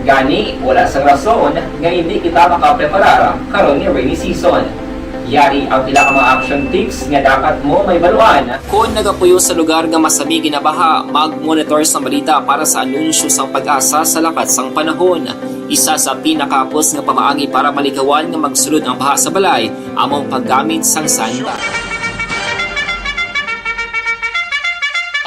Gani, wala sang rason nga hindi kita makapreparar karon nga rainy season. Yari ang pila ka mga action tips nga dapat mo mahibaluan. Kon nagapuyo sa lugar nga masami ginabaha, mag-monitor sang balita para sa anunsyo sang PAGASA sa lakat sang panahon. Isa sa pinakahapos nga pamaagi para malikawan nga magsulod ang baha sa balay amo ang paggamit sang sandbag.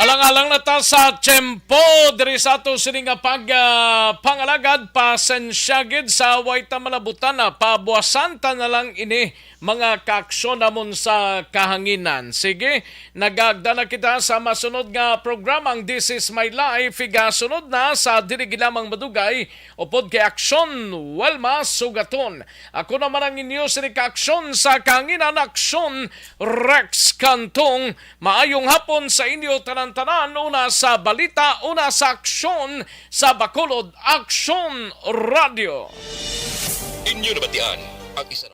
Alang-alang na ta sa tiyempo diri sa ato sini nga pag, ah, pangalagad, pasensya gid sa way ta malabutan na, pabuasan ta na lang ini, mga kaaksyon namon sa kahanginan. Sige, nagagda na kita sa masunod nga programa, ang This Is My Life. Igasunod na sa dili gid lamang madugay, upod kay Aksyon Wilma Sugaton. Ako naman ang inyo sini ka Aksyon sa Kahanginan, Aksyon Rex Cantong. Maayong hapon sa inyo tanan-tanan, una sa balita, una sa aksyon sa Bacolod, Aksyon Radio. Inyo nabatian ang isa